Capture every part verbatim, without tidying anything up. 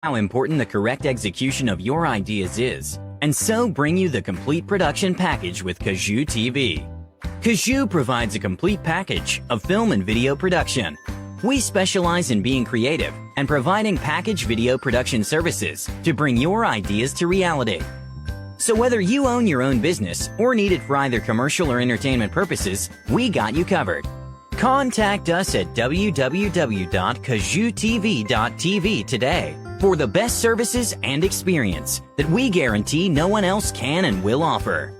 how important the correct execution of your ideas is, and so bring you the complete production package with Kazoo T V. Kazoo provides a complete package of film and video production. We specialize in being creative and providing package video production services to bring your ideas to reality. So whether you own your own business or need it for either commercial or entertainment purposes, we got you covered. Contact us at w w w dot kazoo t v dot t v today for the best services and experience that we guarantee no one else can and will offer.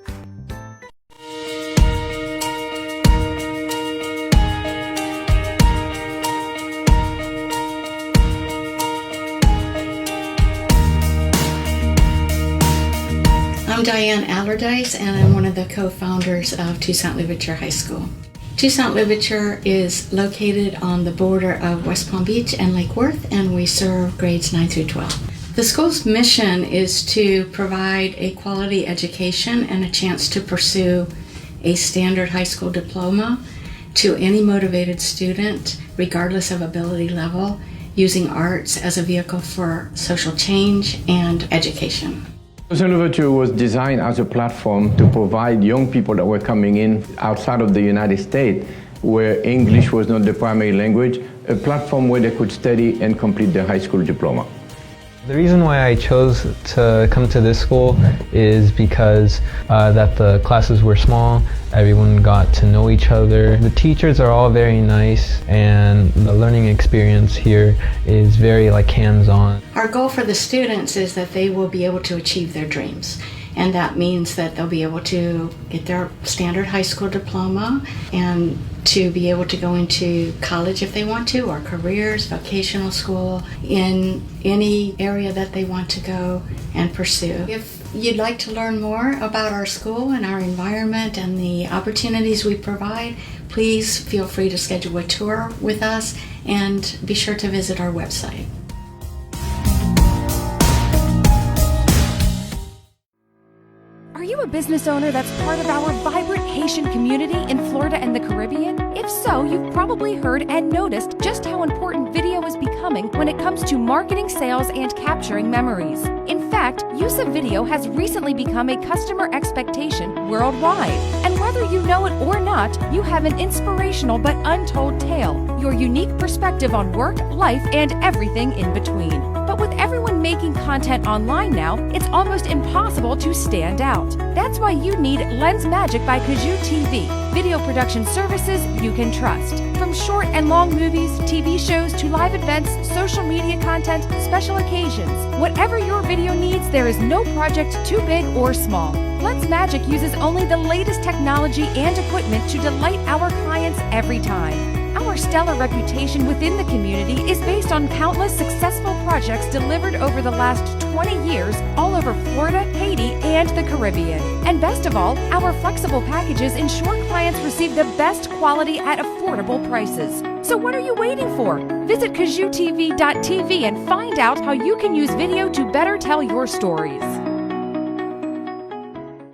I'm Diane Allardyce, and I'm one of the co founders of Toussaint Louverture High School. Toussaint Louverture is located on the border of West Palm Beach and Lake Worth, and we serve grades nine through twelve. The school's mission is to provide a quality education and a chance to pursue a standard high school diploma to any motivated student, regardless of ability level, using arts as a vehicle for social change and education. Toussaint Louverture was designed as a platform to provide young people that were coming in outside of the United States, where English was not the primary language, a platform where they could study and complete their high school diploma. The reason why I chose to come to this school is because uh, that the classes were small, everyone got to know each other. The teachers are all very nice, and the learning experience here is very like hands-on. Our goal for the students is that they will be able to achieve their dreams. And that means that they'll be able to get their standard high school diploma and to be able to go into college if they want to, or careers, vocational school, in any area that they want to go and pursue. If you'd like to learn more about our school and our environment and the opportunities we provide, please feel free to schedule a tour with us and be sure to visit our website. Are you a business owner that's part of our vibrant Haitian community in Florida and the Caribbean? If so, you've probably heard and noticed just how important video is becoming when it comes to marketing, sales, and capturing memories. In fact, use of video has recently become a customer expectation worldwide. And whether you know it or not, you have an inspirational but untold tale, your unique perspective on work, life, and everything in between. But with everyone making content online now, it's almost impossible to stand out. That's why you need Lens Magic by Kazoo T V, video production services you can trust. From short and long movies, T V shows, to live events, social media content, special occasions, whatever your video needs, there is no project too big or small. Lens Magic uses only the latest technology and equipment to delight our clients every time. Our stellar reputation within the community is based on countless successful projects delivered over the last twenty years all over Florida, Haiti, and the Caribbean. And best of all, our flexible packages ensure clients receive the best quality at affordable prices. So what are you waiting for? Visit kazoo t v dot t v and find out how you can use video to better tell your stories.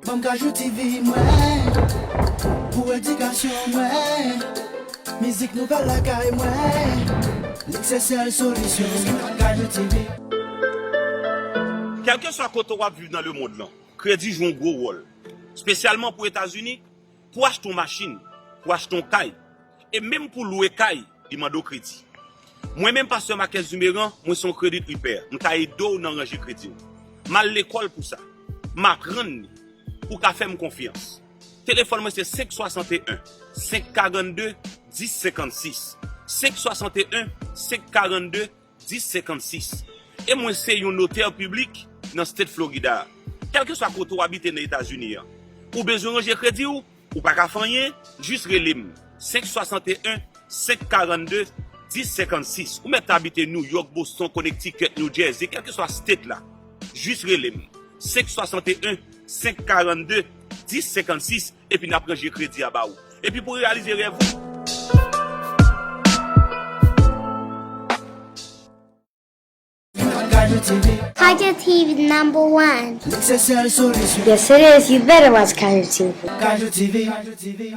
Ban m Kajou T V mwen, pou edikasyon mwen. Mizik nouvèl lakay mwen, li k se sèl solisyon. Kajou T V. Kèlkeswa kote w ap viv nan lemonn lan, kredi jwe yon gwo wòl. Espesyalman pou Etazini, pou w achte yon machin, pou w achte yon kay, e menm pou w lwe kay, li mande w kredi. Mwen menm, Pastè Marquez Dumeran, mwen se yon credit repair. M ka ede w nan ranje kredi w. M al lekòl pou sa. M aprann li. Ou ka fè m konfyans. Telefòn mwen se senk swasanteyen, senk karannde, dis senkannsis. Senk swasanteyen, senk karannde, dis senkannsis. E mwen se yon notè piblik nan State Florida a. Kèlkeswa kote w abite nan Etazini an, ou bezwen ranje kredi w, ou pa ka fè anyen, jis rele m. Senk swasanteyen, senk karannde, dis senkannsis. Ou mèt abite New York, Boston, Connecticut, New Jersey, kèlkeswa state la. Jis rele m. Senk swasanteyen, senk karannde, dis senkannsis, epi n ap ranje kredi a ba ou. Epi pou reyalize rèv ou. Kajou T V, Kajou T V number one. li k se sèl solisyon. Yes, it is. You better watch Kajou T V. Kajou T V.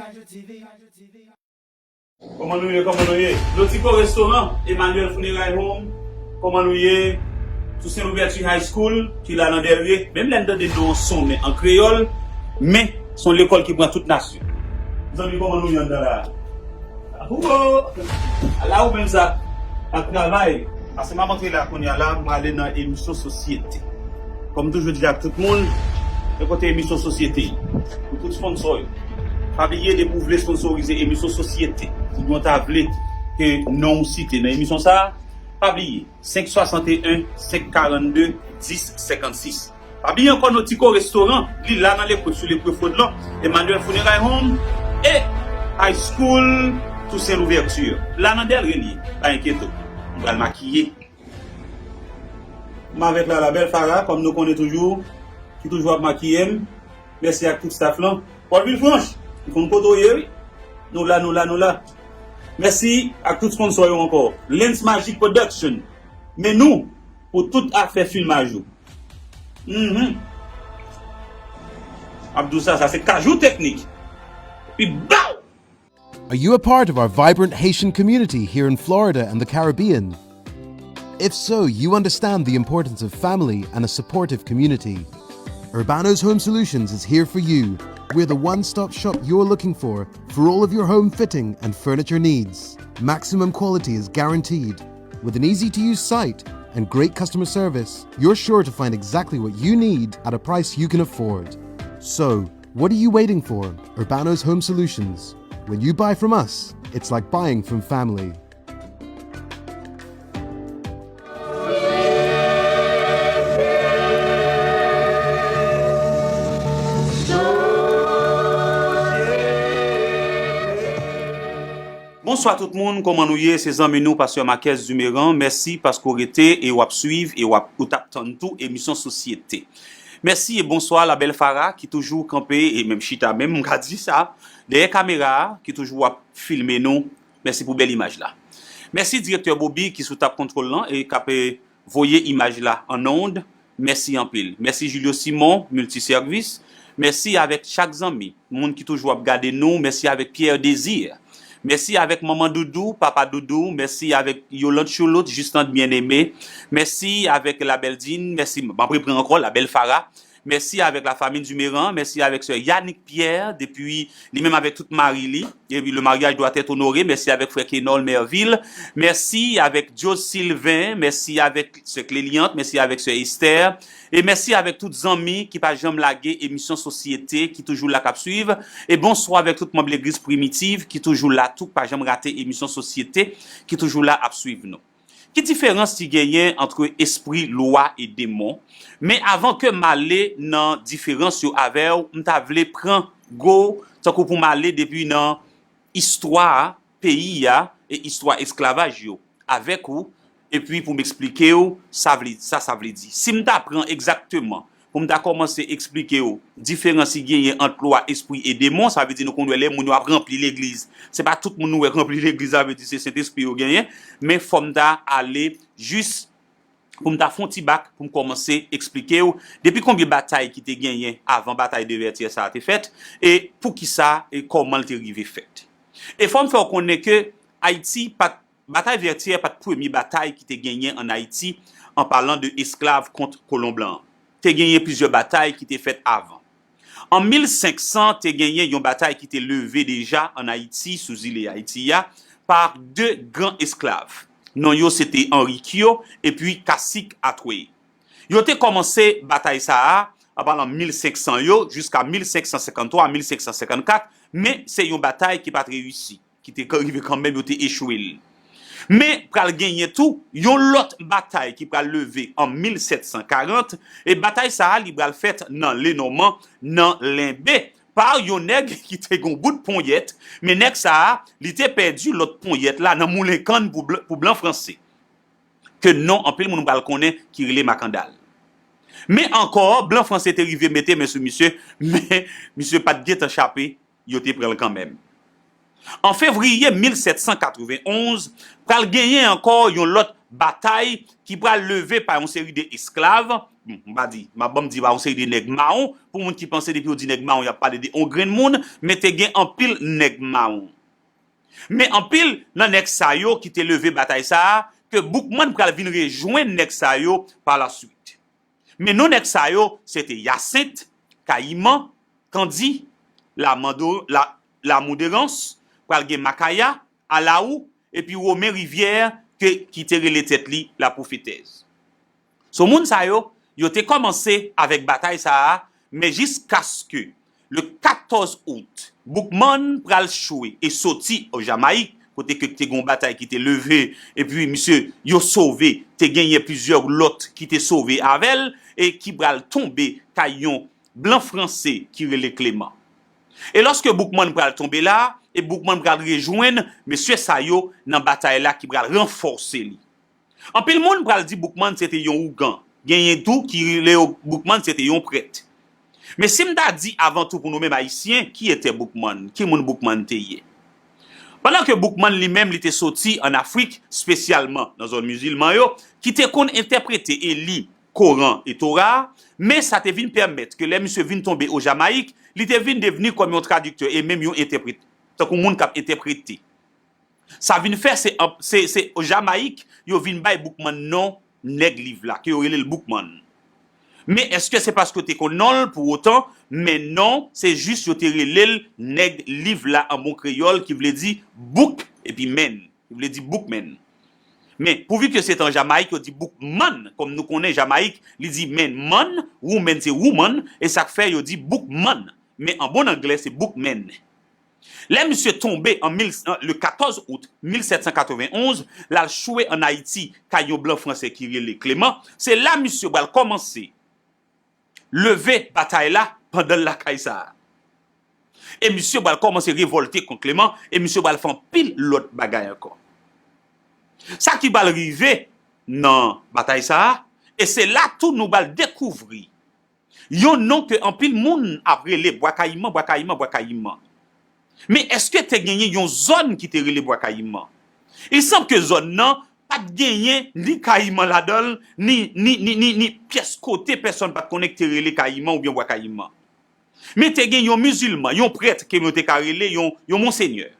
Kòman nou ye, kòman nou ye? Lotico Restaurant, Emmanuel Funeral Home, kòman nou ye? Toussaint Louverture High School, ki la nan Dèlrye, menm lè n tande non an sonnen an kreyòl, men se yon lekòl ki pran tout nasyon. Zanmi, kòman nou ye anndan la? Awo! Ala ou menm sa, ap travay. Paske m ap antre la kounye a la, m prale nan emisyon sosyete. Kòm toujou di ak tout moun, men kote emisyon sosyete? Pou tout sponsò yo. Pa bliye, depi w vle sponsorize emisyon sosyete, oubyen w ta vle ke non w site nan emisyon sa a, pa bliye, senk swasanteyen, senk karannde, dis senkannsis. Pa bliye ankò Notico Restaurant, li la nan Lekwè, sou Lekwè Fodlan, Emmanuel Funeral Home e High School Toussaint Louverture. La nan Dèlrye li ye, pa enkyete w. M pral makiye. M avèk la, la bèl Farah, kòm nou konnen toujou, ki toujou ap makiye m. Mèsi ak tout staff lan. Paul Villefranche, li konn kote w ye, wi. Nou la, nou la, nou la. Mèsi ak tout sponsò yo ankò. Lens Magic Production. Men nou, pou tout afè filmaj ou. Mhm. M ap di w sa, sa se Kajou Teknik. Epi baw! Are you a part of our vibrant Haitian community here in Florida and the Caribbean? If so, you understand the importance of family and a supportive community. Urbano's Home Solutions is here for you. We're the one stop shop you're looking for for all of your home fitting and furniture needs. Maximum quality is guaranteed. With an easy to use site and great customer service, you're sure to find exactly what you need at a price you can afford. So, what are you waiting for? Urbano's Home Solutions. When you buy from us, it's like buying from family. Bonswa tout moun, kòman nou ye? Se zanmi nou, Pastè Marquez Duméran. Mèsi paske w rete e w ap swiv e w ap, ou t ap tann tou emisyon Sosyete. Mèsi e bonswa, la bèl Farah, ki toujou kanpe, e menm chita menm, m ka di sa, dèyè kamera a, ki toujou ap filme nou. Mèsi pou bèl imaj la. Mèsi direktè Bobby ki sou tab kontwòl lan e k ap, eh, voye imaj la an onn. Mèsi anpil. Mèsi Julio Simon, Multiservis. Mèsi avèk chak zanmi, moun ki toujou ap gade nou. Mèsi avèk Pierre Désir. Mèsi avèk Manman Doudou, Papa Doudou. Mèsi avèk Yolande Choulout, Justin Bien-Aimé. Mèsi avèk la bèl Dine. Mèsi, m ap repran ankò, la bèl Farah. Mèsi avèk la famille Duméran. Mèsi avèk sè Yannick Pierre, depi li menm avèk tout mari li. Epi le mariage doit être honoré. Mèsi avèk frè Kenol Merville. Mèsi avèk Dios Sylvain. Mèsi avèk sè Cléliante. Mèsi avèk sè Esther. E mèsi avèk tout zanmi ki pa janm lage emisyon Sosyete, ki toujou la k ap swiv. E bonswa avèk tout manm legliz Primitiv ki toujou la tou, k pa janm rate emisyon Sosyete, ki toujou la ap swiv nou. Ki diferans ki genyen ant espri, lwa e demon? Men avan ke m ale nan diferans yo avè w, m ta vle pran go, tankou pou m ale depi nan istwa peyi a e istwa esklavaj yo avèk ou, epi pou m eksplike w sa vle, sa sa vle di. Si m ta pran egzakteman pou m ta kòmanse eksplike w diferans ki genyen ant lwa espri e demon, sa vle di nou konn wè lè moun yo ap ranpli legliz. Se pa tout moun nou wè k ranpli legliz, sa vle di se Sentespri yo genyen, men fò m ta ale jis pou m ta fè yon ti bak pou m kòmanse eksplike w depi konbyen batay ki te genyen avan batay de Vètyè sa a te fèt, e poukisa e kòman l te rive fèt. E fò m fè w konnen ke Ayiti pa t, batay Vètyè pa t premye batay ki te genyen ann Ayiti, an palan de esklav kont kolon blan an. Te genyen plizyè batay ki te fèt avan. An mil senk san, te genyen yon batay ki te leve deja ann Ayiti, sou zile Ayiti a, pa de gran esklav. Non yo se te Henri Kyo epi Kasik Atwey. Yo te kòmanse batay sa a, an palan mil senk san yo, jiska mil senk san senkanntwa, mil senk san senkannkat, men se yon batay ki pa t reyisi, ki te rive kanmenm, yo te echwe l. Men pral genyen tou yon lòt batay ki pral leve an mil sèt san karant, e batay sa a li pral fèt nan Lenòman, nan Lenbe, pa yon nèg ki te gen yon bout ponyèt, men nèg sa a, li te pèdi lòt ponyèt la nan moulen kann pou blan, pou blan franse, ke non anpil moun pral konnen ki rele Makandal. Men ankò, blan franse te rive mete men sou misye, men misye pa t gentan chape, yo te pran l kanmenm. An fevriye mil sèt san katrevenn onz, pral genyen ankò yon lòt batay ki pral leve pa yon seri de esklav. M pa di, m ap, ban m di pa yon seri de nèg mawon, pou moun ki panse depi yo di nèg mawon, y ap pale de yon grenn moun, men te gen anpil nèg mawon. Men anpil nan nèg sa yo ki te leve batay sa a, ke Boukman pral vin rejwenn nèg sa yo pa la swit. Men non nèg sa yo, se te Yasent, Kayiman, Kandi, Lamando, la, Lamouderans, pral gen Makaya, Alaou, epi Women Rivyè, ke, ki te rele tèt li Lapwofetèz. So moun sa yo, yo te kòmanse avèk batay sa a, men jiskaske le katòz out, Boukman pral chwe e soti o Jamayik, kote ke te gen yon batay ki te leve, epi misye yo sove, te genyen plizyè lòt ki te sove avè l, e ki pral tonbe kay yon blan franse ki rele Kleman. E lòske Boukman pral tonbe la, e Boukman pral rejwenn mesye sa yo nan batay la ki pral ranfòse li. Anpil moun pral di Boukman se te yon ougan. Genyen tou ki rele yo Boukman se te yon prèt. Men si m ta di avan tou pou nou menm Ayisyen, ki etè Boukman? Ki moun Boukman te ye? Pandan ke Boukman li menm li te soti ann Afrik, espesyalman nan zòn mizilman yo, ki te konn entèprete e li Koran e Tora a, men sa te vin pèmèt ke lè misye vin tonbe o Jamayik, li te vin devni kòm yon tradiktè e menm yon entèprete, tankou moun k ap entèprete. Sa vin fè se, se, se Jamayik yo vin bay Boukman non nèg liv la, ke yo rele l Boukman. Men èske se paske yo te konn non l pou otan? Men non, se jis yo te rele l nèg liv la an bon kreyòl, ki vle di bouk epi man, ki vle di boukman. Men pouvi ke se te an Jamayik, yo di boukman, kòm nou konnen Jamayik, li di man, man, woman se woman, e sa k fè yo di boukman. Men an bon anglè, se boukman. Lè misye tonbe an mil, le katòz out mil sèt san katrevenn onz, l al chwe ann Ayiti kay yon blan franse ki rele Kleman, se la misye pral kòmanse leve batay la pandan l lakay sa a. E misye pral kòmanse revòlte kont Kleman, e misye pral fè anpil lòt bagay ankò. Sa ki pral rive nan batay sa a, e se la tou nou pral dekouvri yon non ke anpil moun ap rele Bwa Kayiman, Bwa Kayiman, Bwa Kayiman. Men èske te genyen yon zòn ki te rele Bwa Kayiman? Il sanble ke zòn nan pa t genyen ni kayiman ladan l, ni, ni, ni, ni, ni pyès kote pèsonn pa t konnen ki te rele kayiman oubyen Bwa Kayiman. Men te gen yon mizilman, yon prèt ke yo te ka rele yon, yon monsenyè.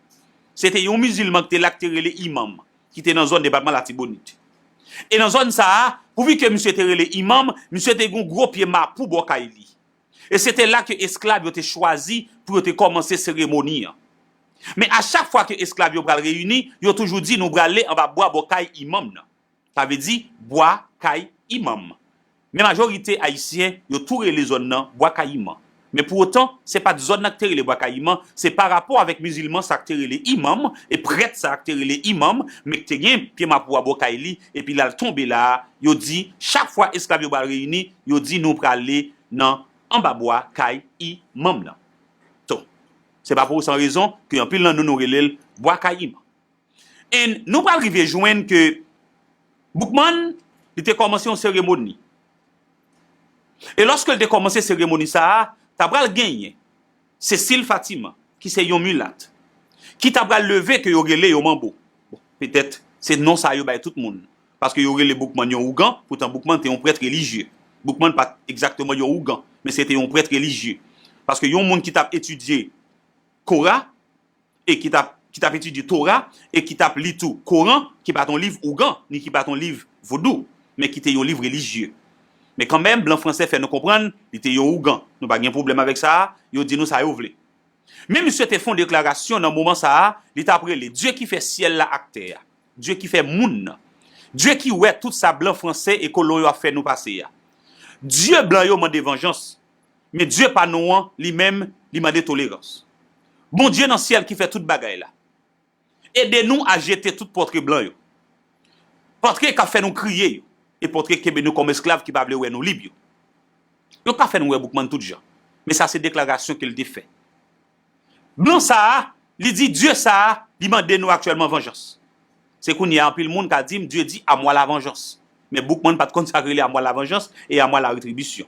Se te yon mizilman ki te la ki te rele imanm, ki te nan zòn depatman Latibonit. E nan zòn sa a, pouvi ke misye te rele imanm, misye te gen yon gwo pye mapou bò kay li. E se te la ke esklav yo te chwazi pou yo te kòmanse seremoni an. Men a chak fwa ke esklav yo pral reyini, yo toujou di nou prale anba bwa bò kay imanm nan. Sa vle di bwa kay imanm. Men majorite Ayisyen, yo tou rele zòn nan Bwa Kayiman. Men pou otan, se pa t zòn nan ki te rele Bwa Kayiman, se pa rapò avèk mizilman sa k te rele imanm, e prèt sa k te rele imanm, men ki te gen pye mapou a bò kay li, epi l al tonbe la a, yo di, chak fwa esklav yo pral reyini, yo di nou prale nan anba bwa kay imanm nan. So, se pa pou san rezon ke anpil nan nou nou rele l Bwa Kay Imanm. And nou pral rive jwenn ke Boukman, li te kòmanse yon seremoni. E lòske l te kòmanse seremoni sa a, ta pral genyen Cécile Fatiman, ki se yon milat, ki ta pral leve ke yo rele yo manbo. Bon, petèt, se non sa yo bay tout moun. Paske yo rele Boukman yon ougan, poutan Boukman te yon prèt relijye. Boukman pa t egzakteman yon ougan, men se te yon prèt relijye. Paske yon moun ki t ap etidye Kora, e ki t ap, ki t ap etidye Tora, e ki t ap li tou Koran, ki pa t yon liv ougan, ni ki pa t yon liv vodou, men ki te yon liv relijye. Men kanmenm, blan franse fè nou konprann, li te yon ougan. Nou pa gen pwoblèm avèk sa a, yo di nou sa yo vle. Men misye te fè yon deklarasyon nan moman sa a, li t ap rele Dye ki fè syèl la ak tè a, Dye ki fè moun nan, Dye ki wè tout sa blan franse e kolon yo ap fè nou pase a. Dye blan yo mande vanjans, men Dye pa nou an, li menm, li mande tolerans. Bondye nan syèl ki fè tout bagay la, ede nou a jete tout pòtre blan yo. Pòtre k ap fè nou kriye yo, e pòtre k kenbe nou kòm esklav ki pa vle wè nou lib yo. Yo ka fè nou wè Boukman tout jan. Men sa se deklarasyon ke l te fè. Blan sa a, li di Dye sa a, li mande nou aktyèlman vanjans. Se kounye a anpil moun ka di m, Dye di, à moi la vengeance. Men Boukman pa t konn sa k rele à moi la vengeance e à moi la rétribution.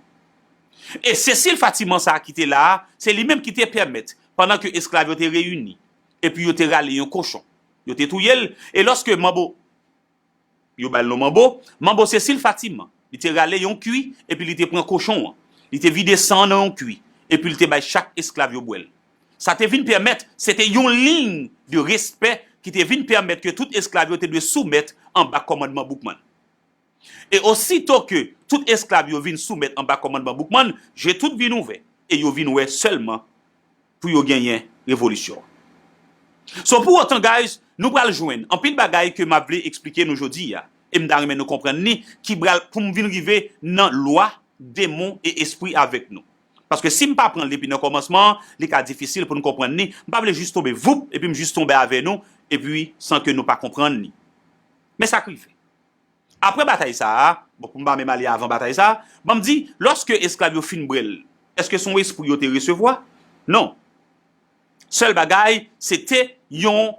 E Cécile Fatiman sa a ki te la a, se li menm ki te pèmèt, pandan ke esklav yo te reyini, epi yo te rale yon kochon, yo te touye l, e lòske manbo, yo ba l non manbo, manbo Cécile Fatiman, li te rale yon kwi, epi li te pran kochon an, li te vide san an nan yon kwi, epi li te bay chak esklav yo bwè l. Sa te vin pèmèt, se te yon liy de respè ki te vin pèmèt ke tout esklav yo te dwe soumèt anba kòmandman Boukman. E osito ke tout esklav yo vin soumèt anba kòmandman Boukman, je tout vin ouvè, e yo vin wè sèlman pou yo genyen revolisyon. So, pou otan, guys, nou pral jwenn anpil bagay ke m ap vle eksplike nou jodi a, e m ta renmen nou konprann li, ki pral, pou m vin rive nan lwa, demon e espri avèk nou. Paske si m pa pran l depi nan kòmansman an, li ka difisil pou n konprann li. M pa vle jis tonbe voup, epi m jis tonbe avè nou, epi san ke nou pa konprann li. Men sa k rive. Apre batay sa a, bon, pou m pa menm ale avan batay sa a, ban m di, lòske esklav yo fin bwè l, èske se yon espri yo te resevwa? Non. Sèl bagay, se te yon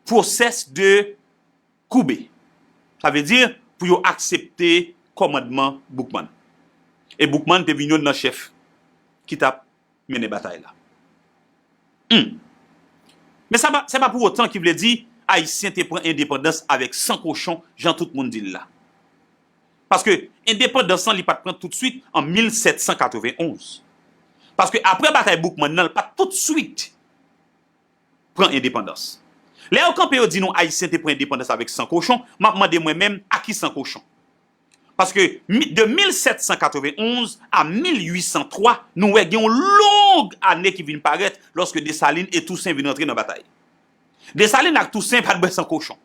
pwosès de koube. Sa vle di, pou yo aksepte kòmandman Boukman. E Boukman te vin youn nan chèf ki t ap mennen batay la. Hmm. Men sa pa, se pa pou otan ki vle di Ayisyen te pran endepandans avèk san kochon, jan tout moun di l la. Paske endepandans lan, li pa t pran toutswit an mil sèt san katrevenn onz. Paske apre batay Boukman nan, l pa t toutswit pran endepandans. Lè yo kanpe, yo di nou Ayisyen te pran endepandans avèk san kochon, m ap mande mwen menm, a ki san kochon? Paske mi- de mil sèt san katrevenn onz a mil uit san twa, nou wè gen yon long ane ki vin parèt lòske Desalin e Tousen vin rantre nan batay. Desalin ak Tousen pa t bwè san kochon.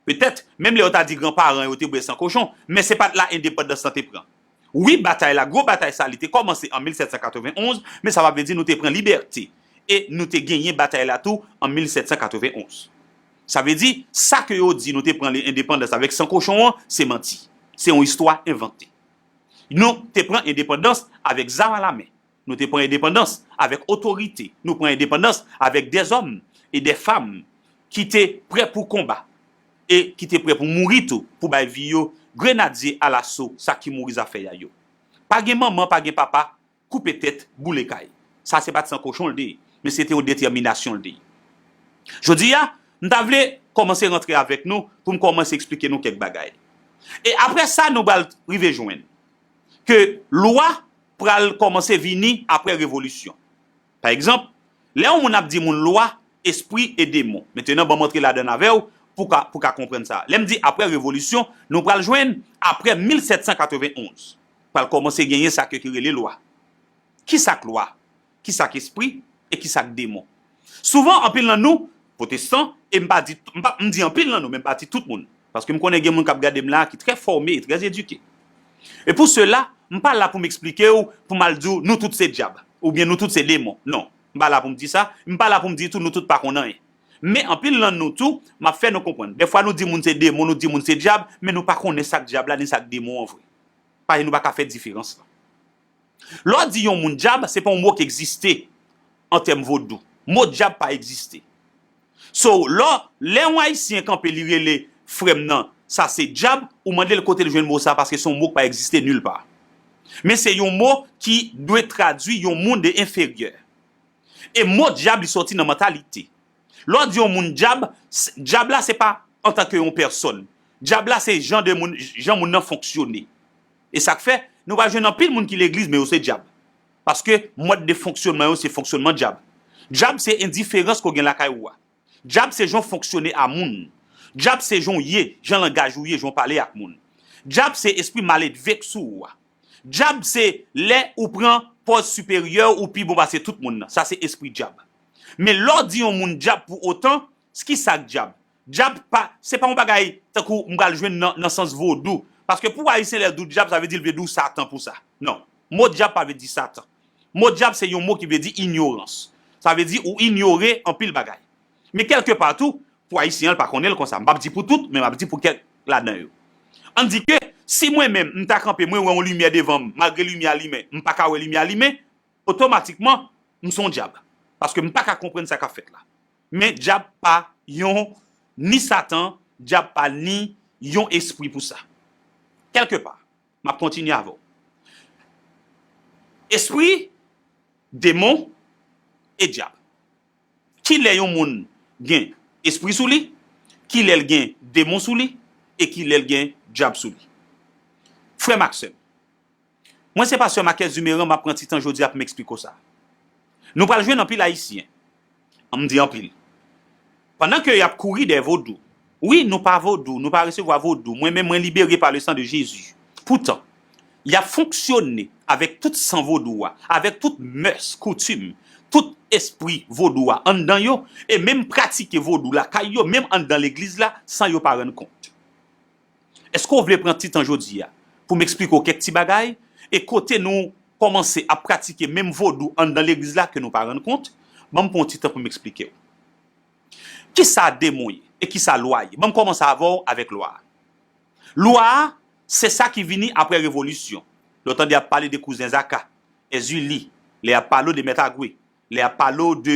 Petèt, menm lè yo ta di granparan yo te bwè san kochon, men se pa t la endepandans lan te pran. Wi, batay la, gwo batay sa, li te kòmanse an mil sèt san katrevenn onz, men sa pa vle di nou te pran libète. E nou te genyen batay la tou an mil sèt san katrevenn onz. Sa vle di, sa ke yo di nou te pran li endepandans avèk san kochon an, se manti. Se yon istwa envante. Nou te pran endepandans avèk zam alamen. Nou te pran endepandans avèk otorite. Nou pran endepandans avèk dèzòm e dèfanm ki te prè pou konba e ki te prè pou mouri tou, pou bay vi yo grenadye alaso sa ki mouri zafè a yo. Pa gen manman, pa gen papa, koupe tèt, boule kay. Sa se pa t san kochon l te ye, men se te yon detèminasyon l te ye. Jodi a, m ta vle kòmanse rantre avèk nou pou m kòmanse eksplike nou kèk bagay. E apre sa, nou pral rive jwenn ke lwa pral kòmanse vini apre revolisyon. Pa egzanp, lè yon moun ap di moun lwa, espri e demon. Mentenan, ban m antre ladann avè w pou ka, pou ka konprann sa. Lè m di apre revolisyon, nou pral jwenn apre mil sèt san katrevenn onz. Pral kòmanse genyen sa ke ki rele lwa. Ki sa k lwa? Ki sa k espri? E ki sa k demon? Souvan, anpil nan nou, pwotestan, e m pa di, m pa, m di anpil nan nou, men m pa di tout moun. Paske m konnen gen moun k ap gade m la ki trè fòme e trè edike. E pou sela, m pa la pou m eksplike w, pou m al di w, nou tout se dyab, oubyen nou tout se demon. Non, m pa la pou m di sa, m pa la pou m di tou, nou tout pa konn anyen. Men anpil nan nou tou, m ap fè nou konprann. Dèfwa nou di moun se demon, nou di moun se dyab, men nou pa konnen sa k dyab la, ni sa k demon an vre. Paske nou pa ka fè diferans lan. Lè w di yon moun dyab, se pa yon mo ki egziste an tèm vodou. Mo dyab pa egziste. So, lè, lè yon Ayisyen kanpe, li rele frè m nan, sa se dyab, ou mande l kote l jwenn mo sa, paske se yon mo ki pa egziste nil pa. Men se yon mo ki dwe tradui yon moun de enferyè. E mo dyab, li sòti nan mantalite. Lè w di yon moun dyab, s- dyab la se pa antanke yon pèsòn. Dyab la se jan de moun, jan moun nan fonksyone. E sa k fè, nou pral jwenn anpil moun ki legliz, men yo se dyab. Paske mòd de fonksyonman yo se fonksyonman dyab. Dyab se endiferans ke w gen lakay ou a. Dyab se jan w fonksyone a moun. Dyab se jan w ye, jan langaj ou ye, jan w pale ak moun. Dyab se espri maledve k sou ou a. Dyab se lè ou pran pòz siperyè, ou pi bon pase tout moun nan. Sa se espri dyab. Men lè w di yon moun dyab pou otan, s- ki sa k dyab? Dyab pa, se pa yon bagay tankou m pral jwenn nan, nan sans vodou. Paske pou Ayisyen lè l di w dyab, sa vle di l vle di w Satan pou sa. Non. Mo dyab pa vle di Satan. Mo dyab se yon mo ki vle di inyorans. Sa vle di ou inyore anpil bagay. Men kèlke pa tou, pou Ayisyen an, l pa konnen l konsa. M p ap di pou tout, men m ap di pou kèk ladan yo. Ann di ke si mwen menm, m ta kanpe, mwen wè yon limyè devan m, malgre limyè a limen, m pa ka wè limyè a limen, otomatikman, m se yon dyab. Paske m pa ka konprann sa k ap fèt la. Men dyab pa yon ni Satan, dyab pa ni yon espri pou sa. Kèlke pa, m ap kontinye avè w. Espri, demon e dyab. Kilè yon moun gen espri sou li, kilè l gen demon sou li, e kilè l gen dyab sou li. Frè m ak sè m, mwen se pastè Marquez Dumeran, m ap pran ti tan jodi a pou m eksplike w sa. Nou pral jwenn anpil Ayisyen, an m di anpil, Pandan ke y ap kouri dèyè vodou. Wi, nou pa vodou, nou pa resevwa vodou. Mwen menm, mwen libere pa le san de Jezi. Poutan, y ap fonksyone avèk tout san vodou a, avèk tout mès, koutim, tout espri vodou a anndan yo, e menm pratike vodou lakay yo, menm anndan legliz la, san yo pa rann kont. Èske w vle pran ti tan jodi a pou m eksplike w kèk ti bagay? E kote nou kòmanse ap pratike menm vodou anndan legliz la ke nou pa rann kont, ban m pran yon ti tan pou m eksplike w. Kisa demon ye e kisa lwa ye? Ban m kòmanse avè w avèk lwa a. Lwa a, se sa ki vini apre revolisyon. Lè w tande y ap pale de Kouzen Zaka, Èzili, lè y ap pale w de Mèt Agwe, lè y ap pale w de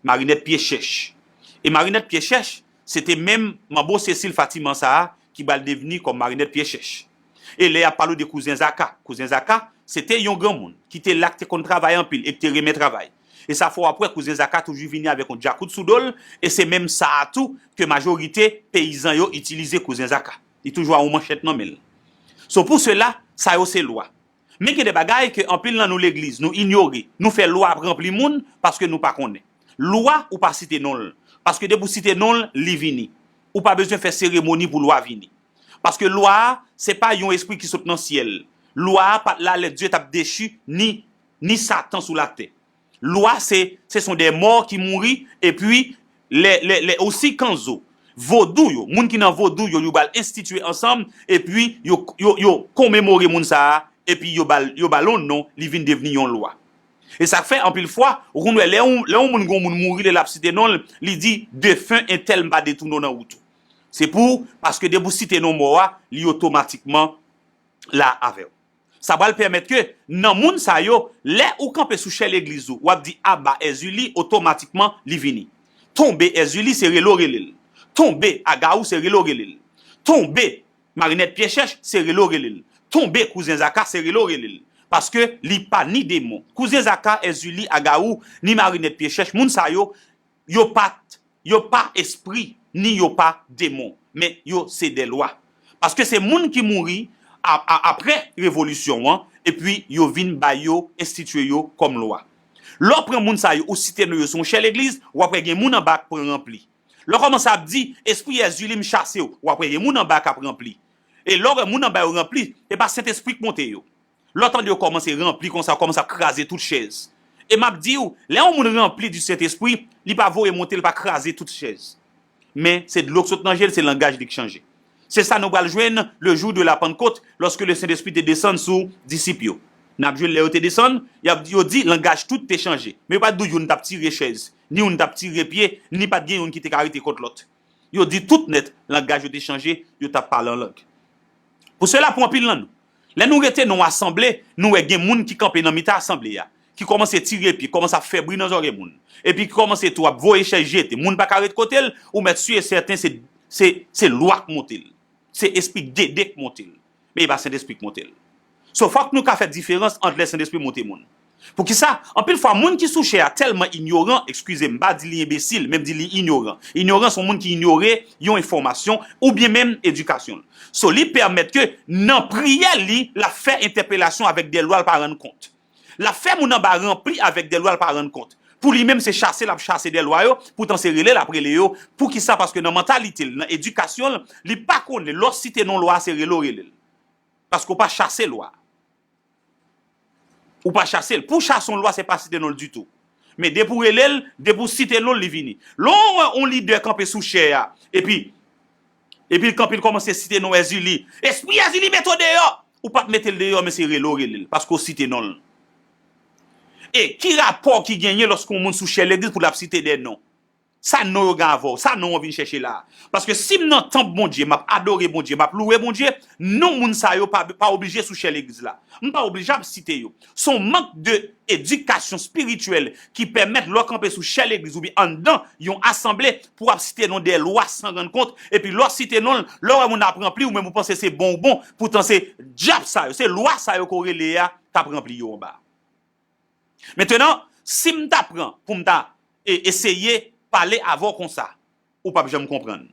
Marinèt Pye Chèch. E Marinèt Pye Chèch, se te menm Manbo Sesil Fatiman sa a ki pral devni kòm Marinèt Pye Chèch. E lè y ap pale w de Kouzen Zaka, Kouzen Zaka, se te yon granmoun ki te la, ki te konn travay anpil e ki te renmen travay. E sa fè w ap wè Kouzen Zaka toujou vini avèk yon djakout sou do l, e se menm sa a tou ke majorite peyizan yo itilize Kouzen Zaka. Li toujou a yon manchèt nan men l. So, pou sela, sa yo se lwa. Men gen de bagay ke anpil nan nou legliz, nou inyore. Nou fè lwa ap ranpli moun paske nou pa konnen. Lwa, ou pa site non l. Paske depi w site non l, li vini. Ou pa bezwen fè seremoni pou lwa vini. Paske lwa a, se pa yon espri ki sot nan syèl. Lwa a pa t la lè Dye t ap dechi ni, ni Satan sou latè. Lwa se, se sont des morts ki mouri, epi lè, lè, lè osi kanzo, vodou yo, moun ki nan vodou yo, yo ba l enstitye ansanm, epi yo, yo, yo komemore moun sa a, epi yo ba l, yo ba l yon non, li vin devni yon lwa. E sa k fè, anpil fwa, ou konn wè, lè yon, lè yon moun, gen yon moun mouri, lè l ap site non l, li di, defen entèl, m pa detounen w nan wout ou. Se pou, paske depi w site non mò a, li otomatikman la avè w. Sa pral pèmèt ke nan moun sa yo, lè ou kanpe sou chè legliz ou, w ap di aba Èzili, otomatikman, li vini. Tonbe Èzili, se rele w rele l. Tonbe Agawou, se rele w rele l. Tonbe Marinèt Pye Chèch, se rele w rele l. Tonbe Kouzen Zaka, se rele w rele l. Paske li pa ni demon. Kouzen Zaka, Èzili, Agawou, ni Marinèt Pye Chèch, moun sa yo, yo pa t, yo pa espri, ni yo pa demon, men yo se de lwa. Paske se moun ki mouri a, a, apre revolisyon an, epi yo vin ba yo, enstitye yo kòm lwa. Lè w pran moun sa yo, ou site non yo sou yon chè legliz, w ap wè gen moun anba k pran ranpli. Lè w kòmanse ap di, espri Èzili, m chase w, w ap wè gen moun anba k ap ranpli. E lè w wè moun anba yo ranpli, e pa Sentespri k monte yo. Lè w tande yo kòmanse ranpli konsa, yo kòmanse ap kraze tout chèz. E m ap di w, lè yon moun ranpli di Sentespri, li pa voye monte, li pa kraze tout chèz. Men, se dlo k sot nan je l, se langaj li k chanje. Se sa nou pral jwenn le jour de la Pentecôte, lòske le Sentespri te desann sou disip yo. N ap jwenn lè yo te desann, y ap, yo di, langaj tout te chanje. Men yo pa t di w youn t ap tire chèz, ni youn t ap tire pye, ni pa t gen youn ki te ka rete kont lòt. Yo di tout nèt, langaj yo te chanje, yo t ap pale an lang. Pou sela, pou anpil nan nou, lè nou rete nan yon asanble, nou wè gen moun ki kanpe nan mitan asanble a, ki kòmanse tire pye, kòmanse ap fè bri nan zòrèy moun, epi ki kòmanse tou ap voye chèz jete. Moun pa ka ret kote l, ou mèt si e sèten se, se, se lwa k monte l. Se espri Dede k monte l. Men e pa Sentespri k monte l. So, fòk nou ka fè diferans ant lè Sentespri monte moun. Poukisa? Anpil fwa, moun ki sou chè a tèlman inyoran, eskize m, m pa di li enbesil, men m di li inyoran. Inyoran se yon moun ki inyore yon enfòmasyon oubyen menm edikasyon l. So, li pèmèt ke nan priyè li, l ap fè entèpelasyon avèk de lwa l pa rann kont. L ap fè moun anba ranpli avèk de lwa l pa rann kont. Pou li menm, se chase l ap chase de lwa yo, poutan se rele l ap rele yo. Poukisa? Paske nan mantalite l, nan edikasyon l, li pa konnen lè w site non lwa a, se rele w rele l. Paske w pa chase lwa a. Ou pa chase l. Pou w chase yon lwa, se pa site non l ditou. Men depi w rele l, depi w site non l, li vini. Lè w wè yon lidè kanpe sou chè a, epi, epi l kanpe, l kòmanse site non Èzili. Espri Èzili, mete w deyò! Ou p ap mete l deyò, men se rele w rele l, paske w site non l. E ki rapò ki genyen lòske yon moun sou chè legliz pou l ap site de non? Sa non yo gen avè w? Sa non w vin chèche la a? Paske si m nan tanp Bondye, m ap adore Bondye, m ap louwe Bondye, non moun sa yo pa, pa oblije sou chè legliz la. M pa oblije ap site yo. Se yon mank de edikasyon espirityèl ki pèmèt lè w kanpe sou chè legliz oubyen anndan yon asanble pou w ap site non de lwa san rann kont, epi lè w site non l, lè w wè moun ap ranpli, ou menm ou panse se bon ou bon, poutan se dyab sa yo, se lwa sa yo ke w rele a k ap ranpli yo anba. Mentenan, si m ta pran pou m ta, e, eseye pale avè w konsa, ou p ap janm konprann.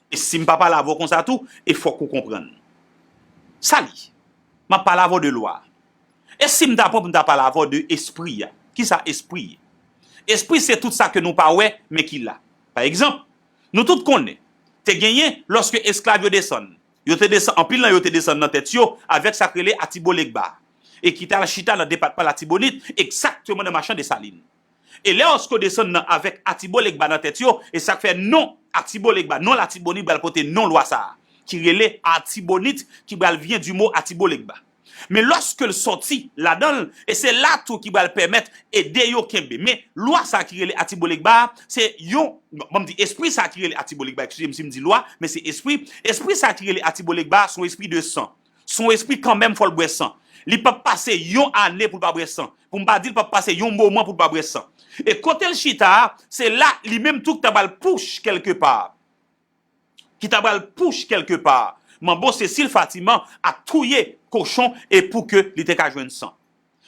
E si m pa pale avè w konsa tou, e fòk ou konprann. Sa li, m ap pale avè w de lwa. E si m ta pran pou m ta pale avè w de espri a? Kisa espri ye? Espri se tout sa ke nou pa wè, men ki la. Pa egzanp, Nou tout konnen, te genyen lòske esklav yo desann. Yo te desann, anpil nan yo te desann nan tèt yo avèk sa k rele Atibo Legba, e ki t al chita nan depatman Latibonit, egzakteman nan Machan Desalin. E lè òske yo desann nan avèk Atibo Legba nan tèt yo, e sa k fè non Atibo Legba, non Latibonit pral pote non lwa sa a, ki rele Atibonit, ki pral vyen di mo Atibo Legba. Men lòske l sòti ladan l, e se la tou ki pral pèmèt ede yo kenbe. Men lwa sa a ki rele Atibo Legba a, se yon, bon, ban m di, espri sa a ki rele Atibo Legba, eskize m si m di lwa, men se espri. Espri sa a ki rele Atibo Legba a, se yon espri de san. Se yon espri kanmenm, fò l bwè san. Li p ap pase yon ane pou l pa bwè san. Pou m pa di l p ap pase yon moman pou l pa bwè san. E kote l chita a, se la li menm tou ki ta pral pouch kèlkepa. Ki ta pral pouch kèlkepa. Manbo Sesil Fatiman ap touye kochon e pou ke li te ka jwenn san.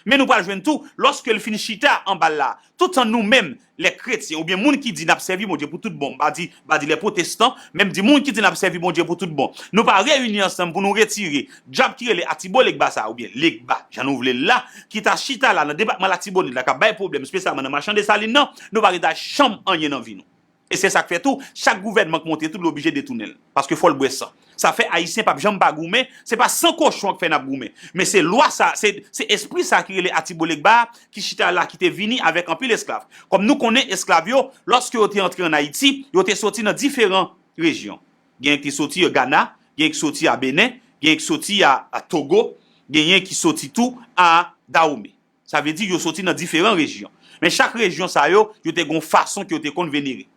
Men nou pral jwenn tou, lòske l fin chita anba l la, toutan nou menm, lè kretyen, oubyen moun ki di n ap sèvi Bondye pou tout bon, m pa di, m pa di lè pwotestan, men m di moun ki di n ap sèvi Bondye pou tout bon, nou pa reyini ansanm pou nou retire dyab ki rele Atibo Legba sa a, oubyen Legba, jan nou vle l la, ki ta chita la nan depatman Latibonit la, k ap bay pwoblèm, espesyalman nan Machan Desalin nan, nou pa gentan janm anyen nan vi nou. E se sa k fè tou, chak gouvènman k monte tou, li oblije detounen l. Paske fò l bwè san. Sa fè Ayisyen p ap janm pa goumen, se pa san kochon k fè n ap goumen. Men se lwa sa, se, se espri sa ki rele Atibo Legba, ki chita la, ki te vini avèk anpil esklav. Kòm nou konnen esklav yo, lòske yo te antre ann Ayiti, yo te soti nan diferan rejyon. Genyen ki soti Gana, genyen ki soti a Benen, genyen ki soti a, a Togo, genyen ki soti tou a Dawome. Sa vle di yo soti nan diferan rejyon. Men chak rejyon sa yo, yo te gon fason ke yo te konn venere.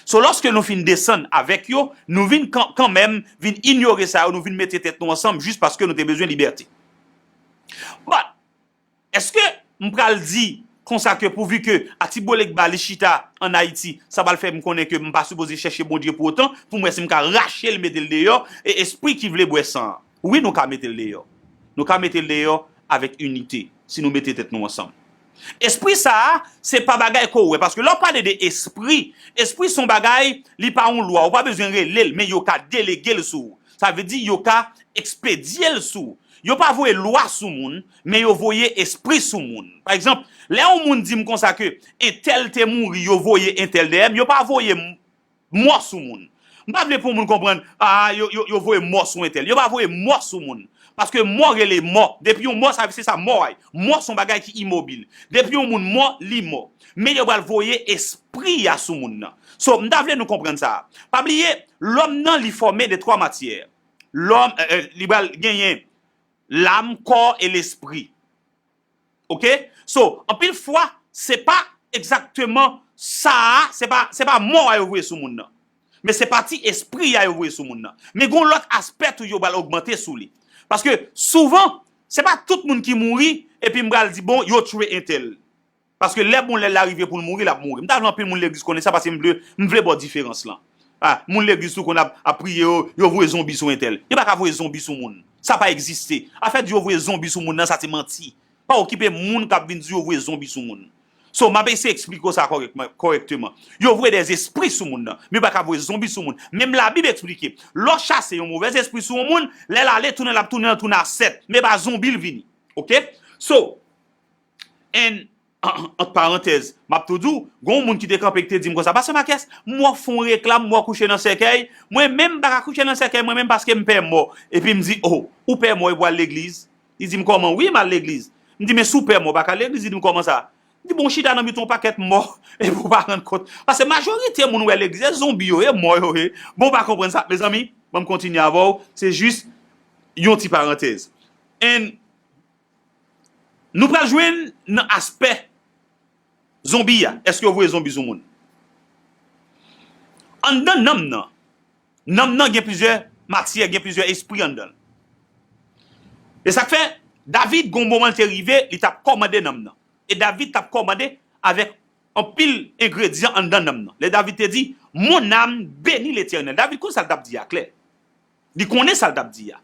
So, lòske nou fin desann avèk yo, nou vin kan, kanmenm vin inyore sa yo, nou vin mete tèt nou ansanm jis paske nou te bezwen libète. But, èske m pral di konsa ke pouvi ke Atibo Legba li chita ann Ayiti, sa pral fè m konnen ke m pa sipoze chèche Bondye pou otan, pou m wè si m ka rache l, mete l deyò, e espri ki vle bwè san an. Wi, nou ka mete l deyò. Nou ka mete l deyò avèk inite, si nou mete tèt nou ansanm. Espri sa a, se pa bagay ke w wè. Paske lè w pale de espri, espri se yon bagay, li pa yon lwa. Ou pa bezwen rele l, men yo ka delege l sou ou. Sa vle di, yo ka ekspedye l sou ou. Yo pa voye lwa sou moun, men yo voye espri sou moun. Pa egzanp, lè yon moun di m konsa ke entèl te mouri, yo voye entèl dèyè m, yo pa voye m mò sou moun. M pa vle pou moun konprann, a, yo, yo, yo voye mò sou entèl. Yo pa voye mò sou moun. Paske mò rele mò. Depi yon mò, sa, se sa mò a ye. Mò se yon bagay ki imobil. Depi yon moun mò, li mò. Men yo pral voye espri a sou moun nan. So, m ta vle nou konprann sa. Pa bliye, lòm nan, li fòme de twa matyè. Lòm, eh, eh, li pral genyen lam, kò e lespri. Oke? So, anpil fwa, se pa egzakteman sa a, se pa, se pa mò a yo voye sou moun nan. Men se pati espri a yo voye sou moun nan. Men gon lòt aspè tou yo pral ogmante sou li. Paske souvan, se pa tout moun ki mouri, epi m pral di, bon, yo tchwe entèl. Paske lè bon lè l la rive pou l mouri, l ap mouri. M ta vle anpil moun legliz konnen sa, paske m vle, m vle ba w diferans lan. A, moun legliz tou konn ap, ap priye, yo, yo voye zonbi sou entèl. Yo pa ka voye zonbi sou moun. Sa pa egziste. Afè di yo voye zonbi sou moun nan, sa se manti. Pa okipe moun k ap vin di yo voye zonbi sou moun. So, m ap eseye eksplike w sa kòrèkman, kòrèkteman. Yo voye dèzespri sou moun nan, men yo pa ka voye zonbi sou moun. Menm Labib eksplike, lè w chase yon movèzespri sou yon moun, lè l ale, tounen l ap tounen, l tounen a sèt. Men pa zonbi l vini. Oke? So, and, ant parantèz, m ap tou di w, gon moun ki te kanpe ki te di m konsa, Pastè Makès, m wè w fè yon reklam, m wè w kouche nan sèkèy. Mwen menm, m pa ka kouche nan sèkèy, mwen menm, paske m pè mò. Epi m di, oh, ou pè mò epi w al legliz? Li di m, kòman? Wi, m al legliz. M di, men si w pè mò, w pa ka al legliz? Li di m, kòman sa? M di, bon, w chita nan mitan yon pakèt mò, epi w pa rann kont. Paske majorite moun ou wè legliz, se zonbi yo ye, mò yo ye. Bon, w pa konprann sa, mezanmi, ban m kontinye avè w, se jis yon ti parantèz. And nou pral jwenn nan aspè zonbi a. Èske yo voye zonbi sou moun? Anndan nanm nan, nanm nan gen plizyè matyè, gen plizyè espri anndan l. E sa k fè, David, gon moman l te rive, li t ap kòmande nanm nan. E David t ap kòmande avèk anpil engredyan anndan nanm nan. Lè David te di, mon âme bénit l'Éternel. David konn sa l t ap di a klè. Li konnen sa l t ap di a.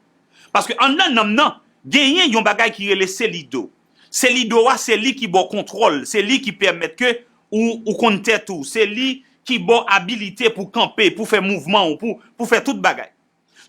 Paske anndan nanm nan, genyen yon bagay ki rele selido. Selido a, se li ki ba w kontwòl, se li ki pèmèt ke ou, ou konn tèt ou, se li ki ba w abilite pou kanpe, pou fè mouvman w, pou, pou fè tout bagay.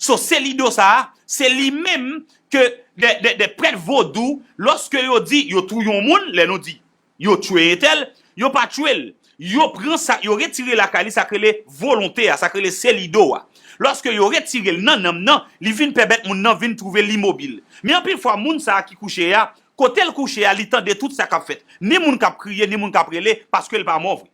So, selido sa a, se li menm ke de, de, de prèt vodou, lòske yo di yo touye yon moun, lè nou di yo tchwe entèl, yo pa tchwe l. Yo pran sa, yo retire lakay li, sa k rele volonte a, sa k rele selido a. Lòske yo retire l nan nanm nan, li vin pèmèt moun nan vin twouve l imobil. Men anpil fwa, moun sa a ki kouche a, kote l kouche a, li tande tout sa k ap fèt. Ni moun k ap kriye, ni moun k ap rele, paske l pa mò vre.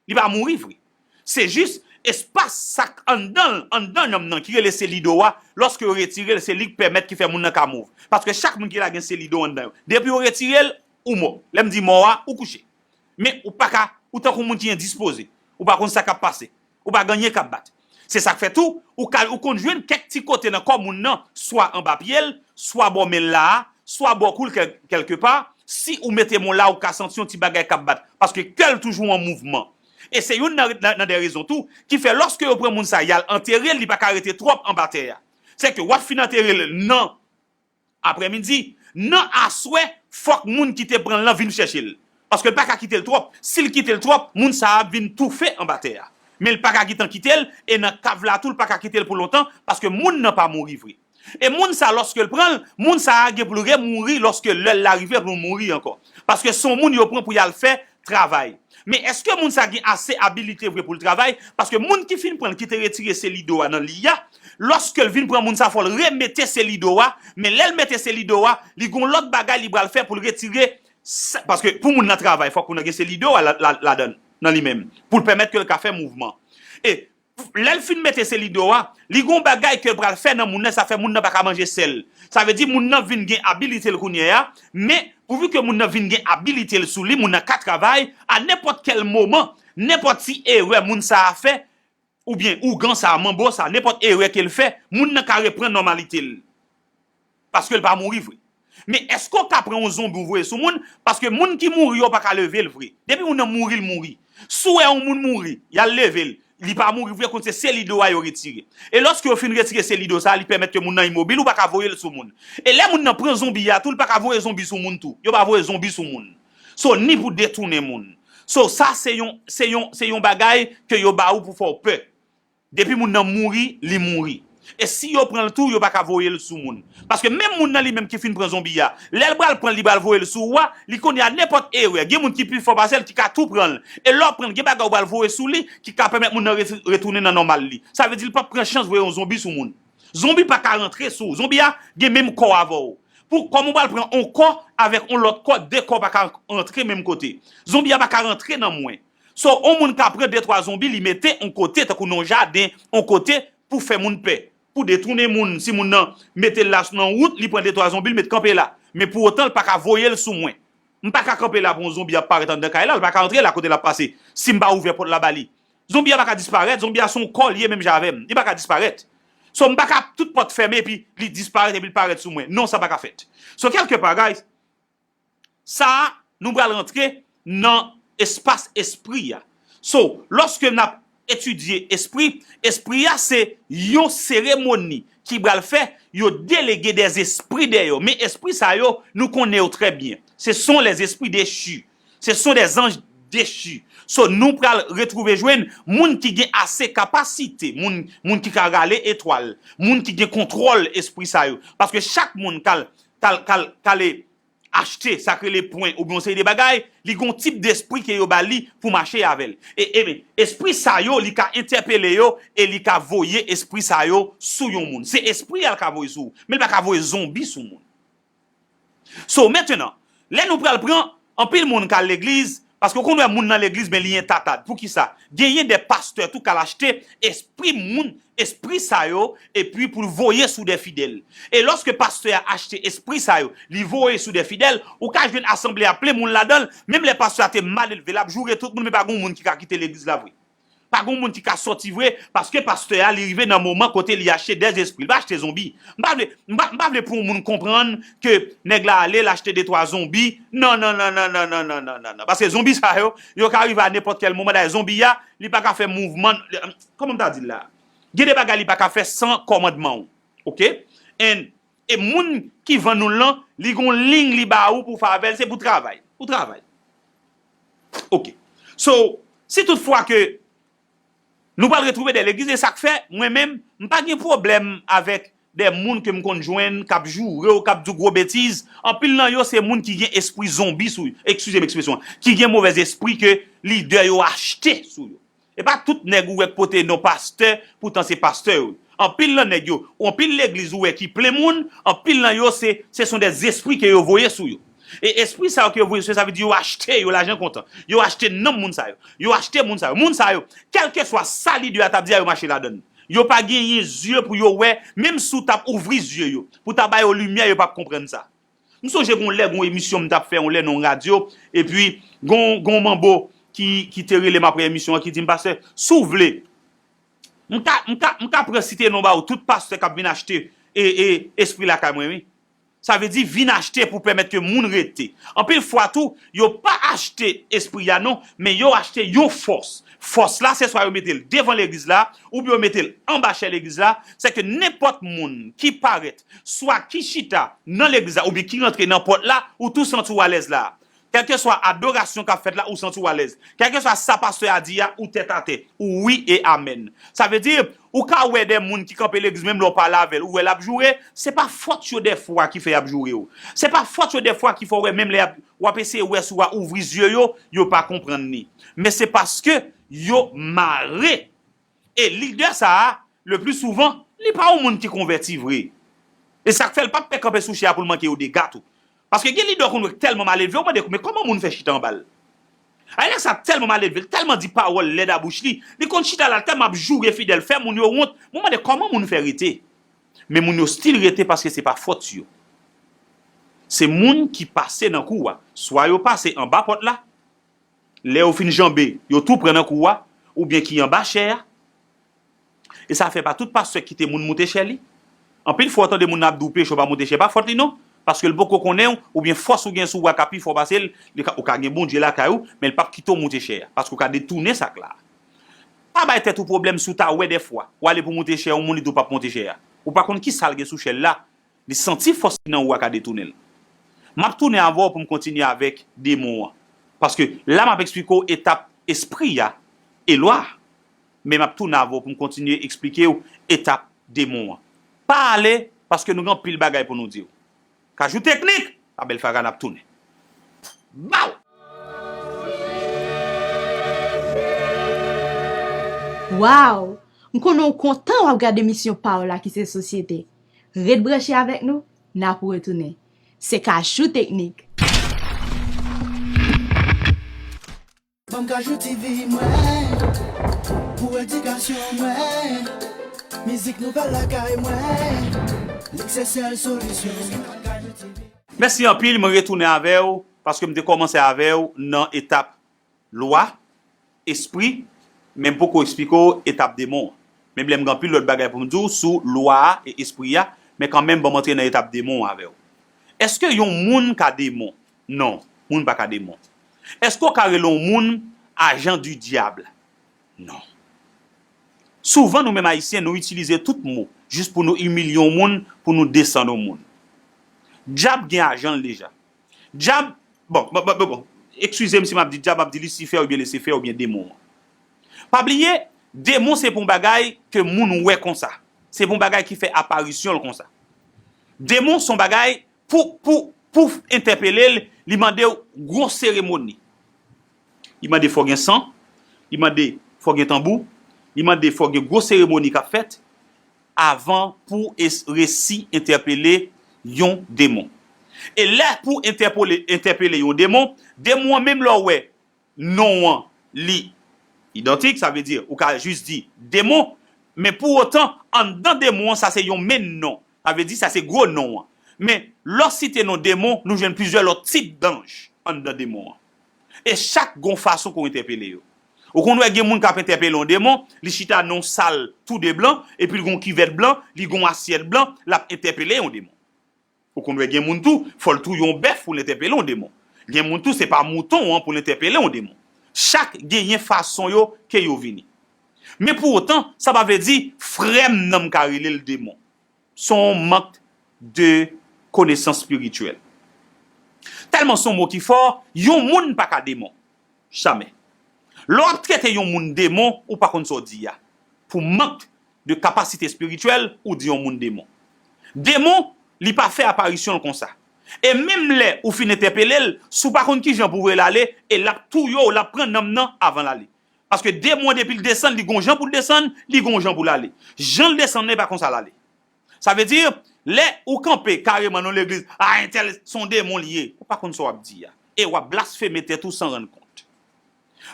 Li pa mouri vre. Se jis espas sa k anndan l, anndan nanm nan, ki rele selido a, lòske yo retire l, se li k pèmèt ki fè moun nan ka move. Paske chak moun ki la gen selido anndan yo. Depi yo retire l, ou mò. Lè m di mò a, ou kouche. Men ou pa ka, ou tankou moun ki endispoze. Ou pa konn sa k ap pase. Ou pa gen anyen k ap bat. Se sa k fè tou, ou ka, ou konn jwenn kèk ti kote nan kò moun nan, swa anba pye l, swa bò men l la a, swa bò kou l kèl-, kèlkepa, si ou mete men w la, ou ka santi yon ti bagay k ap bat. Paske kè l toujou an mouvman. E se youn nan, nan, nan de rezon tou, ki fè lòske yo pran moun sa, y al antere l, li pa ka rete twòp anba tè a. Se ke w ap fin antere l nan aprèmidi, nan aswè, fòk moun ki te pran l lan vin chèche l. Paske l pa ka kite l twòp. Si l kite l twòp, moun sa a ap vin toufe anba tè a. Men l pa ka gentan kite l, e nan kav la tou, l pa ka kite l pou lontan, paske moun nan pa mouri vre. E moun sa, lòske l pran l, moun sa a gen pou l remouri lòske lè l la rive pou l mouri ankò. Paske se yon moun yo pran pou y al fè travay. Men èske moun sa gen ase abilite vre pou l travay? Paske moun ki fin pran l, ki te retire selido a nan li a, lòske l vin pran moun sa, fò l remete selido a, men lè l mete selido a, li gon lòt bagay li pral fè pou l retire sa, paske pou moun nan travay, fòk moun nan gen selido a la, la, ladan, nan li menm, pou l pèmèt ke l ka fè mouvman. E lè l fin mete selido a, li gon bagay ke l pral fè nan moun nan, sa fè moun nan pa ka manje sèl. Sa vle di moun nan vin gen abilite l kounye a, men pouvi ke moun nan vin gen abilite l sou li, moun nan ka travay, a nenpòt kèl moman, nenpòt ti erè moun sa a fè, oubyen ougan sa a, manbo sa a, nenpòt erè ke l fè, moun nan ka reprann nòmalite l. Paske l pa mouri vre. Men èske w ka pran yon zonbi w voye sou moun? Paske moun ki mouri yo pa ka leve l vre. Depi moun nan mouri, l mouri. Si w wè yon moun mouri, y al leve l. Li pa mouri vre, konn se selido a yo retire. E lòske yo fin retire selido sa a, li pèmèt ke moun nan imobil, ou pa ka voye l sou moun. E lè moun nan pran zonbi a tou, li pa ka voye zonbi sou moun tou. Yo pa voye zonbi sou moun. So, ni pou detounen moun. So, sa se yon, se yon, se yon bagay ke yo ba ou pou fè w pè. Depi moun nan mouri, li mouri. E si yo pran l tou, yo pa ka voye l sou moun. Paske menm moun nan li menm ki fin pran zonbi a, lè l pral pran l, li pral voye l sou ou a, li konnen a nenpòt erè. Gen moun ki pi fò pase l, ki ka tou pran l. E lè w pran l, gen bagay ou pral voye sou li, ki ka pèmèt moun nan re-, retounen nan nòmal li. Sa vle di l p ap pran chans voye yon zonbi sou moun. Zonbi pa ka rantre sou ou. Zonbi a gen menm kò avè w. Pou kòman w pral pran yon kò avèk yon lòt kò, de kò pa ka rantre menm kote. Zonbi a pa ka rantre nan mwen. So, yon moun ka pran de twa zonbi, li mete yon kote, tankou nan yon jaden, yon kote pou fè moun pè, pou detounen moun. Si moun nan mete l la nan wout, li pran de twa zonbi, li met kanpe la. Men pou otan, l pa ka voye l sou mwen. M pa ka kanpe la pou yon zonbi ap parèt anndan kay la, l pa ka antre la kote l ap pase, si m pa ouvè pòt la ba li. Zonbi a pa ka disparèt, zonbi a se yon kò l ye menm jan avè m. Li pa ka disparèt. So, m pa ka tout pòt fèmen epi li disparèt epi l parèt sou mwen. Non, sa pa ka fèt. So, kèlke pa, guys, sa a, nou pral rantre nan espas espri a. So, lòske n ap etidye espri, espri a se yon seremoni ki pral fè yo delege des esprits dèyè w. Men espri sa yo, nou konnen yo trè byen. Ce sont les esprits déchus. Ce sont des anges déchus. So, nou pral retwouve jwenn moun ki gen ase kapasite, moun, moun ki ka rale etwal, moun ki gen kontwòl espri sa yo. Paske chak moun k al, k al, k al, k al achte, sa k rele pwen, oubyen yon seri de bagay, li gen yon tip despri ke yo ba li pou mache avè l. E, e, espri sa yo, li ka entèpele yo, e li ka voye espri sa yo sou yon moun. Se espri a l ka voye sou ou, men l pa ka voye zonbi sou moun. So, mentenan, lè nou pral pran, anpil moun k al legliz, paske w konn wè moun nan legliz, men li entatad. Poukisa? Genyen de pastè tou k al achte espri moun, espri sa yo, epi pou l voye sou de fidèl. E lòske pastè a achte espri sa yo, li voye sou de fidèl, ou ka jwenn asanble a plen moun ladan l, menm lè pastè a te mal elve, l ap joure tout moun, men pa gen moun ki ka kite legliz la vre. Pa gen moun ki ka sòti vre, paske pastè a, li rive nan moman kote li achte de espri. Li pa achte zonbi. M pa vle, m pa, m pa vle pou yon moun konprann ke nèg la ale, l achte de twa zonbi. Non, non, non. Paske zonbi sa yo, yo ka rive a nenpòt kèl moman. Dayè, zonbi a, li pa ka fè mouvman. Kòman m ta di l la? Gen de bagay li pa ka fè san kòmandman w. Oke? And, e moun ki vann ou l lan, li gon liy li ba ou pou fè avè l, se pou travay. Pou travay. Oke. So, si toutfwa ke nou pral retwouve de legliz, e sa k fè, mwen menm, m pa gen pwoblèm avèk de moun ke m konn jwenn k ap joure w, k ap di w gwo betiz, anpil nan yo se moun ki gen espri zonbi sou yo, eskize m ekspresyon an, ki gen movèz espri ke lidè yo achte sou yo. E pa tout nèg ou wè k pote non pastè, poutan se pastè yo. Anpil nan nèg yo, anpil legliz ou wè ki plen moun, anpil nan yo se, se son dè zespri ke yo voye sou yo. E espri sa yo ke yo voye sou yo, sa vle di yo achte yo lajan kontan. Yo achte nanm moun sa yo. Yo achte moun sa yo. Moun sa yo, kèlkeswa sa lidè a t ap di a, yo mache ladan l. Yo pa genyen zye pou yo wè, menm si w t ap ouvri zye yo, pou w ta ba yo limyè, yo p ap konprann sa. M sonje gon lè, gon emisyon m t ap fè, yon lè nan yon radyo, epi gon, gon manbo ki, ki te rele m apre emisyon an, ki di m, "Pastè, si w vle, m ka, m ka, m ka pran site non ba ou, tout pastè k ap vin achte e, e, espri lakay mwen, wi." Sa vle di vin achte pou pèmèt ke moun rete. Anpil fwa tou, yo pa achte espri a non, men yo achte yon fòs. Fòs la, se swa yo mete l devan legliz la, oubyen yo mete l anba chè legliz la. Se ke nenpòt moun ki parèt, swa ki chita nan legliz la, oubyen ki rantre nan pòt la, ou tou santi w alèz la. Kèlkeswa adorasyon k ap fèt la, ou santi w alèz. Kèlkeswa sa pastè a di a, ou tètatè. Ou wi e amèn. Sa vle di, ou ka wè de moun ki kanpe legliz, menm lè w pale avè l, ou wè l ap joure, se pa fòt yo dèfwa ki fè y ap joure w. Se pa fòt yo dèfwa ki fè w wè menm lè y ap, w ap eseye wè si w a ouvri zye yo, yo pa konprann li. Men se paske yo mare. E lidè sa a, le pli souvan, li pa yon moun ki konvèti vre. E sa k fè l p ap pè kanpe sou chè a pou l manke yo dega tou. Paske gen lidè w konn wè k tèlman maledve, ou mande, "Men kòman moun fè chita anba l?" Ay, nèg sa tèlman maledve, l tèlman di pawòl lèd a bouch li, li konn chita la, l tèlman ap joure fidèl, fè moun yo wont. Mwen mande, "Kòman moun fè rete?" Men moun yo still rete paske se pa fòt yo. Se moun ki pase nan kou a. Swa yo pase anba pòt la, lè yo fin janbe, yo tou pran nan kou a, oubyen ki anba chè a. E sa fè pa tout pastè k kite moun moute chè li. Anpil fwa w tande moun nan ap di w peche w pa moute chè, pa fòt li non. Paske l poko konnen w, oubyen fòs ou gen sou ou a ka pi fò pase l, li ka, ou ka gen Bondye lakay ou, men l p ap kite w moute chè a, paske w ka detounen sa k la. Pa bay tèt ou pwoblèm si w ta wè dèfwa, w ale pou moute chè yon moun, li di w p ap moute chè a. Ou pa konn ki sa l gen sou chè l la, li santi fòs ki nan ou a ka detounen l. M ap tounen avè w pou m kontinye avèk demon an. Paske la m ap eksplike w etap espri a e lwa a. Men m ap tounen avè w pou m kontinye eksplike w etap demon an. Pa ale, paske nou gen anpil bagay pou nou di w. Kajou Teknik, pa bèl fara n ap tounen. Baw! Waw! M konnen w kontan w ap gade emisyon pa w la ki se Sosyete. Ret branche avèk nou, n ap retounen. Se Kajou Teknik. Ban m Kajou TV mwen, pou edikasyon mwen, mizik nouvèl lakay mwen, lik se sèl solisyon. Mèsi anpil, mwen retounen avè w, paske m te kòmanse avè w nan etap lwa, espri, men m poko eksplike w etap demon an. Menm lè m gen anpil lòt bagay pou m di w sou lwa a e espri a, men kanmenm ban m antre nan etap demon an avè w. Èske yon moun ka demon? Non, moun pa ka demon. Èske w ka rele yon moun agent du diable? Non. Souvan nou menm Ayisyen, nou itilize tout mo jis pou nou imilye yon moun, pou nou desann yon moun. Dyab gen ajan l deja. Dyab, bon, bon, bon, bon, bon. Eskize m si m ap di dyab, m ap di Lisifè oubyen Lisifè oubyen demon an. Pa bliye, demon se pou yon bagay ke moun wè konsa. Se pou yon bagay ki fè aparisyon l konsa. Demon se yon bagay pou, pou, pou entèpele l, li mande w gwo seremoni. Li mande fò gen san, li mande fò gen tanbou, li mande fò gen gwo seremoni k ap fèt avan pou es- resi entèpele yon demon. E lè pou entèpole- entèpele yon demon, demon an menm lè w wè non an li idantik, sa vle di ou ka jis di demon, men pou otan anndan demon an sa se yon menn non, sa vle di sa se gwo non an. Men lè w site non demon, nou jwenn plizyè lòt tip danj anndan demon an. E chak gon fason ke w entèpele yo. Ou konn wè gen moun k ap entèpele yon demon, li chita nan yon sal tou de blan, epi l gon kivèt blan, li gon asyèt blan, l ap entèpele yon demon. Ou konn wè gen moun tou, fò l touye yon bèf pou l entèpele yon demon. Gen moun tou, se pa mouton an pou l entèpele yon demon. Chak genyen fason yo ke yo vini. Men pou otan, sa pa vle di frè m nan m ka rele l demon. Se yon mank de konesans espirityèl. Tèlman se yon mo ki fò, yon moun pa ka demon. Jamè. Lè w ap trete yon moun demon, ou pa konn sa w di a. Pou mank de kapasite espirityèl, ou di yon moun demon. Demon, li pa fè aparisyon l konsa. E menm lè ou fin entèpele l, si w pa konn kijan pou voye l ale, e l ap touye w, l ap pran nanm nan avan l ale. Paske demon an, depi l desann, li gon jan pou l desann, li gon jan pou l ale. Jan l desann nan, e pa konsa l ale. Sa vle di, lè ou kanpe kareman nan legliz, a, entèl se yon demon li ye. Ou pa konn sa w ap di a. E w ap blasfeme tèt ou san rann kont.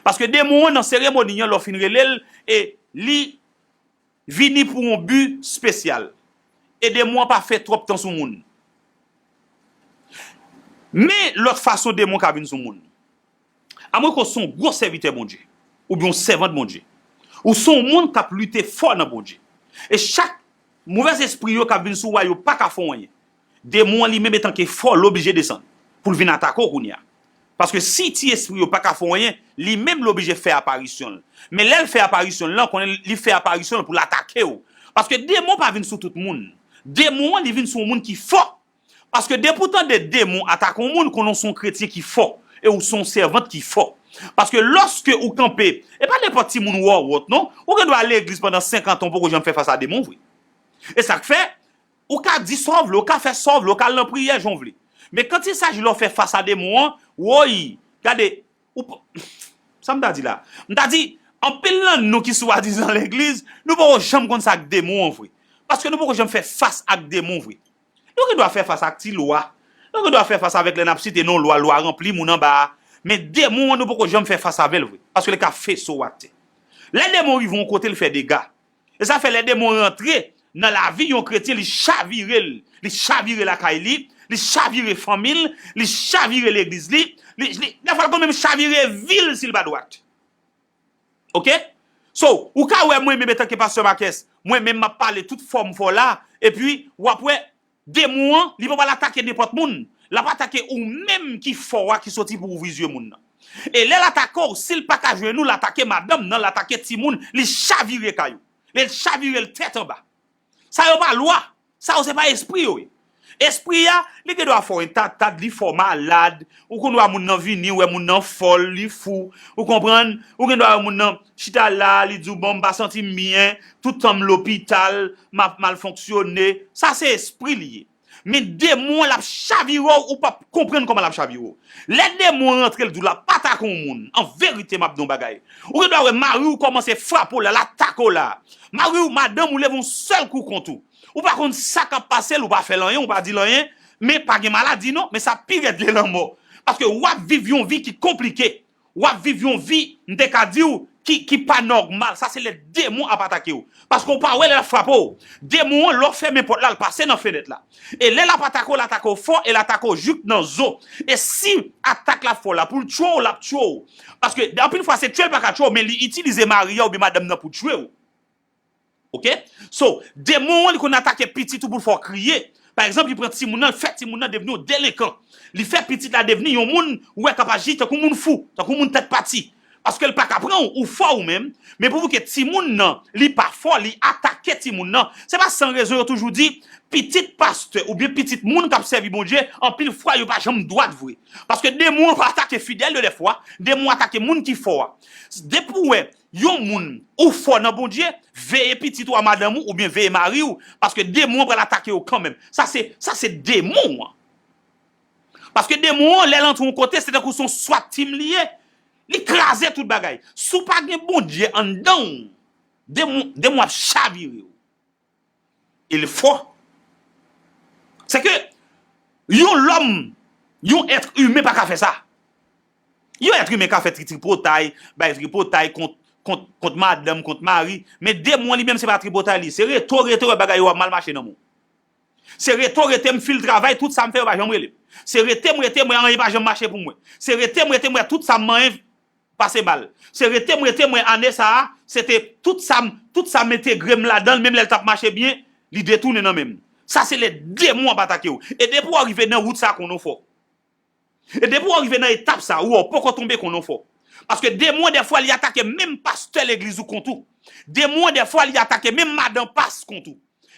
Paske demon an nan seremoni an, lè w fin rele l, e li vini pou yon bi espesyal. E demon an pa fè twòp tan sou moun. Men lòt fason demon ka vin sou moun. Amweko se yon gwo sèvitè Bondye, oubyen yon sèvant Bondye. Ou se yon moun k ap lite fò nan Bondye. E chak movèz espri yo k ap vin sou ou a, yo pa ka fè w anyen. Demon an li menm etanke fò, l oblije desann pou l vin atake w kounye a. Paske si ti espri yo pa ka fè w anyen, li menm l oblije fè aparisyon l. Men lè l fè aparisyon l lan, konnen li fè aparisyon l pou l atake w. Paske demon pa vin sou tout moun. Demon an, li vin sou yon moun ki fò. Paske depi w tande demon atake yon moun, konnen w se yon kretyen ki fò. E w se yon sèvant ki fò. Paske lòske ou kanpe, e pa nenpòt timoun wòwòt non, ou gen dwa al legliz pandan senkant an, ou poko janm fè fas a demon vre. E sa k fè, ou ka di sa w vle, ou ka fè sa w vle, ou ka al nan priyè jan w vle. Men kantisaji lè w fè fas a demon an, woy, gade, ou p-, sa m ta di la? M ta di, anpil nan nou ki swadizan legliz, nou poko janm konn sa k demon an vre. Paske nou poko janm fè fas ak demon vre. Nou gen dwa fè fas ak ti lwa. Nou gen dwa fè fas avèk lè n ap site non lwa, lwa ranpli moun anba a. Men demon an, nou poko janm fè fas avè l vre. Paske li ka fese w atè. Lè demon rive yon kote, li fè dega. E sa fè lè demon rantre nan lavi yon kretyen, li chavire l. Li chavire lakay li, li chavire fanmi l, li chavire legliz li, li, li, dèfwa l konn menm chavire vi l si l pa dwat. Oke? So, ou ka wè mwen menm etanke pastè Marques, mwen menm m ap pale tout fò m fò la, epi w ap wè demon an, li pa pral atake nenpòt moun. L ap atake ou menm ki fò a ki soti pou ouvri zye moun nan. E lè l atake w, si l pa ka jwenn ou, l atake madanm nan, l atake timoun, li chavire kay ou. Li chavire l tèt anba. Sa yo pa lwa. Sa yo se pa espri yo ye. Espri a, li gen dwa fè w entatad, li fè w malad. Ou konn wè moun nan vini, ou wè moun nan fòl, li fou. Ou konprann? Ou gen dwa wè moun nan chita la, li di w, bon, m pa santi m byen, tout tan m lopital, m ap mal fonksyone. Sa se espri li ye. Men demon an, l ap chavire w, ou p ap konprann kòman l ap chavire w. Lè demon an rantre, l di w l ap atake yon moun. An verite, m ap di w yon bagay. Ou gen dwa wè mari w kòmanse frape w la, l atake w la. Mari w, madanm ou leve yon sèl kou kont ou. Ou pa konn sa k ap pase l, ou pa fè l anyen, ou pa di l anyen, men pa gen maladi non, men sa pi rèd ke lanmò. Paske w ap viv yon vi ki konplike. W ap viv yon vi, m te ka di w, ki, ki pa nòmal. Sa se lè demon ap atake w. Paske w pa wè lè l ap frape w. Demon an, lè w fèmen pòt la, l pase nan fenèt la. E lè l ap atake w, l atake w fò, e l atake w jik nan zo. E si atak la fò la, pou l tchwe w, l ap tchwe w. Paske anpil fwa, se tchwe l pa ka tchwe w, men li itilize mari a oubyen madanm nan pou tchwe w. Oke? So, demon an, li konn atake pitit ou pou l fè w kriye. Pa egzanp, li pran timoun nan, li fè timoun nan devni yon delenkan. Li fè pitit la devni yon moun, ou wè, k ap aji tankou moun fou, tankou moun tèt pati. Paske l pa ka pran w, ou fò ou menm, men pou ke timoun nan, li pa fò, li atake timoun nan. Se pa san rezon yo toujou di, pitit pastè oubyen pitit moun k ap sèvi Bondye, anpil fwa yo pa janm dwat vre. Paske demon an pa atake fidèl yo dèfwa, demon an atake moun ki fò a. Depi w wè, yon moun, ou fò nan Bondye, veye pitit ou a madanm ou oubyen veye mari w, paske demon an pral atake yo kanmenm. Sa se, sa se demon an. Paske demon an, lè l antre yon kote, se tankou se yon swat team li ye. Li kraze tout bagay. Si w pa gen Bondye anndan w, demon, demon ap chavire w. E l fò. Se ke yon lòm, yon èt imen pa ka fè sa. Yon èt imen ka fè tri-, tripotay, bay tripotay kont, kont, kont madanm, kont mari, men demon li menm se pa tripotay li. Se rete w rete w wè bagay yo ap mal mache nan men w. Se rete w rete m fil travay, tout sa m fè yo pa janm rele m. Se rete m rete m wè anyen pa janm mache pou mwen. Se rete m rete m wè tout sa m manyen pase mal. Se rete m rete m wè ane sa a, se te tout sa m, tout sa m entegre m ladan l, menm lè l t ap mache byen, li detounen nan men m. Sa se lè demon ap atake w. E depi w rive nan wout sa konnen w fò. E depi w rive nan etap sa, ou wè w poko tonbe konnen w fò. Paske demon dèfwa li atake menm pastè legliz ou kont ou. Demon dèfwa li atake menm madan pas kont ou.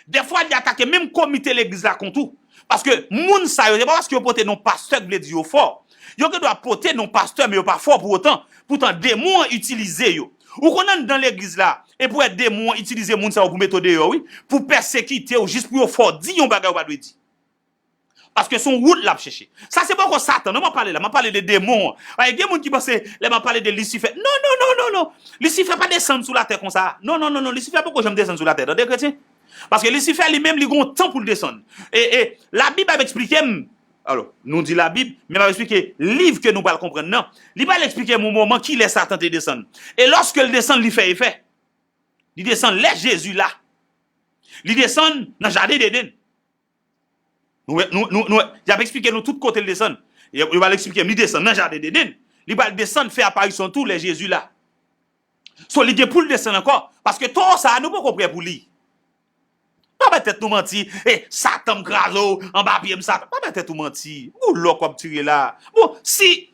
Dèfwa li atake menm komite legliz la kont ou. Paske moun sa yo, se pa paske yo pote non pastè k vle di yo fò. Yo gen dwa pote non pastè, men yo pa fò pou otan. Poutan, demon an itilize yo. Ou konn anndan legliz la, epi w wè demon an itilize moun sa yo pou mete w deyò, wi. Pou pèsekite w, jis pou yo fè w di yon bagay ou pa dwe di. Paske se yon wout l ap chèche. Sa se poko Satan, non, m ap pale la, m ap pale de demon an. Ay, gen moun ki panse, lè m ap pale de Lisifè, non, non, non, non, non. Lisifè pa desann sou latè konsa. Non, non, non, non, Lisifè poko janm desann sou latè, tande kretyen. Paske Lisifè li menm, li gen yon tan pou l desann. E, e, Labib ap eksplike m, alò, nou di Labib, men m ap eksplike liv ke nou pral konprann nan. Li pral eksplike m yon moman kilè Satan te desann. E lòske l desann, li fè efè. Li desann lè Jezi la. Li desann nan jaden Edenn. Nou wè, nou, nou, nou wè, y ap eksplike nou tout kote l desann. Yo, yo pral eksplike m, li desann nan jaden Edenn. Li pral desann fè aparisyon tou lè Jezi la. So, li gen pou l desann ankò. Paske to sa a, nou poko prè pou li. Pa bay tèt nou manti. E, Satan m kraze w, anba pye m Satan. Pa bay tèt ou manti. Boulòk w ap tire la. Bon, si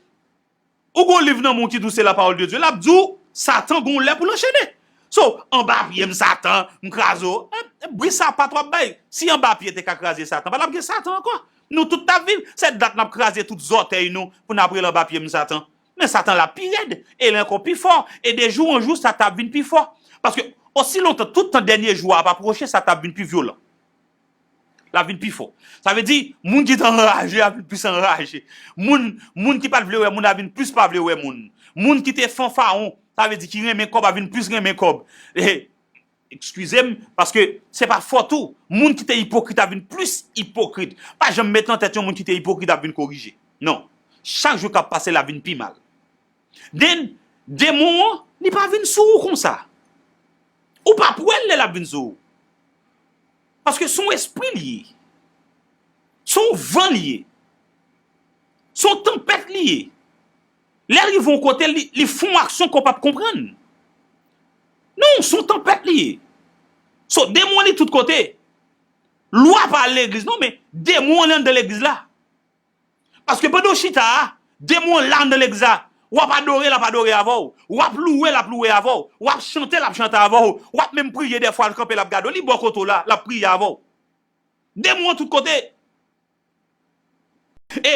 ou gon liv nan men w ki di w se la parole de Dieu, l ap di w Satan gon lè pou l anchene. So, anba pye m Satan, m kraze w. E, e, bri sapat w ap bay. Si anba pye te ka kraze Satan, pa t ap gen Satan ankò. Nou tout t ap viv. Se dat n ap kraze tout zòtèy nou pou n ap rele anba pye m Satan. Men Satan la pi rèd, e l ankò pi fò, e de jou an jou, Satan ap vin pi fò. Paske, osi lontan, tout tan dènye jou a ap apwoche, Satan ap vin pi vyolan. L ap vin pi fò. Sa vle di, moun ki te anraje ap vin plis anraje. Moun, moun ki pa t vle wè moun ap vin plis pa vle wè moun. Moun ki te fanfaron, sa vle di ki renmen kòb ap vin plis renmen kòb. E, Eskize m, paske se pa fòt ou. Moun ki te ipokrit ap vin plis ipokrit. Pa janm met nan tèt yon moun ki te ipokrit ap vin korije. Non. Chak jou k ap pase l ap vin pi mal. Then, demon an, li pa vin sou ou konsa. Ou p ap wè l lè l ap vin sou ou. Paske se yon espri li ye. Se yon van li ye. Se yon tanpèt li ye. Lè l rive yon kote, li, li fè yon aksyon ke w p ap konprann. Non, se yon tanpèt li ye. So, demon an li tout kote. Lwa pa al legliz, non, men demon an li anndan legliz la. Paske pandan w chita a, demon an la anndan legliz la. W ap adore, l ap adore avè w. W ap louwe, l ap louwe avè w. W ap chante, l ap chante avè w. W ap menm priye dèfwa, l kanpe, l ap gade w. Li bò kote w la, l ap priye avè w. Demon an tout kote. E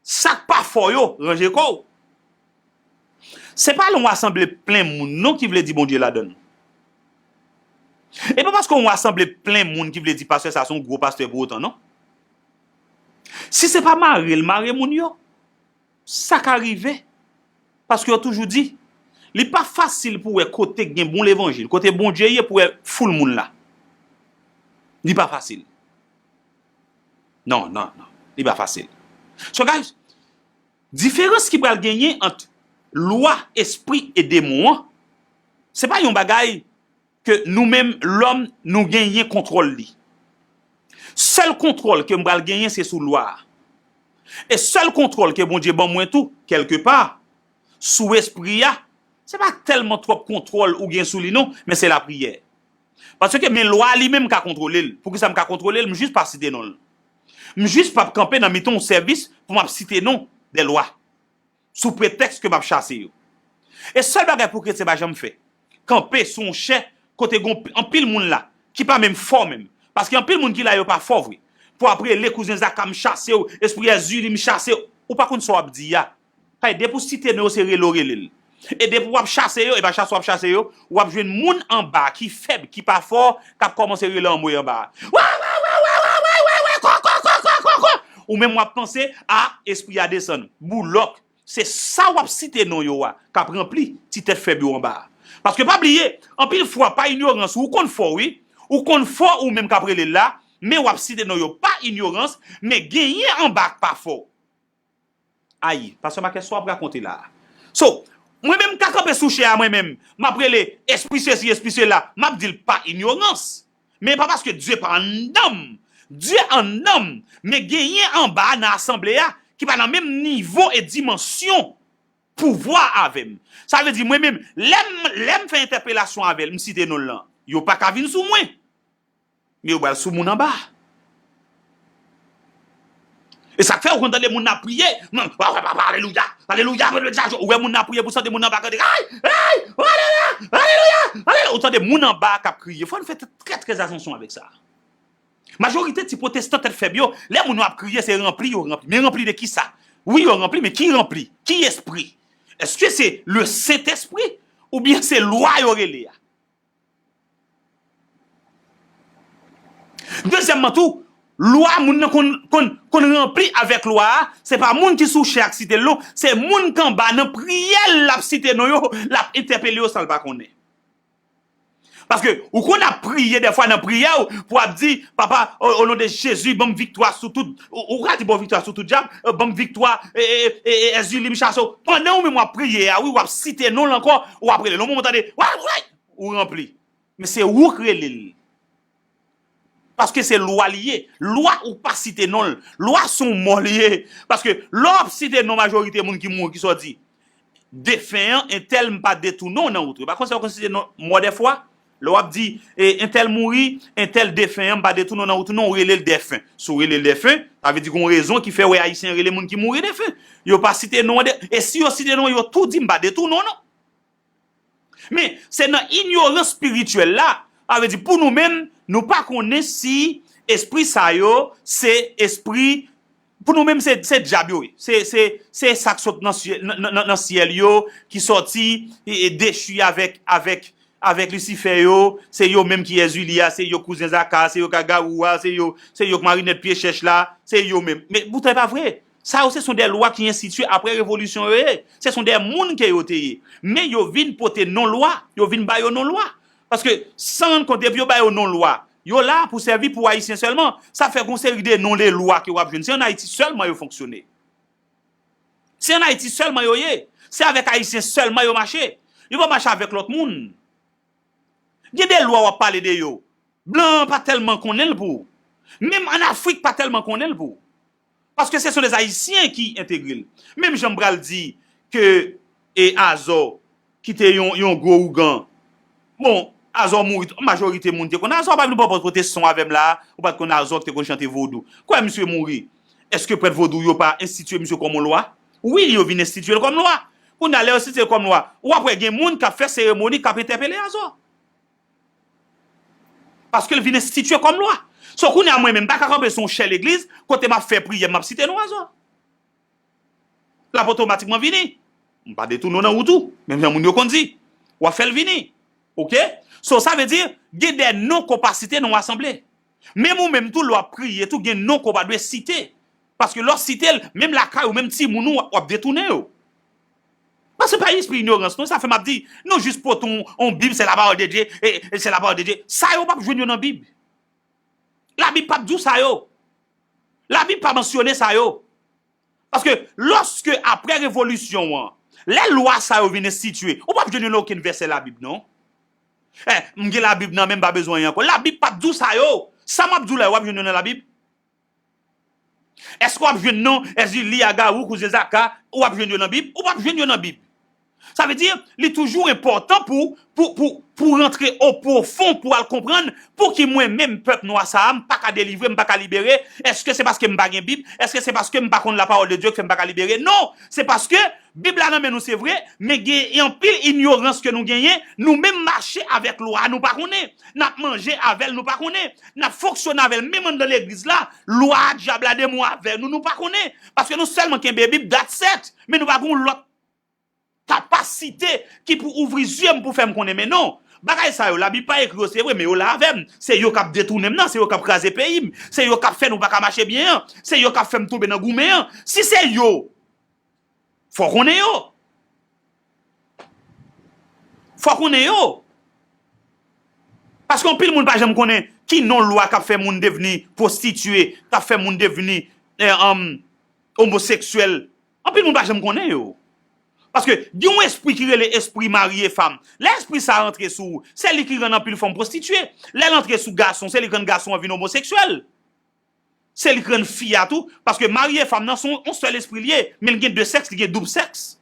sa k pa fò yo, ranje kò w. Se pa lè yon asanble plen moun non ki vle di Bondye ladan l. E pa paske yon asanble plen moun ki vle di pastè sa se yon gwo pastè pou otan, non. Si se pa mare l mare moun yo, sa ka rive. Paske yo toujou di, li pa fasil pou wè kote gen bon levanjil, kote Bondye ye pou wè foul moun la. Li pa fasil. Non, non, non. Li pa fasil. So, guys, diferans ki pral genyen ant lwa, espri e demon an, se pa yon bagay ke nou menm, lòm, nou genyen kontwòl li. Sèl kontwòl ke m pral genyen, se sou lwa a. E sèl kontwòl ke Bondye ban mwen tou, kèlkepa, sou espri a, se pa tèlman twòp kontwòl ou gen sou li non, men se lapriyè. Paske men lwa a li menm ka kontwole l. Poukisa m ka kontwole l? M jis pa site non l. M jis p ap kanpe nan mitan yon sèvis pou m ap site non dè lwa. Sou pretèks ke m ap chase yo. E sèl bagay pou kretyen pa janm fè, kanpe sou yon chè kote gen anpil moun la ki pa menm fò menm. Paske anpil moun ki la yo pa fò vre. Pou ap rele kouzen Zaka m chase w, espri Èzili m chase w. Ou pa konn sa w ap di a. Paske depi w site non yo se rele w rele l. E depi w ap chase yo, e pa chase w ap chase yo, w ap jwenn moun anba ki fèb, ki pa fò, k ap kòmanse rele anmwe anba a. Wè, wè, wè, wè, wè, wè, wè, wè, kò, kò, kò, kò, kò, kò. Ou menm w ap panse, a, espri a desann. Boulòk. Se sa w ap site non yo a k ap ranpli ti tèt fèb yo anba a. Paske pa bliye, anpil fwa pa inyorans ou konn fò wi. Ou konn fò ou menm k ap rele l la, men w ap site non yo pa inyorans, men genyen anba k pa fò. Ayi, pastè Marques, sa w ap rakonte la a? So, mwen menm m ka kanpe sou chè a mwen menm, m ap rele espri sesi, espri sela, m ap di l pa inyorans. Men pa paske Dye pa anndan m. Dye anndan m, men genyen anba a nan asanble a ki pa nan menm nivo e dimansyon pouvwa avè m. Sa vle di mwen menm, lè m, lè m fè entèpelasyon avè l, m site non l lan, yo pa ka vin sou mwen. Men yo pral sou moun anba. E sa k fè ou konn tande moun nan ap priye, alelouya, alelouya, ou wè moun nan ap priye pou sante moun nan pa tande, ay, ay, alelouya, alelouya, alelouya, ou tande moun anba k ap kriye. Fò n fè trè, trè atansyon avèk sa. Majorite ti pwotestan tèt fèb yo, lè moun yo ap kriye, se ranpli yo ranpli. Men ranpli de kisa? Wi, yo ranpli, men ki ranpli? Ki espri? Èske se le Sentespri? Oubyen se lwa yo rele a? Dezyèmman tou, lwa moun nan konn, konn, konn ranpli avèk lwa a, se pa moun ki sou chè a k site l non, se moun k anba nan priyè l l ap site non yo, l ap entèpele yo san l pa konnen. Paske ou konn ap priye dèfwa nan priyè w pou w ap di, Papa, o, o non de Jezi, ban m viktwa sou tout, ou, ou ka di ban m viktwa sou tout dyab, ban m viktwa, e, e, e, e, Èzili, m chase w. Pandan ou menm w ap priye a, wi, w ap site non l ankò, w ap rele l. Yon moman w tande, way, way, ou ranpli. Men se ou k rele l. Paske se lwa li ye. Lwa ou pa site non l. Lwa se yon mò li ye. Paske lè w ap site non majorite moun ki mouri, kisa w di? Defen an, entèl m pa detounen w nan wout ou. E pa konsa yo konn site non mò dèfwa? Lè w ap di, e, entèl mouri, entèl defen an, m pa detounen w nan wout ou non, ou rele l defen. Si w rele l defen, sa vle di gen yon rezon ki fè w wè Ayisyen rele moun ki mouri defen. Yo pa site non an de, e si yo site non an, yo tou di m pa detounen w non. Men, se nan inyorans espirityèl la, sa vle di pou nou menm, nou pa konnen si espri sa yo se espri, pou nou menm, se, se dyab yo ye. Se, se, se sa k sot nan syè-, nan, nan, nan, nan syèl yo, ki sòti, e, e dechi avèk, avèk, avèk Lisifè yo, se yo menm ki Èzili a, se yo kouzen Zaka, se yo Kagawou a, se yo, se yo k marinèt pye chèch la, se yo menm. Men poutan e pa vre. Sa yo, se son de lwa ki enstitiye apre revolisyon yo ye. Se son de moun ke yo te ye. Men yo vin pote non lwa, yo vin ba yo non lwa. Paske, san rann kont, depi yo ba yo non lwa, yo la pou sèvi pou Ayisyen sèlman. Sa fè gon seri de non de lwa ke w ap jwenn. Se ann Ayiti sèlman yo fonksyone. Se ann Ayiti sèlman yo ye. Se avèk Ayisyen sèlman yo mache. Yo pa mache avèk lòt moun. Gen de lwa w ap pale de yo. Blan an pa tèlman konnen l pou ou. Menm ann Afrik pa tèlman konnen l pou ou. Paske se son de Ayisyen ki entegre l. Menm jan m pral di ke, e, Azò, ki te yon, yon gwo ougan. Bon, Azò mouri, majorite moun te konn Azò, pa vin pran pòz pwotestan avè m la, ou pa t konn Azò ki te konn chante vodou. Kwè misye mouri. Èske prèt vodou yo pa enstitiye misye kòm yon lwa? Wi, yo vin enstitiye l kòm lwa. Kounye a, lè yo enstitiye l kòm lwa, w ap wè gen moun k ap fè seremoni, k ap entèpele Azò. Paske l vin enstitiye kòm lwa. So, kounye a, mwen menm, m pa ka kanpe sou yon chè legliz, kote m ap fè priyè, m ap site non Azò. L ap otomatikman vini. M pa detounen w nan wout ou, menm jan moun yo konn di. W ap fè l vini. Oke? So, sa vle di, gen de non ke w pa site nan yon asanble. Menm ou menm tou, lè w ap priye tou, gen non ke w pa dwe site. Paske lè w site l, menm lakay ou, menm timoun ou, w ap detounen yo. Paske pa espri inyorans, non, sa fè m ap di, nou jis pote yon, yon Bib, c'est la parole de Dieu, e, e c'est la parole de Dieu. Sa yo p ap jwenn yo nan Bib. Labib p ap di w sa yo. Labib pa mansyone sa yo. Paske lòske apre revolisyon an, lè lwa sa yo vin enstitiye, ou p ap jwenn yo nan okenn vèsè Labib, non. Eh, m gen Labib nan men, m pa bezwen anyen ankò. Labib p ap di w sa yo. Sa m ap di w la yo, w ap jwenn yo nan Labib? Èske w ap jwenn non Èzili, Agawou, kouzen Zaka, w ap jwenn yo nan Bib? Ou p ap jwenn yo nan Bib. Sa vle di, li toujou enpòtan pou, pou, pou, pou rantre o pwofon, pou al konprann pouki mwen menm, pèp nwa sa a, m pa ka delivre, m pa ka libere. Èske se paske m pa gen Bib? Èske se paske m pa konn la parole de Dieu k fè m pa ka libere? Non! Se paske Bib la nan men nou, se vre, men gen anpil inyorans ke nou genyen. Nou menm mache avèk lwa a, nou pa konnen. N ap manje avè l, nou pa konnen. N ap fonksyone avè l, menm anndan legliz la, lwa a, dyab la, demon avè nou, nou pa konnen. Paske nou sèlman kenbe Bib, that's it. Men nou pa gen yon lòt kapasite ki pou ouvri zye m pou fè m konnen. Men non, bagay sa yo, Labib pa ekri yo, se vre, men yo la avè m. Se yo k ap detounen m nan, se yo k ap kraze peyi m, se yo k ap fè nou pa ka mache byen an, se yo k ap fè m tonbe nan goumen an. Si se yo, fò w konnen yo. Fò w konnen yo. Paske anpil moun pa janm konnen ki non lwa k ap fè moun devni pwostitye, k ap fè moun devni, eh, um, omoseksyèl. Anpil moun pa janm konnen yo. Paske gen yon espri ki rele espri mari e fanm. Lè espri sa a rantre sou ou, se li ki rann anpil fanm pwostitye. Lè l antre sou gason, se li k rann gason an vin omoseksyèl. Se li k rann fi a tou, paske mari e fanm nan se yon, yon sèl espri l ye, men l gen de sèks, li gen doub sèks.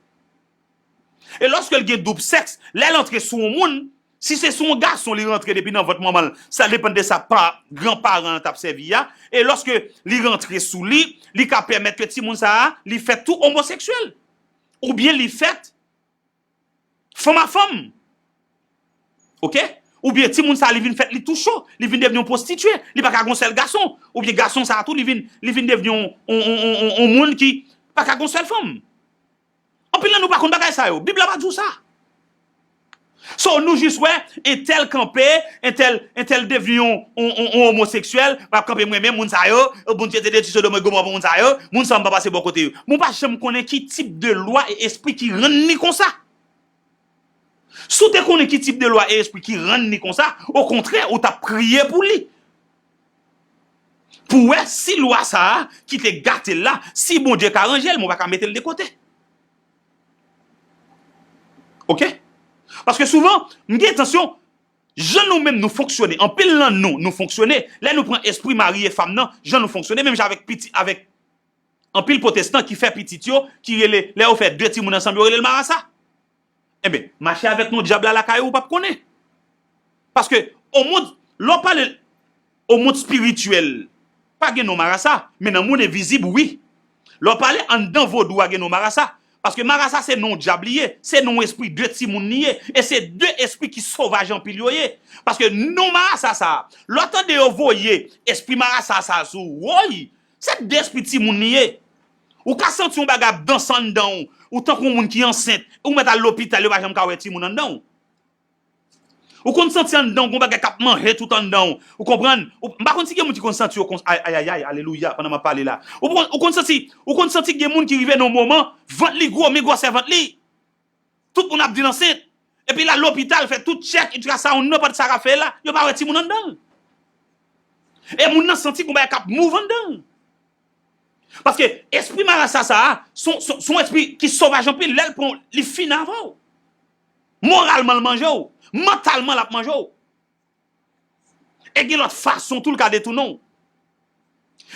E lòske l gen doub sèks, lè l antre sou yon moun, si se sou yon gason li rantre depi nan vant manman l, sa depann de sa pa, granparan an t ap sèvi a, e lòske li rantre sou li, li ka pèmèt ke timoun sa a, li fèt tou omoseksyèl. Oubyen li fèt fanm a fanm. Oke? Oubyen timoun sa a li vin fèt li tou cho, li vin devni yon pwostitye, li pa ka gen yon sèl gason. Oubyen gason sa a tou li vin, li vin devni yon, yon, yon, yon, yon, yon moun ki pa ka gen yon sèl fanm. Anpil nan nou pa konn bagay sa yo. Bib la pa di w sa. So, nou jis wè, entèl kanpe, entèl, entèl devni yon, yon, yon, yon omoseksyèl, m ap kanpe mwen menm, moun sa yo, Bondye te detwi Sodòm e Gomò pou moun sa yo, moun sa yo m pa pase bò kote yo. Men w pa janm konnen ki tip de lwa e espri ki rann li konsa. Si w te konnen ki tip de lwa e espri ki rann li konsa, okontrè, ou t ap priye pou li. Pou wè si lwa sa a ki te gate l la, si Bondye ka ranje l, men w pa ka mete l de kote. Oke? Paske souvan, m gen entansyon, jan nou menm nou fonksyone, anpil nan nou, nou fonksyone, lè nou pran espri mari e fanm nan, jan nou fonksyone, menm jan avèk piti, avèk anpil pwotestan ki fè pitit yo, ki rele, lè yo fè de timoun ansanm, yo rele l marasa. Enben, mache avèk non dyab la lakay ou, ou p ap konnen. Paske, o mond, lè w pale o mond espirityèl, pa gen non marasa, men nan mond envizib, wi. Lè w pale anndan vodou a gen non marasa. Paske marasa se non dyab li ye, se non espri de timoun li ye, e se de espri ki sovaj anpil yo ye. Paske non marasa sa a, lè w tande yo voye espri marasa sa a sou ou, woy, se de espri timoun li ye. Ou ka santi yon bagay ap danse anndan w, ou tankou yon moun ki ansent, ou mèt al lopital, yo pa janm ka wè timoun anndan w. Ou konn santi anndan w, gon bagay k ap manje tout anndan w. Ou konprann? Ou, m pa konn si gen moun ki konn santi yo konsa, ay, ay, ay, ay, alelouya, pandan m ap pale la. Ou konn, ou konn santi, ou konn santi gen moun ki rive nan yon moman, vant li gwo, men gwosè vant li. Tout moun ap di l ansent. Epi l al lopital, fè tout tchèk, ultrasound, nenpòt sa k ap fè la, yo pa wè timoun anndan l. E moun nan santi gon bagay k ap move anndan l. Paske espri marasa sa a, se yon, se yon, se yon espri ki sovaj anpil. Lè l pran w, li fini avè w. Moralman, l manje w. Mantalman, l ap manje w. E gen lòt fason tou l ka detounen w.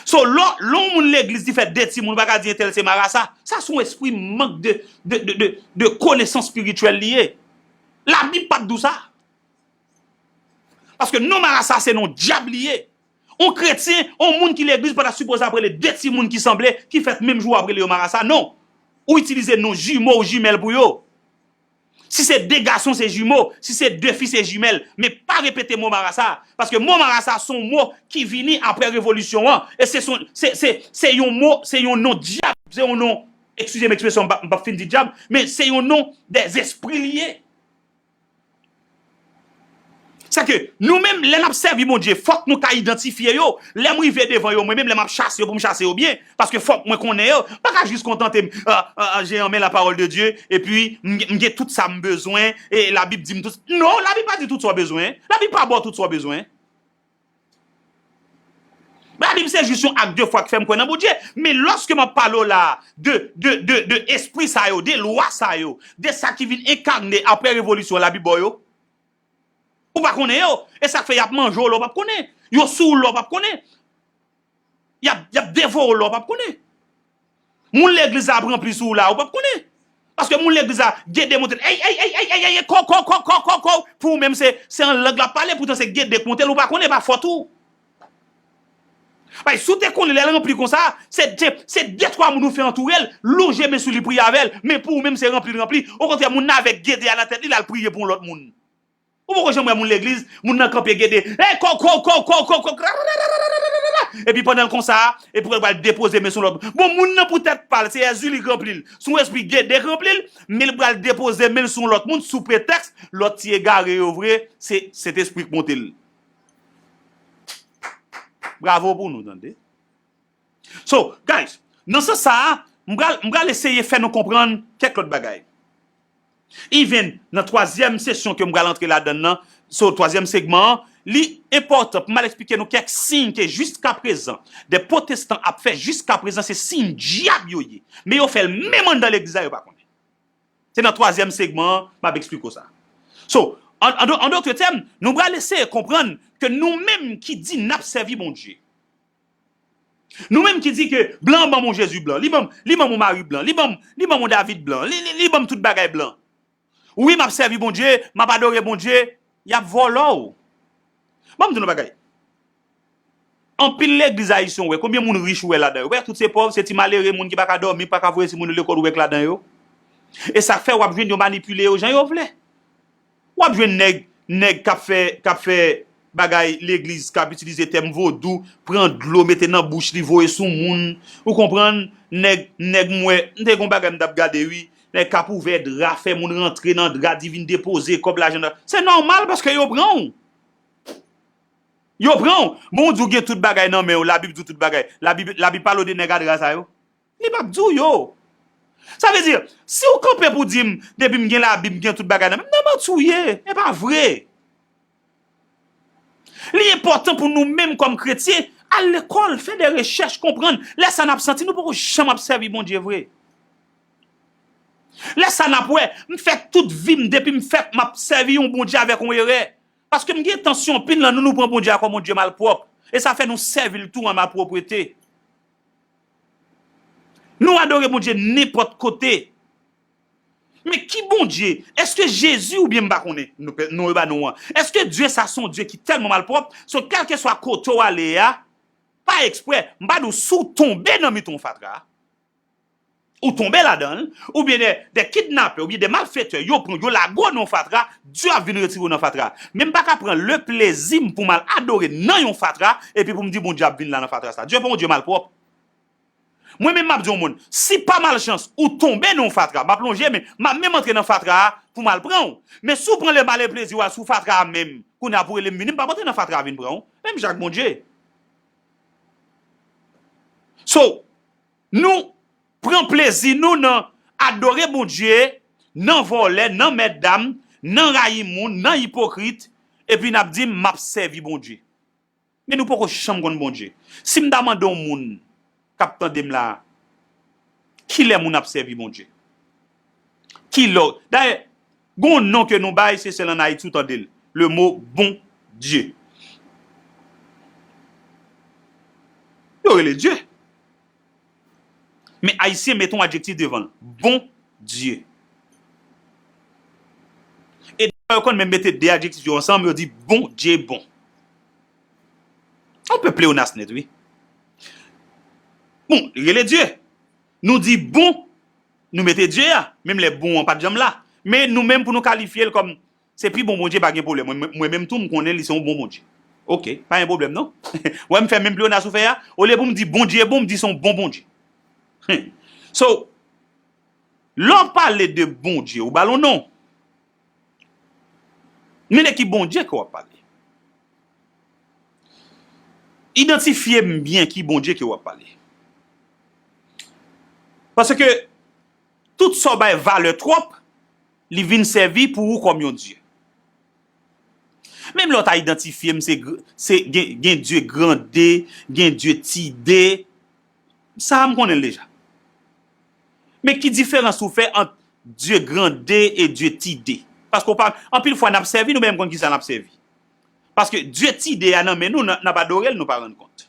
So, lè, lè yon moun legliz li fè de timoun, ou pa ka di entèl se marasa. Sa se yon espri mank de, de, de, de, de konesans espirityèl li ye. Labib pa t di w sa. Paske non marasa se non dyab li ye. Yon kretyen, yon moun ki legliz pa ta sipoze ap rele de timoun ki sanble, ki fèt menm jou w ap rele yo marasa, non. Ou itilize non jimo ou jimèl pou yo. Si se de gason, se jimo. Si se de fi, se jimèl. Men pa repete mo marasa. Paske mo marasa se yon mo ki vini apre revolisyon an. E se, se, se, se yon mo, se yon non dyab. Se yon non, eskize m ekspresyon, m p ap, m p ap fin di dyab, men se yon non dèzespri li ye. Sèke nou menm, lè n ap sèvi Bondye, fòk nou ka idantifye yo. Lè m rive devan yo, mwen menm, lè m ap chase yo pou m chase yo byen, paske fòk mwen konnen yo. M pa ka jis kontante m, a, a, a, j'ai en main la parole de Dieu, epi m, m gen tout sa m bezwen, e Labib di m tout. Non, Labib pa di tout sa w bezwen. Labib pa ba w tout sa w bezwen. Labib se jis yon ak de fwa k fè m kwè nan Bondye. Men lòske m ap pale w la de, de, de, de espri sa yo, de lwa sa yo, de sa ki vin enkane apre revolisyon, Labib ba w yo. Ou pa konnen yo. E sa k fè y ap manje w lè w p ap konnen. Yo sou w lè w p ap konnen. Y ap, y ap devore w lè w p ap konnen. Moun legliz la ap ranpli sou ou la, ou p ap konnen. Paske moun legliz la, gede monte l, ey, ey, ey, ey, ey, ey, ey, ko, ko, ko, ko, ko, ko. Pou ou menm, se, se an lang l ap pale, poutan se gede k monte l, ou pa konnen, pa fòt ou. Bay, si w te konnen lè l ranpli konsa, se de, se de twa moun ou fè antoure l, lonje men sou li, priye avè l, men pou ou menm, se ranpli l ranpli. Okontrè, moun nan avèk gede a nan tèt li, l al priye pou yon lòt moun. Ou poko janm wè moun legliz, moun nan kanpe gede. Ey, ko, ko, ko, ko, ko, ko, epi pandan l konsa, epi l pral depoze men sou lòt. Bon, moun nan pou tèt pa l, se Èzili k ranpli l. Se yon espri gede k ranpli l, men l pral depoze men l sou yon lòt moun sou pretèks lòt ti egare yo vre, se Sentespri k monte l. Bravo pou nou, tande. So, guys, nan sans sa a, m pral, m pral eseye fè nou konprann kèk lòt bagay. Even nan twazyèm sesyon ke m pral antre ladan l nan, so, twazyèm segman an, li enpòtan pou m al eksplike nou kèk siy ke jiskaprezan, de pwotestan ap fè jiskaprezan, se siy dyab yo ye. Men yo fè l menm anndan legliz la, yo pa konnen. Se nan twazyèm segman an, m ap eksplike w sa. So, an, an, an dòt tèm, nou pral eseye konprann ke nou menm ki di n ap sèvi Bondye, nou menm ki di ke blan ban m yon Jezi blan, li ban m, li ban m yon Mari blan, li ban m, li ban m yon David blan, li, li, li ban m tout bagay blan. Wi, m ap sèvi Bondye, m ap adore Bondye, y ap vòlò w. Ban m di nou bagay. Anpil legliz ayisyen w wè, konbyen moun rich ou wè ladan yo? Ou wè tout se pòv, se ti malere, moun ki pa ka dòmi, pa ka voye timoun yo lekòl, ou wè k ladan yo. E sa k fè w ap jwenn yo manipile yo jan yo vle. W ap jwenn nèg, nèg k ap fè, k ap fè bagay legliz, k ap itilize tèm vodou, pran dlo, mete nan bouch li, voye sou moun. Ou konprann? Nèg, nèg m wè, m te gen yon bagay m t ap gade, wi. Nèg k ap ouvè dra, fè moun rantre nan dra, di vin depoze kòb, lajan nan. Se nòmal paske yo pran w. Yo pran w. Bon, w di w gen tout bagay nan men w, Labib di w tout bagay. Labib, Labib pale w de nèg a dra sa yo? Li p ap di w yo. Sa vle di, si w kanpe pou di m, depi m gen Labib, m gen tout bagay nan men m, nan manti w ye. E pa vre. Li enpòtan pou nou menm kòm kretyen, al lekòl, fè de rechèch, konprann. Lè sa n ap santi nou poko janm ap sèvi Bondye vre. Lè sa n ap wè, m fè tout vi m, depi m fèt, m ap sèvi yon Bondye avèk yon erè. Paske m gen tansyon, anpil nan nou, nou pran Bondye a kòm yon Dye malpwòp. E sa fè nou sèvi l tou an malpwòpte. Nou adore Bondye nenpòt kote. Men ki Bondye? Èske Jezi oubyen m pa konnen? Nou, nou e ba nou an. Èske Dye sa se yon Dye ki tèlman malpwòp? So, kèlkeswa kote w ale a, pa eksprè, m pa di w si w tonbe nan mitan yon fatra, ou tonbe ladan l, oubyen de, de kidnapè, oubyen de malfetè, yo pran w, yo lage w nan yon fatra, Dye ap vin retire w nan fatra. Men m pa ka pran le plezi m pou m al adore nan yon fatra, epi pou m di Bondye ap vin la nan fatra sa. Dye pa yon Dye malpwòp. Mwen menm m ap di yon moun, si pa malchans ou tonbe nan yon fatra, m ap lonje men, m ap menm antre nan fatra a pou m al pran w. Men si w pran le mal e plezi w al sou fatra a menm, kounye a pou rele m vini, m p ap antre nan fatra a vin pran w. Menm jan ak Bondye. So, nou pran plezi nou nan adore Bondye, nan vòlè, nan mètdam, nan rayi moun, nan ipokrit, epi n ap di, "M ap sèvi Bondye." Men nou poko janm konn Bondye. Si m ta mande yon moun k ap tande m la, kilè moun ap sèvi Bondye? Kilè? Dayè, gen yon non ke nou bay, se sèl ann Ayiti ou tande l. Le mot Bondye. Yo rele Dye. Men Ayisyen mete yon adjektif devan l. Bondye. E dèfwa yo konn menm mete de adjektif yo ansanm, yo di Bondye bon. On pèp pleyonas nèt, wi. Bon, li rele Dye. Nou di bon, nou mete Dye a. Menm lè bon an pa t janm la. Men nou menm pou nou kalifye l kòm se pi bon Bondye, pa gen pwoblèm. Mwen, mwen, mwen menm tou, m konnen li se yon bon Bondye. Oke, pa gen pwoblèm non. Wè m fè menm pleyonas ou fè a, olye pou m di Bondye bon, m di se yon bon Bondye. Hen. So, lè w pale de Bondye, ou ba l yon non. Men de ki Bondye ke w ap pale? Idantifye m byen ki Bondye ke w ap pale. Paske tout sa w bay valè twòp, li vin sèvi pou ou kòm yon dye. Menm lè w ta idantifye m, se, gr- se gen, gen dye grande, gen dye ti de, sa a m konnen l deja. Men ki diferans ou fè ant dye grande e dye ti de? Paske w pa, anpil fwa n ap sèvi, nou menm konn kisa n ap sèvi. Paske dye ti de a nan men nou, n, n ap adore l, nou pa rann kont.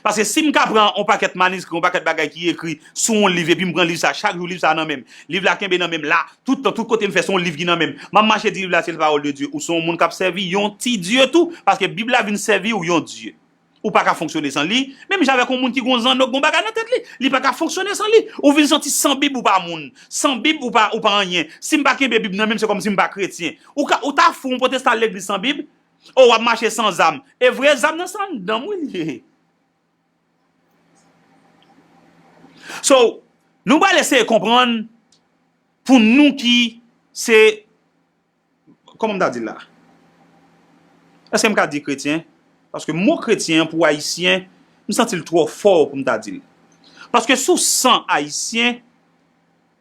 Paske si m ka pran yon pakèt maniskri, yon pakèt bagay ki ekri sou yon liv, epi m pran liv sa, chak jou liv sa nan men m. Liv la kenbe nan men m la, tout tan, tout kote m fè, se yon liv ki nan men m. M ap mache di liv la, se la parole de Dieu. Ou se yon moun k ap sèvi yon ti dye tou, paske Bib la vin sèvi w yon dye. Ou pa ka fonksyone san li, menm jan avèk yon moun ki gon zanno, gon bagay nan tèt li, li pa ka fonksyone san li. Ou vin santi san Bib ou pa moun, san Bib ou pa, ou pa anyen. Si m pa kenbe Bib nan men m, se kòmsi m pa kretyen. Ou ka, ou ta fou, yon pwotestan al legliz san Bib? O, w ap mache san zam. E vre zam nan se anndan m wi li ye. So, nou pral eseye konprann pou nou ki se, kòman m ta di l la? Èske m ka di kretyen? Paske mo kretyen an pou ayisyen, m santi l twò fò pou m ta di l. Paske sou san ayisyen,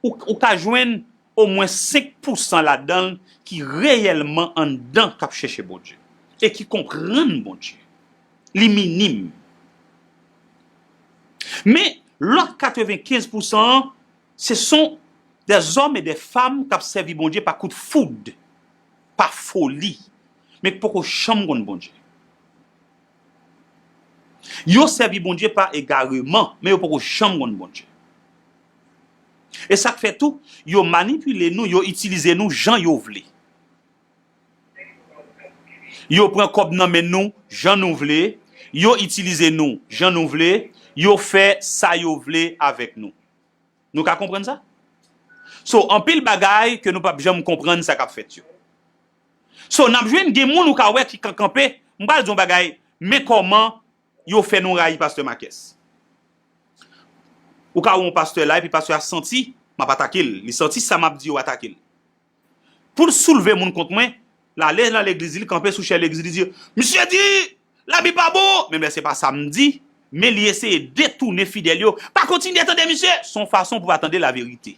ou, ou ka jwenn omwen senk pousan ladan l ki reyèlman anndan k ap chèche Bondye e ki konprann Bondye. Li minim. Men, lòt katrevenkenz pousan an, se son dè zòm e dè fanm k ap sèvi Bondye pa kout foud, pa foli, men k poko janm konn Bondye. Yo sèvi Bondye pa egareman, men yo poko janm konn Bondye. E sa k fè tou, yo manipile nou, yo itilize nou jan yo vle. Yo pran kòb nan men nou jan nou vle, yo itilize nou jan nou vle, yo fè sa yo vle avèk nou. Nou ka konprann sa? So, anpil bagay ke nou p ap janm konprann sa k ap fèt yo. So, n ap jwenn gen moun ou ka wè ki ka kanpe, m pral di yon bagay, men kòman yo fè nou rayi pastè Makès. Ou ka wè yon pastè la, epi pastè a santi m ap atake l. Li santi sa m ap di yo atake l. Pou l soulve moun kont mwen, l ale nan legliz, li kanpe sou chè legliz, li di, "Misye di, Labib pa bon!" Menm lè se pa sa m di, men li eseye detounen fidèl yo. Pa kontinye tande misye! Se yon fason pou pa tande laverite.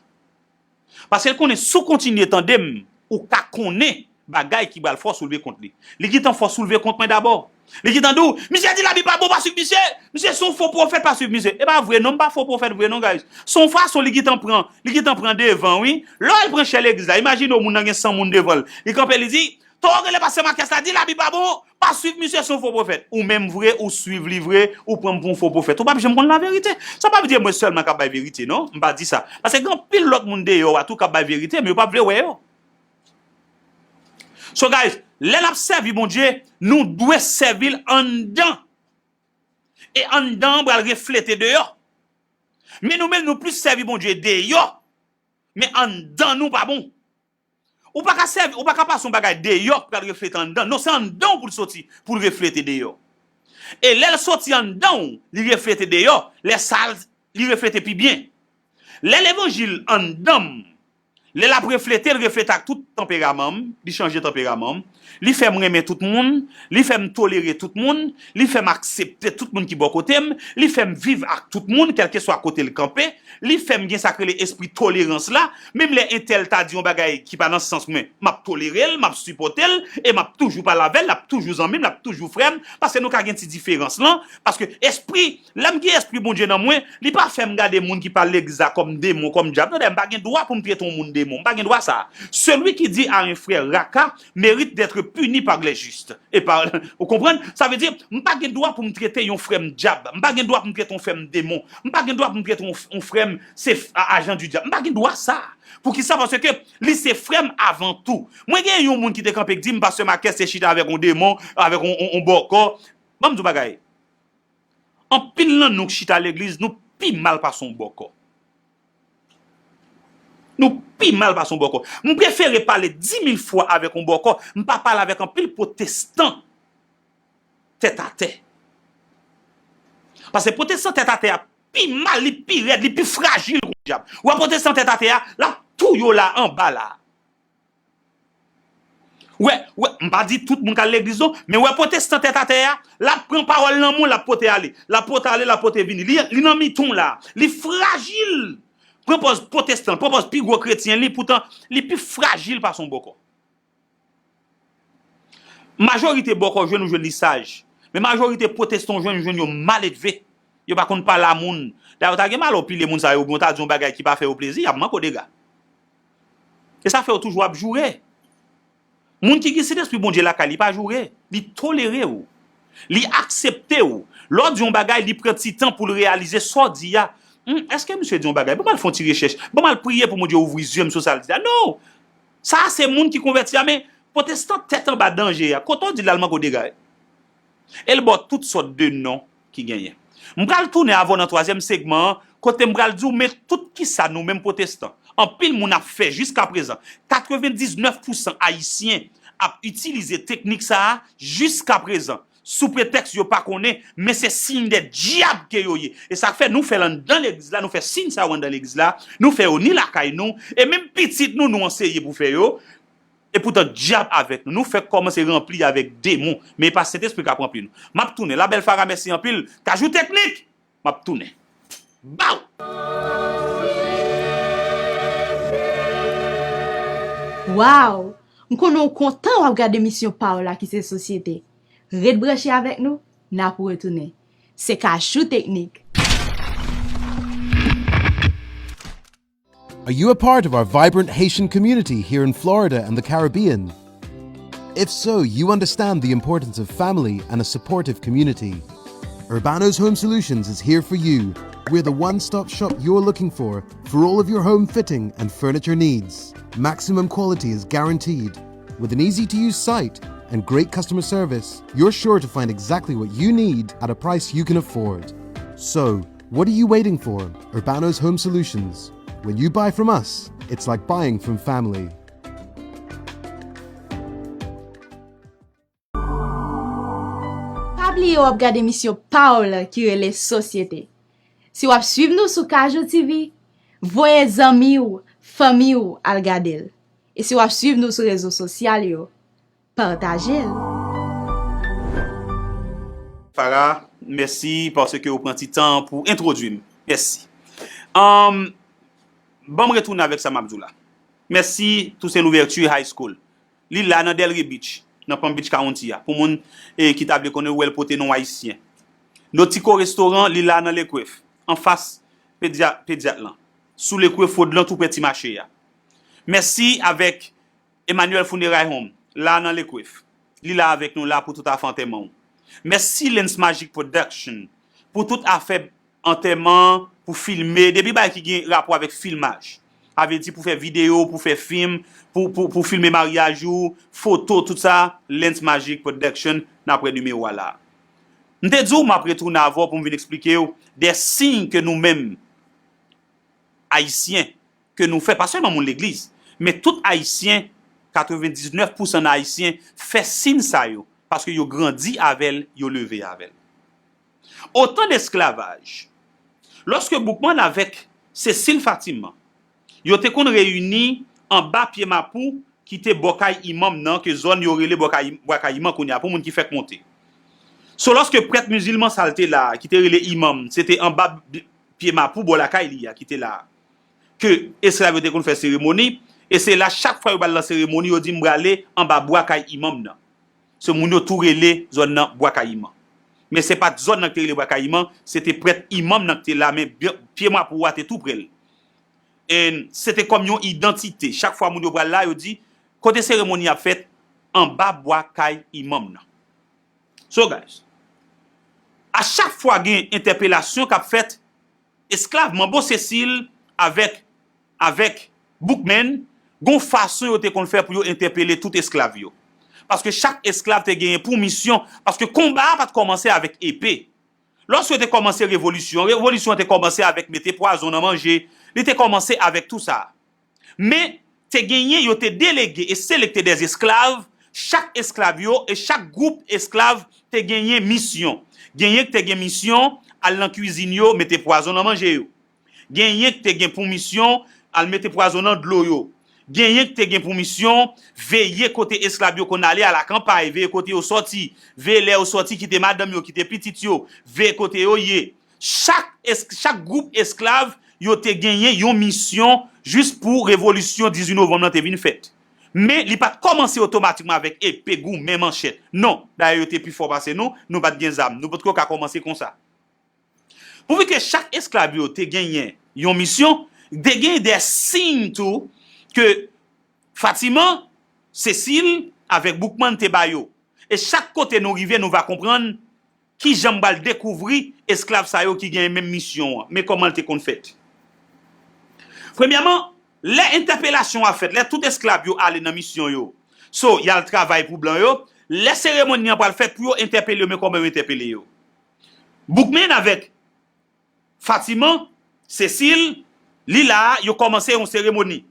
Paske l konnen si w kontinye tande m, ou ka konnen bagay ki pral fè w soulve kont li. Li gentan fè w soulve kont mwen dabò. Li gentan di w, "Misye di Labib pa bon, pa swiv misye. Misye se yon fo pwofèt, pa swiv misye." E pa vre non, m pa fo pwofèt vre non, guys. Se yon fason li gentan pran, li gentan pran devan, wi. Lè w al pran chè legliz la, imajine w moun nan gen san moun devan l. Li kanpe, li di, "Tò, rele pastè Makès la, di Labib pa bon, pa swiv misye, se yon fo pwofèt." Ou menm vre, ou swiv li vre, ou pran m pou yon fo pwofèt. Ou p ap janm konn laverite. Sa pa vle di mwen sèlman k ap bay verite, non. M pa di sa. Paske gen anpil lòt moun deyò a tou k ap bay verite, men yo p ap vle wè yo. So, guys, lè n ap sèvi Bondye, nou dwe sèvi l anndan. E anndan an pral reflete deyò. Men nou menm, nou plis sèvi Bondye deyò, men anndan nou pa bon. Ou pa ka sèvi, ou pa ka pase yon bagay deyò k pral reflete anndan. Non, se anndan w pou l soti, pou l reflete deyò. E lè l soti anndan w, li reflete deyò, lè sa a, li reflete pi byen. Lè levanjil anndan m, lè l ap reflete, l reflete ak tout tanperaman m, li chanje tanperaman m, li fè m renmen tout moun, li fè m tolere tout moun, li fè m aksepte tout moun ki bò kote m, li fè m viv ak tout moun, kèlkeswa kote l kanpe, li fè m gen sa k rele espri tolerans la, menm lè entèl ta di yon bagay ki pa nan sans mwen, m ap tolere l, m ap sipòte l, e m ap toujou pale avè l, l ap toujou zanmi m, l ap toujou frè m, paske nou ka gen ti diferans lan, paske espri, lè m gen espri Bondye nan mwen, li pa fè m gade moun ki pa al legliz la kòm demon, kòm dyab. Non, dayè, m pa gen dwa pou m trete yon moun demon, m pa gen dwa sa. Celui qui dit à un frère raka mérite d'être puni par les justes. E pa, ou konprann? Sa vle di, m pa gen dwa pou m trete yon frè m dyab. M pa gen dwa pou m trete yon frè m demon. M pa gen dwa pou m trete yon, yon frè m se f-, a-, ajan di dyab. M pa gen dwa sa. Poukisa? Paske li se frè m avan tou. Mwen gen yon moun ki te kanpe k di m, pastè Makès te chita avèk yon demon, avèk yon, yon, yon bòkò. Ban m di w bagay. Anpil nan nou k chita legliz, nou pi mal pase yon bòkò. Nou pi mal pase yon bòkò. M prefere pale di mil fwa avèk yon bòkò, m pa pale avèk anpil pwotestan tètatè. Paske pwotestan tètatè a pi mal, li pi rèd, li pi frajil ke yon dyab. Ou wè pwotestan tètatè a, l ap touye w la anba la. Wè, wè, m pa di tout moun k al legliz non, men wè pwotestan tètatè a, l ap pran pawòl nan men w, l ap pote ale. L ap pote ale, l ap pote vini. Li, li nan mitan w la. Li frajil. Pran pòz pwotestan, pran pòz pi gwo kretyen li, poutan li pi frajil pase yon bòkò. Majorite bòkò w jwenn, ou jwenn li saj. Men majorite pwotestan w jwenn, ou jwenn yo maledve. Yo pa konn pale a moun. Dayè, w ta gen malè w pile moun sa yo, oubyen w ta di yon bagay ki pa fè yo plezi, y ap manke w dega. E sa fè yo toujou ap joure. Moun ki gen Sentespri Bondye lakay li pa joure. Li tolere w. Li aksepte w. Lè w di yon bagay, li pran ti tan pou l reyalize sa w di a. Hmm, èske misye di yon bagay? Ban m al fè yon ti rechèch. Ban m al priye pou Bondye ouvri zye m sou sa l di a. Non! Sa a se moun ki konvèti a, men pwotestan tèt anba danje a. Kote w di l al manke w dega? E l ba w tout sòt de non ki genyen. M pral tounen avè w nan twazyèm segman an, kote m pral di w men tout kisa nou menm pwotestan, anpil moun ap fè jiskaprezan. Katrevendiznèf pousan Ayisyen ap itilize teknik sa a jiskaprezan, sou pretèks yo pa konnen, men se siy de dyab ke yo ye. E sa k fè nou fè l anndan legliz la, nou fè siy sa yo anndan legliz la, nou fè yo ni lakay nou, e menm pitit nou, nou anseye pou fè yo. Epoutan, dyab avèk nou. Nou fèk kòmanse ranpli avèk demon. Men e pa Sentespri k ap ranpli nou. M ap tounen. La Belle Farah, mèsi anpil. Kajou Teknik, m ap tounen. Baw! Wow! M konnen w kontan w ap gade emisyon pa w la ki se Sosyete. Ret branche avèk nou, n ap retounen. Se Kajou Teknik. Are you a part of our vibrant Haitian community here in Florida and the Caribbean? If so, you understand the importance of family and a supportive community. Urbano's Home Solutions is here for you. We're the one stop shop you're looking for for all of your home fitting and furniture needs. Maximum quality is guaranteed. With an easy to use site and great customer service, you're sure to find exactly what you need at a price you can afford. So, what are you waiting for? Urbano's Home Solutions. When you buy from us, it's like buying from family. Yo w ap gade emisyon pa w la ki rele Sosyete. Si w ap swiv nou sou Kajou T V, voye zanmi w, fanmi w al gade l. E si w ap swiv nou sou rezo sosyal yo, pataje l. Farah, mèsi paske w pran ti tan pou entwodui m. Mèsi. Um, ban m retounen avèk sa m ap di w la. Mèsi Toussaint Louverture High School. Li la nan Delray Beach, nan Palm Beach County a. Pou moun eh, ki ta vle konnen, ou wè l pote non ayisyen. Notico Restaurant, li la nan Lekref, anfas pedyat, pedyat lan. Sou Lekref Road lan, tou prè ti mache a. Mèsi avèk Emmanuel Funeray Home, la nan Lekref. Li la avèk nou la pou tout afè antèman w. Mèsi Lens Magic Production pou tout afè antèman, pou filme, depi bagay ki gen rapò avèk filmaj. Sa vle di pou fè videyo, pou fè fim, pou, pou, pou filme maryaj ou, foto, tout sa, Lens Magic Production, n ap wè nimewo a la. M te di w m ap retounen avè w pou m vin eksplike w de siy ke nou menm, Ayisyen, ke nou fè, pa sèlman moun legliz, men tout Ayisyen, katrevendiznèf pousan nan Ayisyen fè siy sa yo, paske yo grandi avè l, yo leve avè l. Otan desklavaj. Lòske Boukman avèk Cécile Fatiman, yo te konn reyini anba pye mapou ki te bò kay imanm nan, ke zòn yo rele bò kay, bwa kay imanm kounye a, pou moun ki fèk monte. So, lòske prèt mizilman sa l te la a, ki te rele imanm, se te anba pye mapou bò lakay li a, ki te la a, ke esklav yo te konn fè seremoni, e se la chak fwa yo pral nan seremoni, yo di m prale anba bwa kay imanm nan. Se moun yo tou rele zòn nan Bwa Kayiman. Men se pa t zòn nan ki te rele Bwa Kayiman, se te prèt imanm nan ki te la, men pye mapou a te tou prè l. And se te kòm yon idantite. Chak fwa moun yo pral la, yo di, kote seremoni ap fèt, anba bwa kay imanm nan. So guys, a chak fwa gen entèpelasyon k ap fèt, esklav Manbo Cécile avèk, avèk Boukman, gon fason yo te konn fè pou yo entèpele tout esklav yo. Paske chak esklav te genyen pou misyon, paske konba a pa t kòmanse avèk epe. Lòske yo te kòmanse revolisyon, revolisyon an te kòmanse avèk mete pwazon nan manje, li te kòmanse avèk tou sa. Men, te genyen, yo te delege e selekte dè esklav, chak esklav yo e chak gwoup esklav te genyen misyon. Genyen ki te gen misyon al nan kwizin yo, mete pwazon nan manje yo. Genyen ki te gen pou misyon al mete pwazon nan dlo yo. Genyen ki te gen pou misyon veye kote esklav yo konn ale alakanpay, veye kote yo sòti, veye lè yo sòti, kite madanm yo, kite pitit yo, veye kote yo ye. Chak, chak gwoup esklav yo te genyen yon misyon jis pou revolisyon dizuit novanm nan te vin fèt. Men li pa t kòmanse otomatikman avèk epe, goumen, manchèt. Non, dayè yo te pi fò pase nou, nou pa t gen zam, nou potko ka kòmanse konsa. Pouvi ke chak esklav yo te genyen yon misyon, te genyen de siy tou ke Fatiman, Cécile avèk Boukman te ba yo. E chak kote nou rive, nou va konprann kijan m pral dekouvri esklav sa yo ki genyen menm misyon an, men kòman l te konn fèt. Premyèman, lè entèpelasyon an ap fèt, lè tout esklav yo ale nan misyon yo, so, y al travay pou blan yo, lè seremoni an pral fèt pou yo entèpele yo, men kòman yo entèpele yo. Boukman avèk Fatiman, Cécile, li la a, yo kòmanse yon seremoni.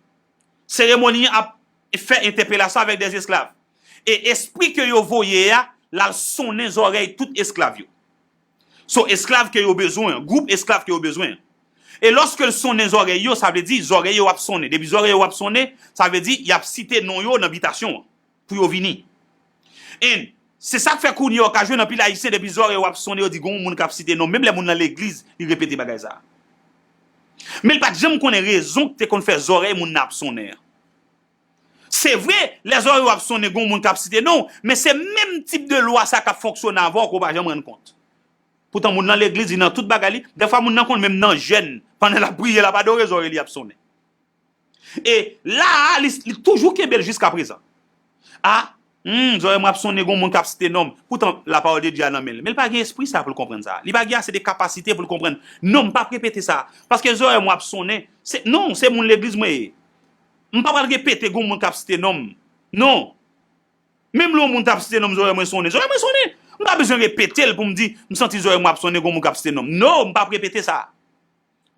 Seremoni an ap fè entèpelasyon avèk dè esklav. E espri ke yo voye a, l al sonnen zòrèy tout esklav yo. So esklav ke yo bezwen an, gwoup esklav ke yo bezwen an. E lòske l sonnen zòrèy yo, sa vle di zòrèy yo ap sonnen. Depi zòrèy yo ap sonnen, sa vle di y ap site non yo nan bitasyon an pou yo vini. And se sa k fè kounye a w ka jwenn anpil Ayisyen depi zòrèy yo ap sonnen, yo di gon moun k ap site non m. Menm lè moun nan legliz, li repete bagay sa a. Men l pa t janm konnen rezon k te konn fè zòrèy moun nan ap sonnen an. Se vre, lè zòrèy ou ap sonnen, gon moun k ap site non w, men se menm tip de lwa sa k ap fonksyone avè w ke w pa janm rann kont. Poutan moun nan legliz, li nan tout bagay li, dèfwa moun nan konn menm nan jèn, pandan l ap priye, l ap adore, zòrèy li ap sonnen. E la a, li, li toujou kenbe l jiskaprezan. A, hmm, zòrèy mwen ap sonnen, gon moun k ap site non m. Poutan lapawòl de Dye a nan men l. Men l pa gen espri sa pou l konprann sa. Li pa gen ase de kapasite pou l konprann. Non, m p ap repete sa. Paske zòrèy mwen ap sonnen. Se, non, se moun legliz mwen ye. M pa pral repete gon moun k ap site non m. Non. Menm lè yon moun t ap site non m, zòrèy mwen sonnen. Zòrèy mwen sonnen. M pa bezwen repete l pou m di, m santi zòrèy mwen ap sonnen, gon moun k ap site non m. Non, m p ap repete sa.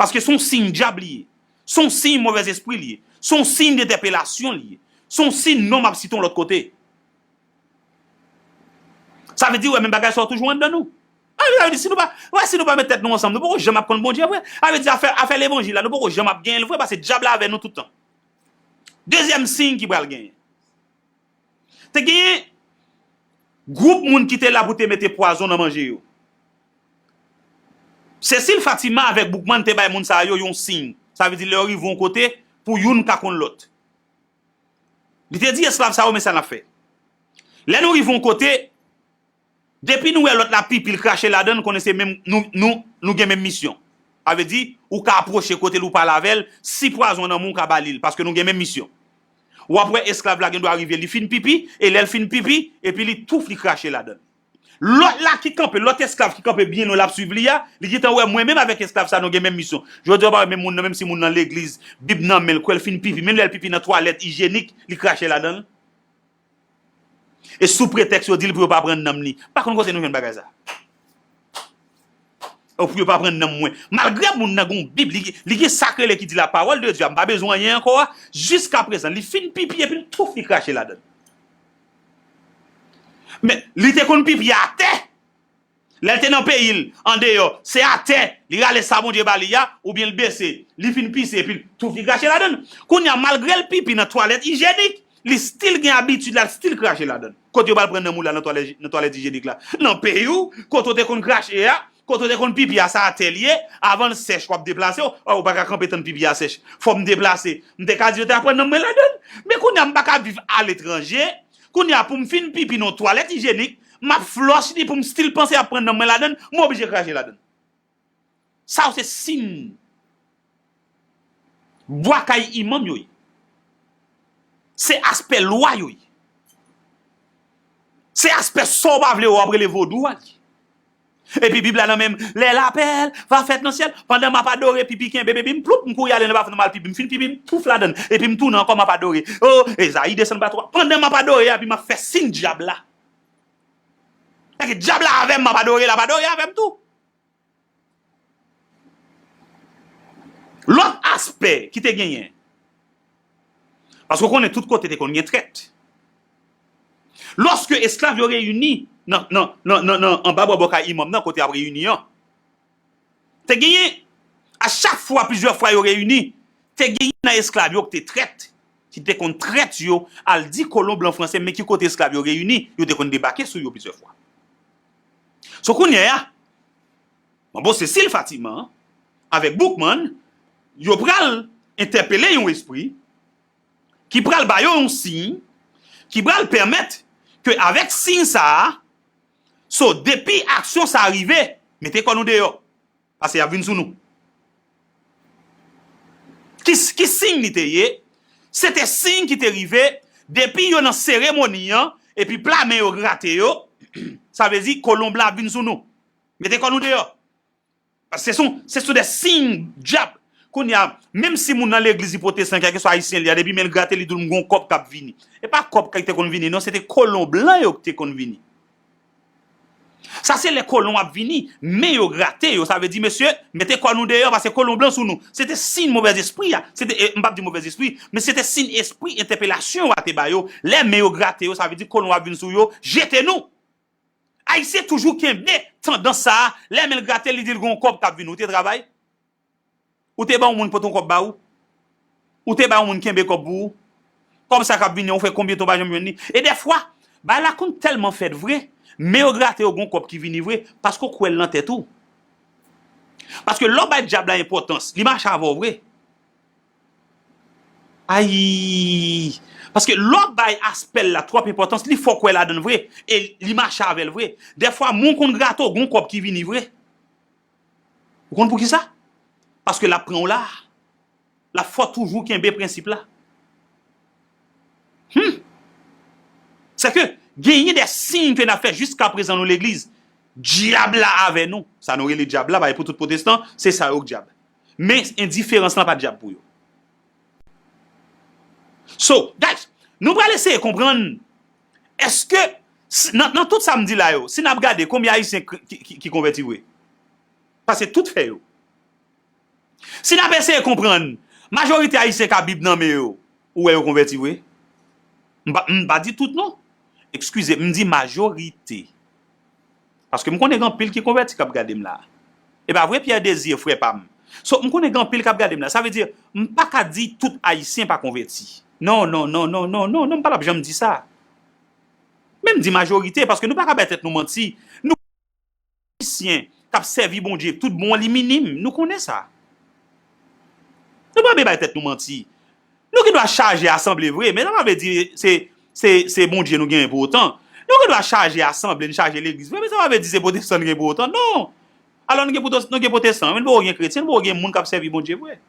Paske se yon siy dyab li ye. Se yon siy movèzespri li ye. Se yon siy dentèpelasyon li ye. Se yon siy non m ap site yon lòt kote. Sa vle di, wè, menm bagay sa yo toujou anndan nou. Sa vle di, si nou pa, wè, si nou pa met tèt nou ansanm, nou poko janm ap konn Bondye vre. Sa vle di, afè, afè levanjil la, nou poko janm ap genyen l vre, paske dyab la avè nou tout tan. Dezyèm siy ki pral genyen. Te genyen gwoup moun ki te la pou te mete pwazon nan manje yo. Cecile Fatima avèk Boukman te bay moun sa yo yon siy. Sa vle di, lè yo rive yon kote, pou youn ka konn lòt. Li te di esklav sa yo, men sa n ap fè. Lè nou rive yon kote, depi nou wè lòt la pipi, l krache ladan l, konnen se menm, nou, nou, nou gen menm misyon. Sa vle di, ou ka apwoche kote l, ou pale avè l, si pwazon nan men w, ou ka ba li l, paske nou gen menm misyon. W ap wè esklav la gen dwa rive, li fin pipi, e lè l fin pipi, epi li touf, li krache ladan l. Lòt la ki kanpe, lòt esklav ki kanpe byen lwen, l ap swiv li a, li gentan wè mwen menm avèk esklav sa, nou gen menm misyon. Jodi a, w pa wè menm moun nan, menm si moun nan legliz, Bib nan men l, kwè l fin pipi, menm lè l pipi nan twalèt ijyenik, li krache ladan l. E sou pretèks yo di l pou yo pa pran nanm li. M pa konn kote nou jwenn bagay sa. Ou pou yo pa pran nanm mwen. Malgre moun nan gon Bib, li, li gen sa k rele ki di la parole de Dieu, m pa bezwen anyen ankò a. Jiska prezan, li fin pipi epi l touf, li krache ladan l. Men, li te konn pipi atè. Lè l te nan peyi l, andeyò, se atè, li rale sa Bondye ba li a, oubyen l bese, li fin pise, epi l touf, li krache ladan l. Kounye a, malgre l pipi nan twalèt ijyenik, li still gen abitid la, l still krache ladan l. Kote yo pral pran nanm ou la nan twalèt, nan twalèt ijyenik la? Nan peyi w, kote w te konn krache a, kote w te konn pipi a, sa atè l ye, avan l sèch, w ap deplase w, o, ou pa ka kanpe tann pipi a sèch. Fò m deplase. M te ka di yo ta pran nanm mwen ladan l. Men kounye a, m pa ka viv aletranje. Kounye a, pou m fin pipi nan twalèt ijyenik, m ap flòch li pou m still panse y ap pran nanm mwen ladan l, m oblije krache ladan l. Sa yo se siy bwa kay imam yo ye. Se aspè lwa yo ye. Se aspè sa w pa vle wè, w ap rele vodou a li. Epi Bib la nan men m, les appels va faire dans le ciel, pandan m ap adore, pipi kenbe, epi m ploup, m kouri ale nan bafon, m al pipi, m fin pipi, m touf ladan l, epi m tounen ankò, m ap adore. O, Ezayi desann pa twa, pandan m ap adore, epi m ap fè siy dyab la. Paske dyab la avè m, m ap adore, l ap adore avè m tou. Lòt aspè ki te genyen, paske w konnen tout kote te konn gen trèt. Lòske esklav yo reyini nan, nan, nan, nan, nan, anba bò bò kay imam nan, kote y ap reyini an, te genyen, a chak fwa, plizyè fwa yo reyini, te genyen nan esklav yo ki te trèt, ki te konn trèt yo, al di kolon blan franse, men ki kote esklav yo reyini, yo te konn debake sou yo plizyè fwa. So kounye a, Manbo Cecile Fatima avèk Boukman, yo pral entèpele yon espri ki pral ba yo yon siy, ki pral pèmèt ke avèk siy sa a, so depi aksyon sa a rive, mete kò nou deyò, paske y ap vin sou nou. Ki, ki siy li te ye? Se te siy ki te rive depi yo nan seremoni an, epi pla men yo grate yo, sa vle di kolon blan ap vin sou nou. Mete kò nou deyò. Paske se sou, se sou de siy dyab. Kounye a, menm si moun nan legliz li pwotestan, kèlkeswa ayisyen li a, depi men l grate, li di w, "M gon kòb k ap vini." E pa kòb ki te konn vini, non, se te kolon blan yo ki te konn vini. Sa se lè kolon ap vini, men yo grate yo, sa vle di, "Mesye, mete kò nou deyò, paske kolon blan sou nou." Se te siy movèzespri a. Se te, e, m p ap di movèzespri, men se te siy espri entèpelasyon a te ba yo. Lè men yo grate yo, sa vle di kolon ap vin sou yo, jete nou. Ayisyen toujou kenbe tandans sa a, lè men l grate, li di l gon kòb k ap vini. Ou te travay? Ou te ban yon moun pote yon kòb ba ou? Ou te bay yon moun kenbe kòb pou ou? Kòb sa k ap vini an, ou fè konbyen tan w pa janm jwenn li? E dèfwa, bagay la konn tèlman fèt vre, men yo grate yo gon kòb ki vini vre, paske w kwè l nan tèt ou. Paske lè w bay dyab la enpòtans, li mache avè w vre. Ayi! Paske lè w bay aspè l la twòp enpòtans, li fè w kwè ladan l vre, e li mache avè l vre. Dèfwa, moun konn grate w, gon kòb ki vini vre. Ou konn poukisa? Paske l ap pran w la. L ap fè w toujou kenbe prensip la. Hmm. Sèke genyen de siy ke n ap fè jiska prezan nou legliz. Dyab la avè nou. Sa nou rele dyab la, pa pou tout pwotestan, se sa yo k dyab. Men endiferans lan pa dyab pou yo. So, guys, nou pral eseye konprann, èske, s-, nan, nan tout sa m di la yo, si n ap gade konbyen Ayisyen ki, ki, ki, ki konvèti vre? Paske tout fè yo. Si n ap eseye konprann, majorite Ayisyen k ap Bib nan men yo, ou wè yo konvèti vre? M pa, m pa di tout non. Eskize, m di majorite. Paske m konnen gen anpil ki konvèti k ap gade m la. E pa vre, Pierre Désir, frè pa m? So, m konnen gen anpil k ap gade m la. Sa vle di, m pa ka di tout Ayisyen pa konvèti. Non, non, non, non, non, non, non, m pa t ap janm di sa. Men m di majorite, paske nou pa ka bay tèt nou manti. Nou Ayisyen k ap sèvi Bondye tout bon an, li minim. Nou konnen sa. Nou pa bezwen bay tèt nou manti. Nou gen dwa chaje asanble vre, men sa pa vle di se, se, se Bondye nou genyen pou otan. Nou gen dwa chaje asanble, n chaje legliz vre, men sa pa vle di se pwotestan n gen pou otan. Non! Alò, nou gen pwotestan, nou gen pwotestan, men nou poko gen kretyen, nou poko gen moun k ap sèvi Bondye vre.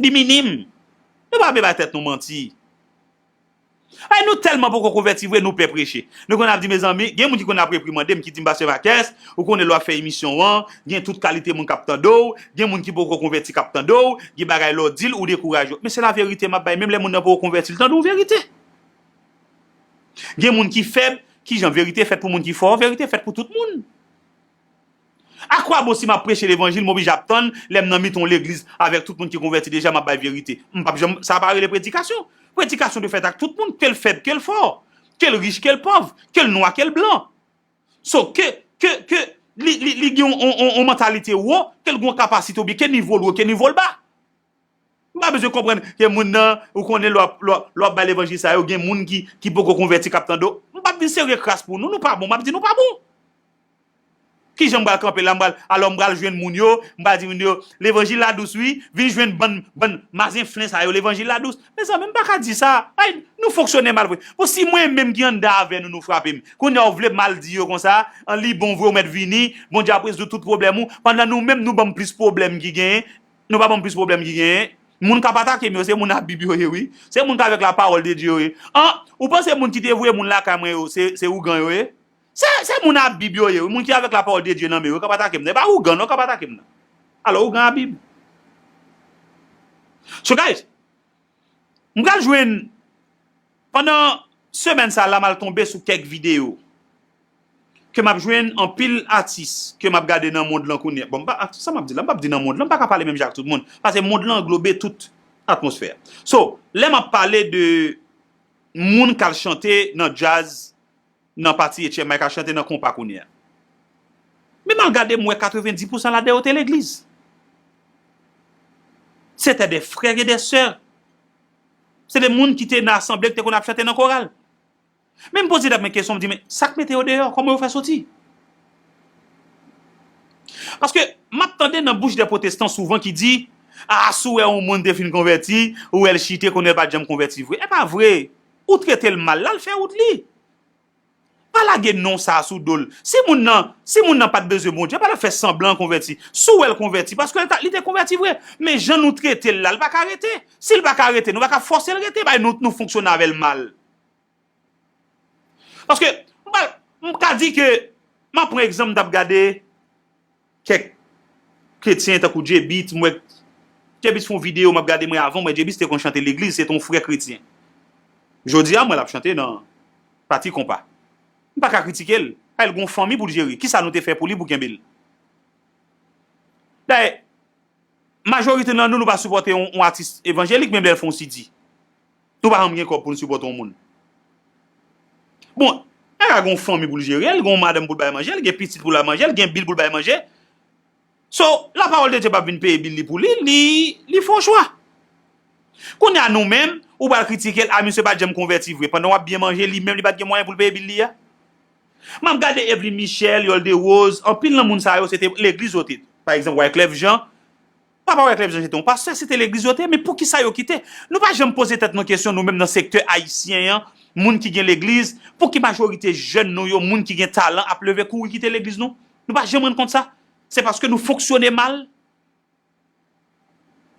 Li minim. Nou pa bezwen bay tèt nou manti. Ay, nou tèlman poko konvèti vre, nou pè preche. Nou konn ap di, mezanmi, gen moun ki konn ap reprimande m, ki di m, Pastè Marques, ou konnen lè w ap fè emisyon an, gen tout kalite moun k ap tande w, gen moun ki poko konvèti k ap tande w, gen bagay lè w di l, ou dekouraje yo. Men se laverite m ap bay, menm lè moun nan poko konvèti, l tande yon verite. Gen moun ki fèb, kijan verite fèt pou moun ki fò, verite fèt pou tout moun. Akwabon si m ap preche levanjil, m oblije ap tann lè m nan mitan yon legliz avèk tout moun ki konvèti deja, m ap bay verite? M p ap janm, sa pa rele predikasyon. Predikasyon dwe fèt ak tout moun, ke l fèb, ke l fò, ke l rich, ke l pòv, ke l nwa, ke l blan. So, ke, ke, ke li, li, li gen yon, yon, yon, yon mantalite wo, ke l gen yon kapasite oubyen ke nivo l wo, ke nivo l ba. M pa bezwen konprann ke moun nan, ou konnen lè w ap, lè w ap, lè w ap bay levanjil sa yo, gen moun ki, ki poko konvèti k ap tande w. M p ap vin sere kras pou nou, nou pa bon, m ap di nou pa bon. Kijan m pral kanpe la, m pral, alò m pral jwenn moun yo, m pral di moun yo, levanjil la dous wi, vin jwenn bann, bann mazenflen sa yo, levanjil la dous. Mezanmi, m pa ka di sa. Ay, nou fonksyone mal vre. Bon, si mwen menm ki anndan avè nou, nou frape m, kounye a w vle m al di yo konsa, an li bon vre, ou mèt vini, Bondye ap rezoud tout pwoblèm ou, pandan nou menm nou ban m plis pwoblèm ki genyen, Nou pa ban m plis pwoblèm ki genyen. Moun k ap atake m yo, se moun a Bib yo ye, wi. Se moun k avèk la parole de Dieu yo ye. An, ou panse moun ki te voye moun lakay mwen yo, se, se ougan yo ye? Se, se moun a Bib yo ye, wi. Moun ki avèk la parole de Dieu nan men yo, k ap atake m nan. E pa ougan, non, k ap atake m nan. Alò, ougan a Bib. So, guys, m pral jwenn, pandan semèn sa la, m al tonbe sou kèk videyo ke m ap jwenn anpil atis ke m ap gade nan mond lan kounye a. Bon, m pa, sa m ap di la, m p ap di nan mond lan, m pa ka pale menm jan ak tout moun, paske mond lan anglobe tout atmosfè. So, lè m ap pale de moun k al chante nan djaz, nan pati H M I, k al chante nan konpa kounye a. Men m al gade, m wè katrevenndis pousan ladan yo te legliz. C'était des frères et des sœurs. Se de moun ki te nan asanble, ki te konn ap chante nan koral. Men m poze tèt mwen kesyon, m di, men sa k mete yo deyò, kòman yo fè soti? Paske m ap tande nan bouch de pwotestan souvan ki di, a, si w wè yon moun te fin konvèti, ou wè l chite, konnen l pa t janm konvèti vre. E pa vre. Ou trete l mal, l al fè wout li. Pa lage non sa a sou do l. Si moun nan, si moun nan pa t bezwen Bondye, pa t ap fè sanblan konvèti. Si w wè l konvèti, paske l ta, li te konvèti vre. Men jan nou trete l la, l pa ka rete. Si l pa ka rete, nou pa ka fòse l rete. Bay nou, nou fonksyone avè l mal. Paske, m pa, m ka di ke, m ap pran egzanp, m t ap gade kèk kretyen tankou J-Beatz, m wè J-Beatz fè yon videyo, m ap gade, mwen avan, mwen J-Beatz te konn chante legliz, se te yon frè kretyen. Jodi a, m wè l ap chante nan pati konpa. M pa ka kritike l. A, l gen yon fanmi pou l jere. Kisa nou te fè pou li pou kenbe l? Dayè, majorite nan nou, nou pa sipòte yon, yon atis evanjelik, menm lè l fè yon C D. Nou pa janm gen kòb pou n sipòte yon moun. Bon, nèg la gen yon fanmi pou l jere, l gen yon madanm pou l bay manje, l gen pitit pou l bay manje, l gen bil pou l bay manje. So, la parole de Dieu p ap vin peye bil li pou li, li, li fè yon chwa. Kounye a nou menm, ou pral kritike l, a misye pa t janm konvèti vre. Pandan w ap byen manje, li menm li pa t gen mwayen pou l peye bil li a. M ap gade Evelyn Michel, Yolde Rose, anpil nan moun sa yo, se te legliz yo te. Pa egzanp, Wyclef Jean. Papa Wyclef Jean se te yon pastè, se te legliz yo te ye, men poukisa yo kite? Nou pa janm poze tèt nou kesyon, nou menm nan sektè ayisyen an, moun ki gen legliz, pouki majorite jèn nou yo, moun ki gen talan ap leve kouri kite legliz nou? Nou pa janm rann kont sa? Se paske nou fonksyone mal.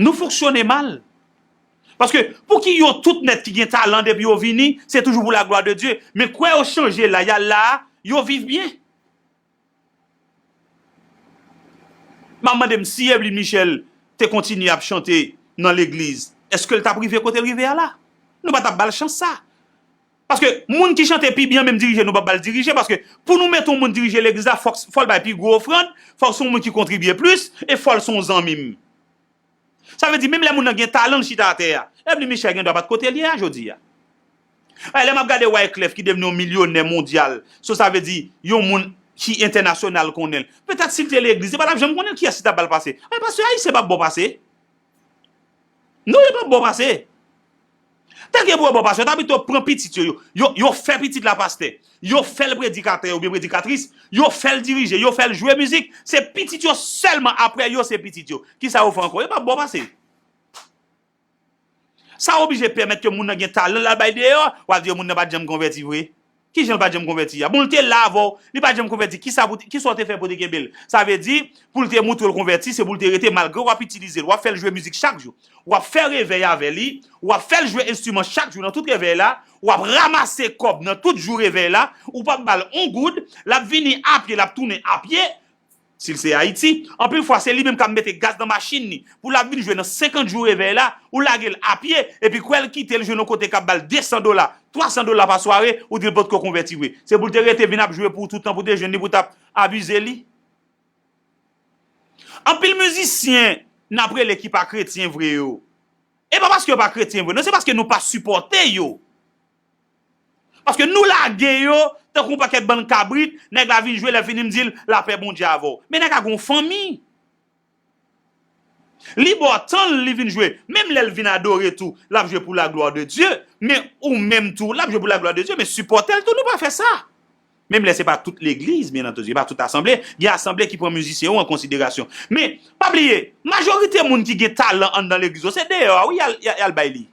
Nou fonksyone mal. Paske pou ki yo tout nèt ki gen talan depi yo vini, se toujou pou la gloire de Dieu. Men kwè yo chanje la, y al la, yo viv byen. M ap mande m si Evelyn Michel te kontinye ap chante nan legliz, èske l t ap rive kote l rive a la? Nou pa t ap ba l chans sa. Paske moun ki chante pi byen menm dirije, nou p ap ba l dirije, paske pou nou mete yon moun dirije legliz la, fòk, fò l bay pi gwo ofrann, fòk se yon moun ki kontribye plis, e fò l se yon zanmi m. Sa vle di, menm lè moun nan gen talan l chita atè a, Evelyn Michel gen dwa pa t kote l ye a jodi a. Ay, lè m ap gade Wyclef ki devni yon milyonè mondyal, so sa vle di yon moun ki entènasyonal konnen l. Petèt si l te legliz, li pa t ap janm konnen kiyès ki t ap ba l pase. Ay, pastè ayisyen p ap ba w pase. Non, yo p ap ba w pase. Tanke pou yo ba w pase, yo ta pito pran pitit yo, yo, yo, yo fè pitit la pastè. Yo fè l predikatè oubyen predikatris. Yo fè l dirije, yo fè l jwe mizik. Se pitit yo sèlman, apre yo se pitit yo. Kisa yo fè ankò? Yo p ap ba w pase. Sa oblije pèmèt ke moun nan gen talan l al bay deyò, w ap di yo moun nan pa t janm konvèti vre. Kijan l pa t janm konvèti a? Bon, l te la avè w, li pa t janm konvèti, kisa pou, kisa w te fè pou w te kenbe l? Sa vle di, pou l te montre w l konvèti, se pou l te rete, malgre w ap itilize l, w ap fè l jwe mizik chak jou, w ap fè revèy avè li, w ap fè l jwe enstriman chak jou nan tout revèy la, w ap ranmase kòb nan tout jou revèy la, ou p ap ba l yon goud, l ap vini apye, l ap tounen apye, si l se Ayiti, anpil fwa se li menm k ap mete gaz nan machin li pou l ap vin jwe nan senkant jou revèy la, ou lage l apye, epi kwè l kite l jwe nan kote k ap ba l de san dola, twa san dola pa sware, ou di l potko konvèti vre. Se pou l te rete vin ap jwe pou w tout tan, pou w te jwenn li, pou w t ap abize li. Anpil mizisyen n ap rele ki pa kretyen vre yo, e pa paske yo pa kretyen vre, non, se paske nou pa sipòte yo. Paske nou lage yo tankou yon pakèt bann kabrit, nèg la vin jwe, lè fini m di l, lapè Bondye avè w. Men nèg la gen yon fanmi. Li ba w tan l, li vin jwe. Menm lè l vin adore tou, l ap jwe pour la gloire de Dieu. Men ou menm tou, l ap jwe pour la gloire de Dieu, men sipòte l tou, nou pa fè sa. Menm lè se pa tout legliz, byen antandi, se pa tout asanble. Gen asanble ki pran mizisyen yo an konsiderasyon. Men, pa bliye, majorite moun ki gen talan anndan legliz yo, se deyò a, wi, y al, y al, y al bay li.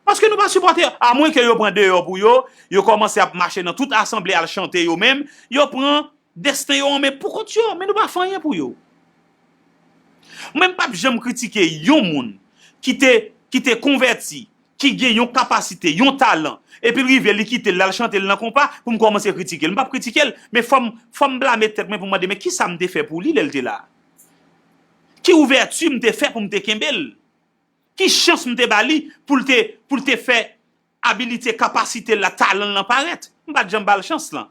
Paske nou pa sipòte yo. Amwen ke yo pran deyò pou yo, yo kòmanse ap mache nan tout asanble al chante yo menm, yo pran desten yo an men pou kont yo, men nou pa fè anyen pou yo. Mwen, m p ap janm kritike yon moun ki te, ki te konvèti, ki gen yon kapasite, yon talan, epi l rive, li kite l, l al chante l nan konpa, pou m kòmanse kritike l. M p ap kritike l, men fò m, fò m blame tèt mwen pou m mande, men kisa m te fè pou li lè l te la? Ki ouvèti m te fè pou m te kenbe l? Ki chans m te ba li pou l te, pou l te fè abilite, kapasite l la, talan l lan parèt? M pa t janm ba l chans lan.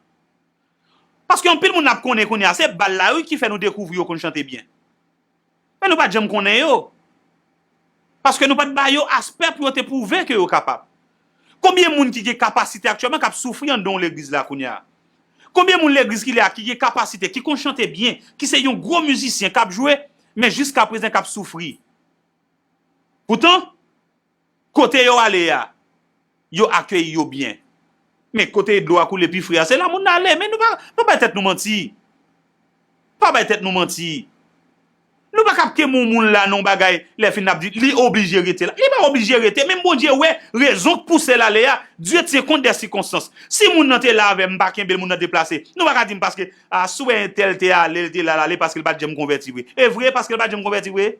Paske anpil moun n ap konnen kounye a, se bal la, wi, ki fè nou dekouvri yo konn chante byen. Men nou pa t janm konnen yo. Paske nou pa t ba yo aspè pou yo te pwouve ke yo kapab. Konbyen moun ki gen kapasite aktyèlman k ap soufri anndan yon legliz la kounye a? Konbyen moun legliz ki la a ki gen kapasite, ki konn chante byen, ki se yon gwo mizisyen k ap jwe, men jiskaprezan k ap soufri? Poutan, kote yo ale a, yo akeyi yo byen. Men kote dlo a koule pi fre a, se la moun nan ale. Men nou pa, pa bay tèt nou manti. Pa bay tèt nou manti. Nou pa ka ap kenbe yon moun la nan yon bagay, lè fini n ap di, li oblije rete la. Li pa oblije rete, menm Bondye wè rezon k pouse l ale a. Dieu tient compte des circonstances. Si moun nan te la avè m, m pa kenbe l, moun nan deplase. Nou pa ka di m paske, a, si w wè entèl te ale, l te la, l ale paske l pa t janm konvèti vre. E vre, paske l pa t janm konvèti vre?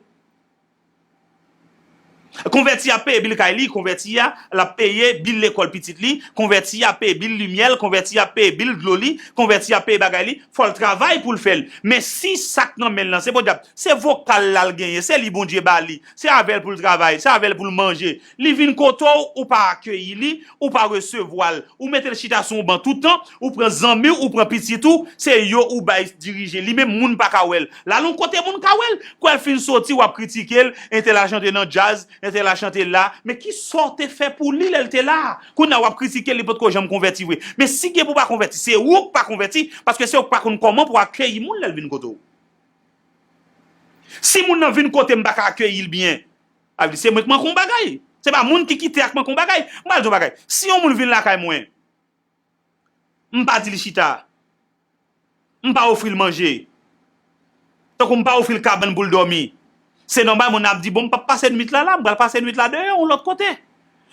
Konvèti a ap peye bil kay li, konvèti a l ap peye bil lekòl pitit li, konvèti a ap peye bil limyè l, konvèti a ap peye bil dlo li, konvèti a ap peye bagay li, fò l travay pou l fè l. Men si sa k nan men l lan, se podyab, se vokal la l genyen, se li Bondye ba li, se avè l pou l travay, se avè l pou l manje. Li vin kote w, ou pa akeyi li, ou pa resevwa l, ou mete l chita sou yon ban tout tan, ou pran zanmi w, ou pran pitit ou, se yo ou bay dirije. Li menm, moun pa ka wè l. L al yon kote, moun ka wè l. Kwè l fin soti, w ap kritike l, entèl al chante nan djaz, entèl al chante la. Men kisa w te fè pou li lè l te la? Kounye a w ap kritike l, li potko janm konvèti vre. Men si gen pou pa konvèti, se ou k pa konvèti, paske se ou k pa konn kòman pou akeyi moun lè l vin kote w. Si moun nan vin kote m pa ka akeyi l byen, sa vle di se mwen k manke yon bagay. Se pa moun ki kite a k manke yon bagay. M pral di yon bagay. Si yon moun vin lakay mwen, m pa di l chita. M pa ofri l manje. Tankou m pa ofri l kabann pou l dòmi. Se nòmal, moun nan ap di, bon, m p ap pase nwit la la, m pral pase nwit la deyò, yon lòt kote.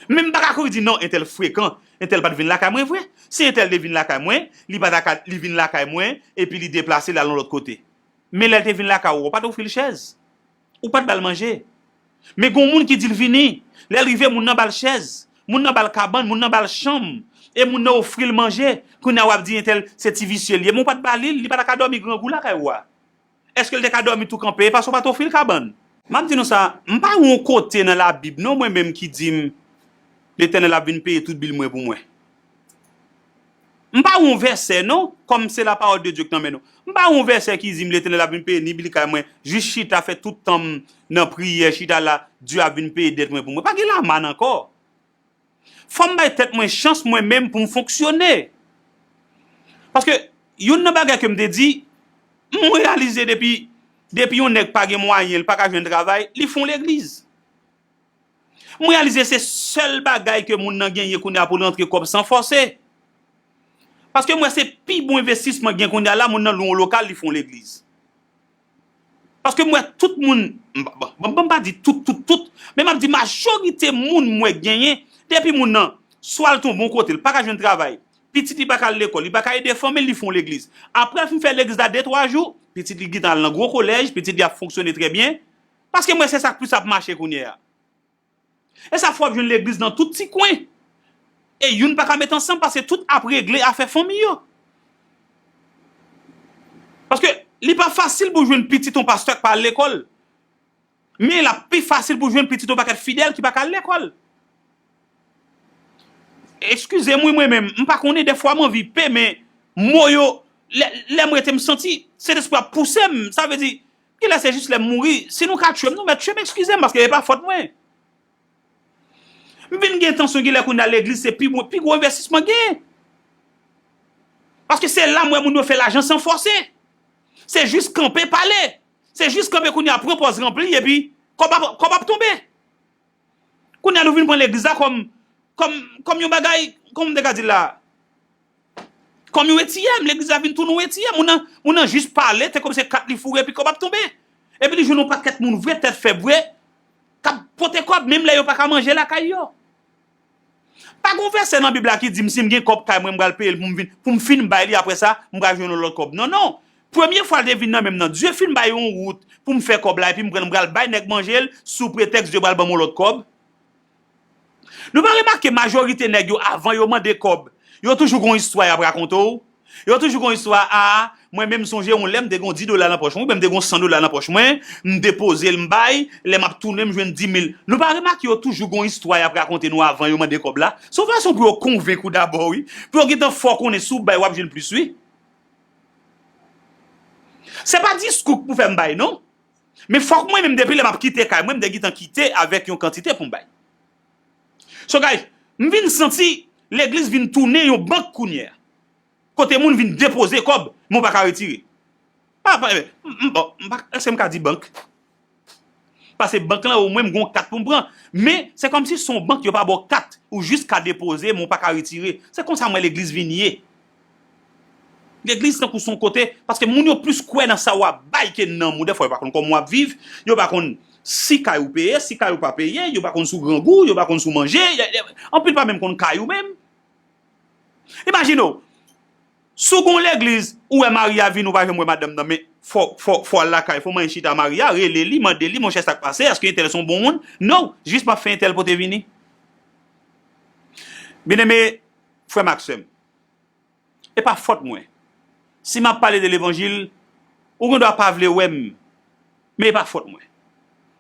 Men m pa ka kouri di, non, entèl frekan, entèl pa t vin lakay mwen vre. Si entèl te vin lakay mwen, li pa ta ka, li vin lakay mwen, epi li deplase, l al yon lòt kote. Men lè l te vin lakay ou, ou pa t ofri l chèz. Ou pa t ba l manje. Men gen yon moun ki di l vini. Lè l rive, moun nan ba l chèz. Moun nan ba l kabann, moun nan ba l chanm. E moun nan ofri l manje. Kounye a w ap di entèl se ti visye l ye. Men ou pa t ba li l, li pa ta ka dòmi grangou lakay ou a. Èske l te ka dòmi tou kanpe? E paske w pa t ofri l kabann. M ap di nou sa, m pa wè yon kote nan Labib non, mwen menm ki di m, Letènèl ap vin peye tout bil mwen pou mwen. M pa wè yon vèsè non, kòm se la parole de Dieu k nan men nou. M pa wè yon vèsè ki di m Letènèl ap vin peye ni bil kay mwen, jis chita fè tout tan m nan priyè, chita la, Dye ap vin peye dèt mwen pou mwen. Pa gen lamann ankò. Fò m bay tèt mwen chans mwen menm pou m fonksyone. Paske youn nan bagay ke m te di, m reyalize depi, depi yon nèg pa gen mwayen, li pa ka jwenn travay, li fon legliz. M reyalize se sèl bagay ke moun nan genyen kounye a pou l rantre kòb san fòse. Paske m wè se pi bon envestisman gen kounye a la, moun nan lwe yon lokal, li fon legliz. Paske m wè tout moun, m pa, bon, bon, m pa di tout, tout, tout, men m ap di majorite moun m wè genyen, depi moun nan, swa l tonbe yon kote, l pa ka jwenn travay, pitit li pa ka al lekòl, li pa ka ede fanmi l, li fon legliz. Apre l fin fè legliz la de, twa jou, pitit li gentan al nan gwo kolèj, pitit li ap fonksyone trè byen, paske m wè se sa k plis ap mache kounye a. E sa fè w ap jwenn legliz nan tout ti kwen. E youn pa ka met ansanm paske tout ap regle afè fanmi yo. Paske li pa fasil pou jwenn pitit yon pastè k pa al lekòl. Men l ap pi fasil pou jwenn pitit yon pakèt fidèl ki pa ka al lekòl. Eskize m wi mwen menm, m pa konnen dèfwa m anvi pe, men mo yo, lè, lè m rete m santi Sentespri ap pouse m, sa vle di, genlè se jis lè m mouri, si nou ka tchwe m, nou mèt tchwe m, eskize m, paske e pa fòt mwen. M vin gen entansyon genlè kounye a legliz se pi bon, pi gwo envestisman gen. Paske se la m wè moun yo fè lajan san fòse. Se jis kanpe pale. Se jis kanpe kounye a pran pòz ranpli epi kòb ap, kòb ap tonbe. Kounye a nou vin pran legliz la kòm, kòm, kòm yon bagay, kòman m te ka di l la? Kòm yon etiyèm, legliz la vin tounen yon etiyèm. Moun nan, moun nan jis pale, te kòm se kat li foure epi kòb ap tonbe. Epi li jwenn yon pakèt moun vre, tèt fèb vre, k ap pote kòb, menm lè yo pa ka manje lakay yo. Pa gen yon vèsè nan Bib la ki di m si m gen kòb kay mwen, m pral peye l pou m vin, pou m fin bay li, apre sa, m pral jwenn yon lòt kòb. Non, non. Premye fwa l te vin nan men m nan, Dye fin bay yon wout pou m fè kòb la, epi m pran l, m pral bay nèg manje l, sou pretèks Dye pral ban m yon lòt kòb. Nou pa remake majorite nèg yo, avan yo mande kòb, yo toujou gon istwa y ap rakonte w. Yo toujou gon istwa, a, mwen menm m sonje yon lè m te gon di dola nan pòch mwen, oubyen m te gon san dola nan pòch mwen, m depoze l, m bay, lè m ap tounen m jwenn di mil. Nou pa remake yo toujou gon istwa y ap rakonte nou avan yo mande kòb la? Se yon fason pou yo konvenk ou dabò wi, pou yo gentan fè w konnen si w bay w ap jwenn plis wi. Se pa diskou k pou fè m bay non. Men fòk mwen menm depi lè m ap kite kay mwen, m te gentan kite avèk yon kantite pou m bay. So guys, m vin santi legliz vin tounen yon bank kounye a. Kote moun vin depoze kòb, men w pa ka retire. Pa, pa, m, m, bon, m pa, èske m ka di bank? Paske bank lan omwen m gon kat pou m pran. Men, se kòmsi se yon bank yo pa ba w kat, ou jis ka depoze, men w pa ka retire. Se konsa m wè legliz vin ye. Legliz tankou se yon kote, paske moun yo plis kwè nan sa w ap bay ke nan nanm ou. Dèfwa yo pa konn kòman w ap viv, yo pa konn si kay ou peye, si kay ou pa peye, yo pa konn si w grangou, yo pa konn si w manje. Anpil pa menm konn kay ou menm. Imajine w, si w gon legliz, ou wè mari a vini, ou pa janm wè madanm nan, men fò, fò, fò al lakay, fò w manyen chita mari a, rele li, mande li, monchè, sa k pase, èske entèl se yon bon moun? No, jis m ap fè entèl pote vini. Byeneme, frè m ak sè m, e pa fòt mwen. Si m ap pale de levanjil, ou gen dwa pa vle wè m, men e pa fòt mwen.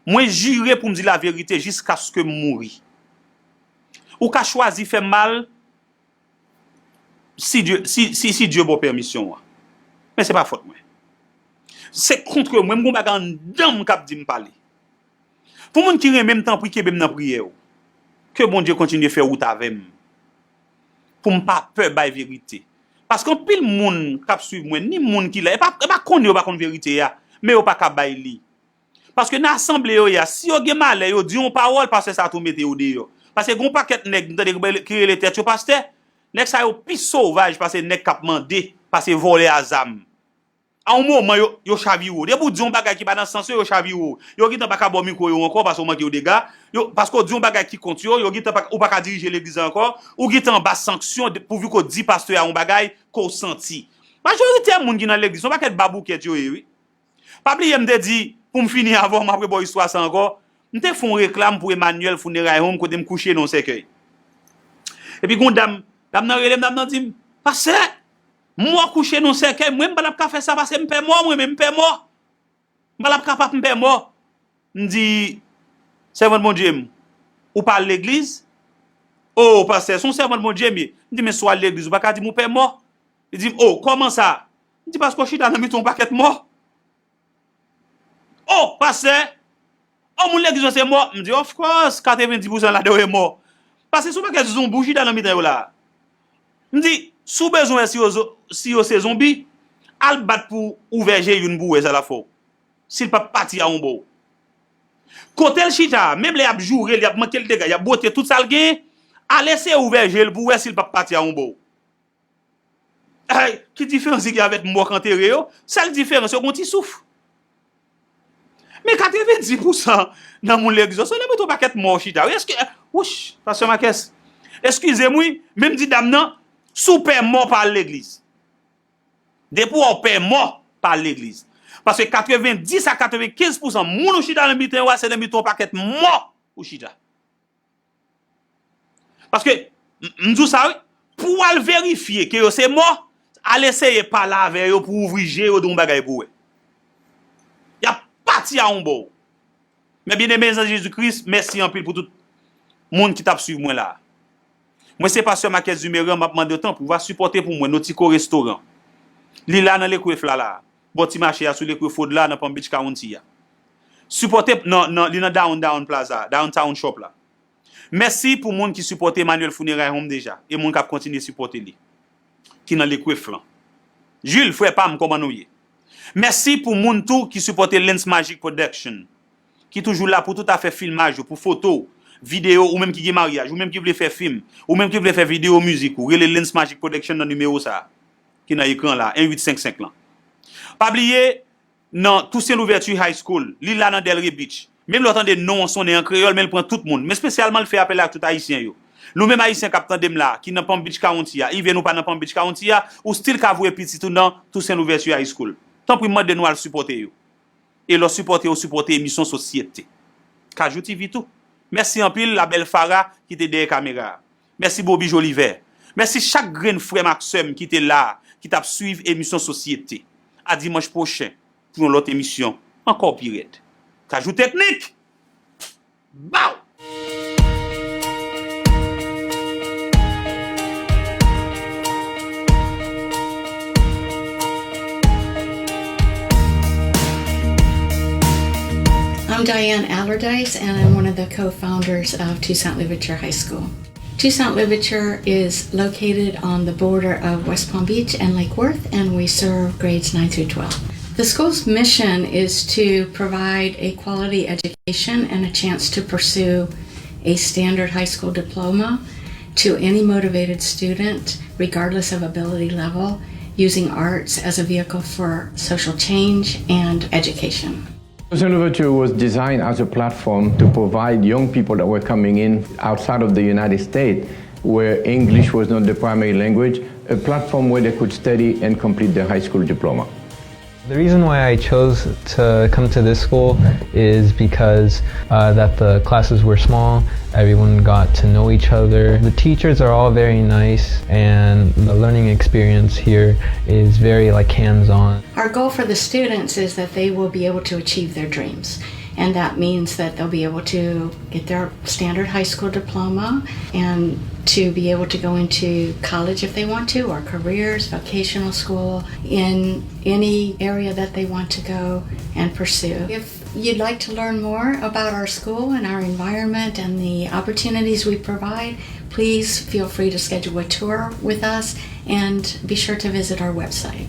Mwen jire pou m di laverite jiskaske m mouri. Ou ka chwazi fè m mal, si Dye, si, si, si Dye ba w pèmisyon an. Men se pa fòt mwen. Se kont mwen, m gon bagay anndan m k ap di m pale. Pou moun ki renmen m, tanpri kenbe m nan priyè w. Ke Bondye kontinye fè wout avè m. Pou m pa pè bay verite. Paske anpil moun k ap swiv mwen, ni moun ki la, e pa, e pa konnen yo pa konn verite a, men yo pa ka bay li. Paske nan asanble yo ye a, si yo gen malè, yo di yon pawòl, pastè sa tou mete yo deyò. Paske gen yon pakèt nèg, m tande ki rele tèt yo pastè, nèg sa yo pi sovaj pase nèg k ap mande, pase vòlè a zam. A yon moman, yo, yo chavire w. Depi w di yon bagay ki pa nan sans yo, yo chavire w. Yo gentan pa ka ba w mikwo yo ankò, paske w manke yo dega. Yo, paske w di yon bagay ki kont yo, yo gentan pa, ou pa ka dirije legliz la ankò. Ou gentan anba sanksyon, de, pouvi ke w di pastè a yon bagay ke w santi. Majorite moun ki nan legliz, se yon pakèt baboukèt yo ye, wi. Pa bliye m te di, pou m fini avè w, m ap rebaw istwa sa ankò. M te fè yon reklam pou Emmanuel Funeral Home kote m kouche nan yon sèkèy. Epi gon dam, dam nan rele m, dam nan di m, pastè, mò kouche nan yon sèkèy, mwen m pa t ap ka fè sa pase m pè mò, mwen menm m pè mò. M pa t ap kapab, m pè mò. M di, sèvant Bondye m, ou pa al legliz? O, pastè, se yon sèvant Bondye m ye. M di, men si w al legliz, ou pa ka di m ou pè mò. Li di m, o, kòman sa? M di, paske w chita nan mitan yon pakèt mò. O, pastè, o, moun legliz yo se mò. M di, of course, katrevenndis pousan ladan yo se mò. Paske se yon pakèt zonbi w chita nan mitan yo la. M di, si w bezwen wè si yo, zo- si yo se zonbi, al bat pou ouvè je youn pou w wè sa l ap fè w. Si l p ap pati a yon bò. Kote l chita a, menm lè y ap joure l, y ap manke l dega, y ap bwote tout sa l genyen, al eseye ouvè je l pou w wè si l p ap pati a yon bò. Ay, ki diferans li gen avèk mò k antere yo? Sèl diferans yo gen yon ti souf. Men katrevenndis pousan nan moun legliz yo, se nan mitan yon pakèt mò chita. Wi, èske, wouch, pastè Makès, eskize m wi, men m di dam nan, si w pè mò, pa al legliz. Depi w wè w pè mò, pa al legliz. Paske katrevenndis a katrevenkenz pousan moun ou chita nan mitan yo a, se nan mitan yon pakèt mò ou chita. Paske, m m di w sa wi, pou w al verifye ke yo se mò, al eseye pale avè yo pou w ouvri je yo de yon bagay pou w wè. Y ap pati a yon bò. Mes bien-aimés en Jésus-Christ, mèsi anpil pou tout moun ki t ap swiv mwen la. Mwen se pastè Makès Dumeran, m ap mande w tanpri w va sipòte pou mwen Nautico Restaurant. Li la nan Lekwef la la, bò ti mache a sou Lekwef Road la nan Palm Beach County a. Sipòte nan, nan, li nan Downtown Plaza, Downtown Shop la. Mèsi pou moun ki sipòte Emmanuel Funeray Home deja, e moun k ap kontinye sipòte li, ki nan Lekwef lan. Jules, frè pa m, kòman nou ye? Mèsi pou moun tou ki sipòte Lens Magic Production, ki toujou la pou tout afè filmaj yo, pou foto, videyo, ou menm ki gen maryaj, ou menm ki vle fè fim, ou menm ki vle fè videyo mizik ou, rele Lens Magic Production nan nimewo sa a, ki nan ekran la, en uit senk senk lan. Pa bliye, nan Toussaint Louverture High School, li la nan Delray Beach. Menm lè w tande non an sonnen an kreyòl, men l pran tout moun. Men espesyalman, l fè apèl ak tout Ayisyen yo. Nou menm Ayisyen k ap tande m la, ki nan Palm Beach County a, even ou pa nan Palm Beach County a, ou still ka voye pitit ou nan Toussaint Louverture High School. Tanpri, m mande nou al sipòte yo. E lè w sipòte yo, sipòte emisyon Sosyete. Kajou T V tou. Mèsi anpil, la bèl Farah ki te dèyè kamera a. Mèsi Bobby Jolivet. Mèsi chak grenn frè m ak sè m ki te la, ki t ap swiv emisyon Sosyete. A dimanch pwochen pou yon lòt emisyon ankò pi rèd. Kajou Teknik! Bow! I'm Diane Allardyce, and I'm one of the co founders of Toussaint Louverture High School. Toussaint Louverture is located on the border of West Palm Beach and Lake Worth, and we serve grades nine through twelve. The school's mission is to provide a quality education and a chance to pursue a standard high school diploma to any motivated student, regardless of ability level, using arts as a vehicle for social change and education. Toussaint Louverture was designed as a platform to provide young people that were coming in outside of the United States, where English was not the primary language, a platform where they could study and complete their high school diploma. The reason why I chose to come to this school is because uh, that the classes were small, everyone got to know each other. The teachers are all very nice, and the learning experience here is very like hands-on. Our goal for the students is that they will be able to achieve their dreams. And that means that they'll be able to get their standard high school diploma and to be able to go into college if they want to, or careers, vocational school, in any area that they want to go and pursue. If you'd like to learn more about our school and our environment and the opportunities we provide, please feel free to schedule a tour with us and be sure to visit our website.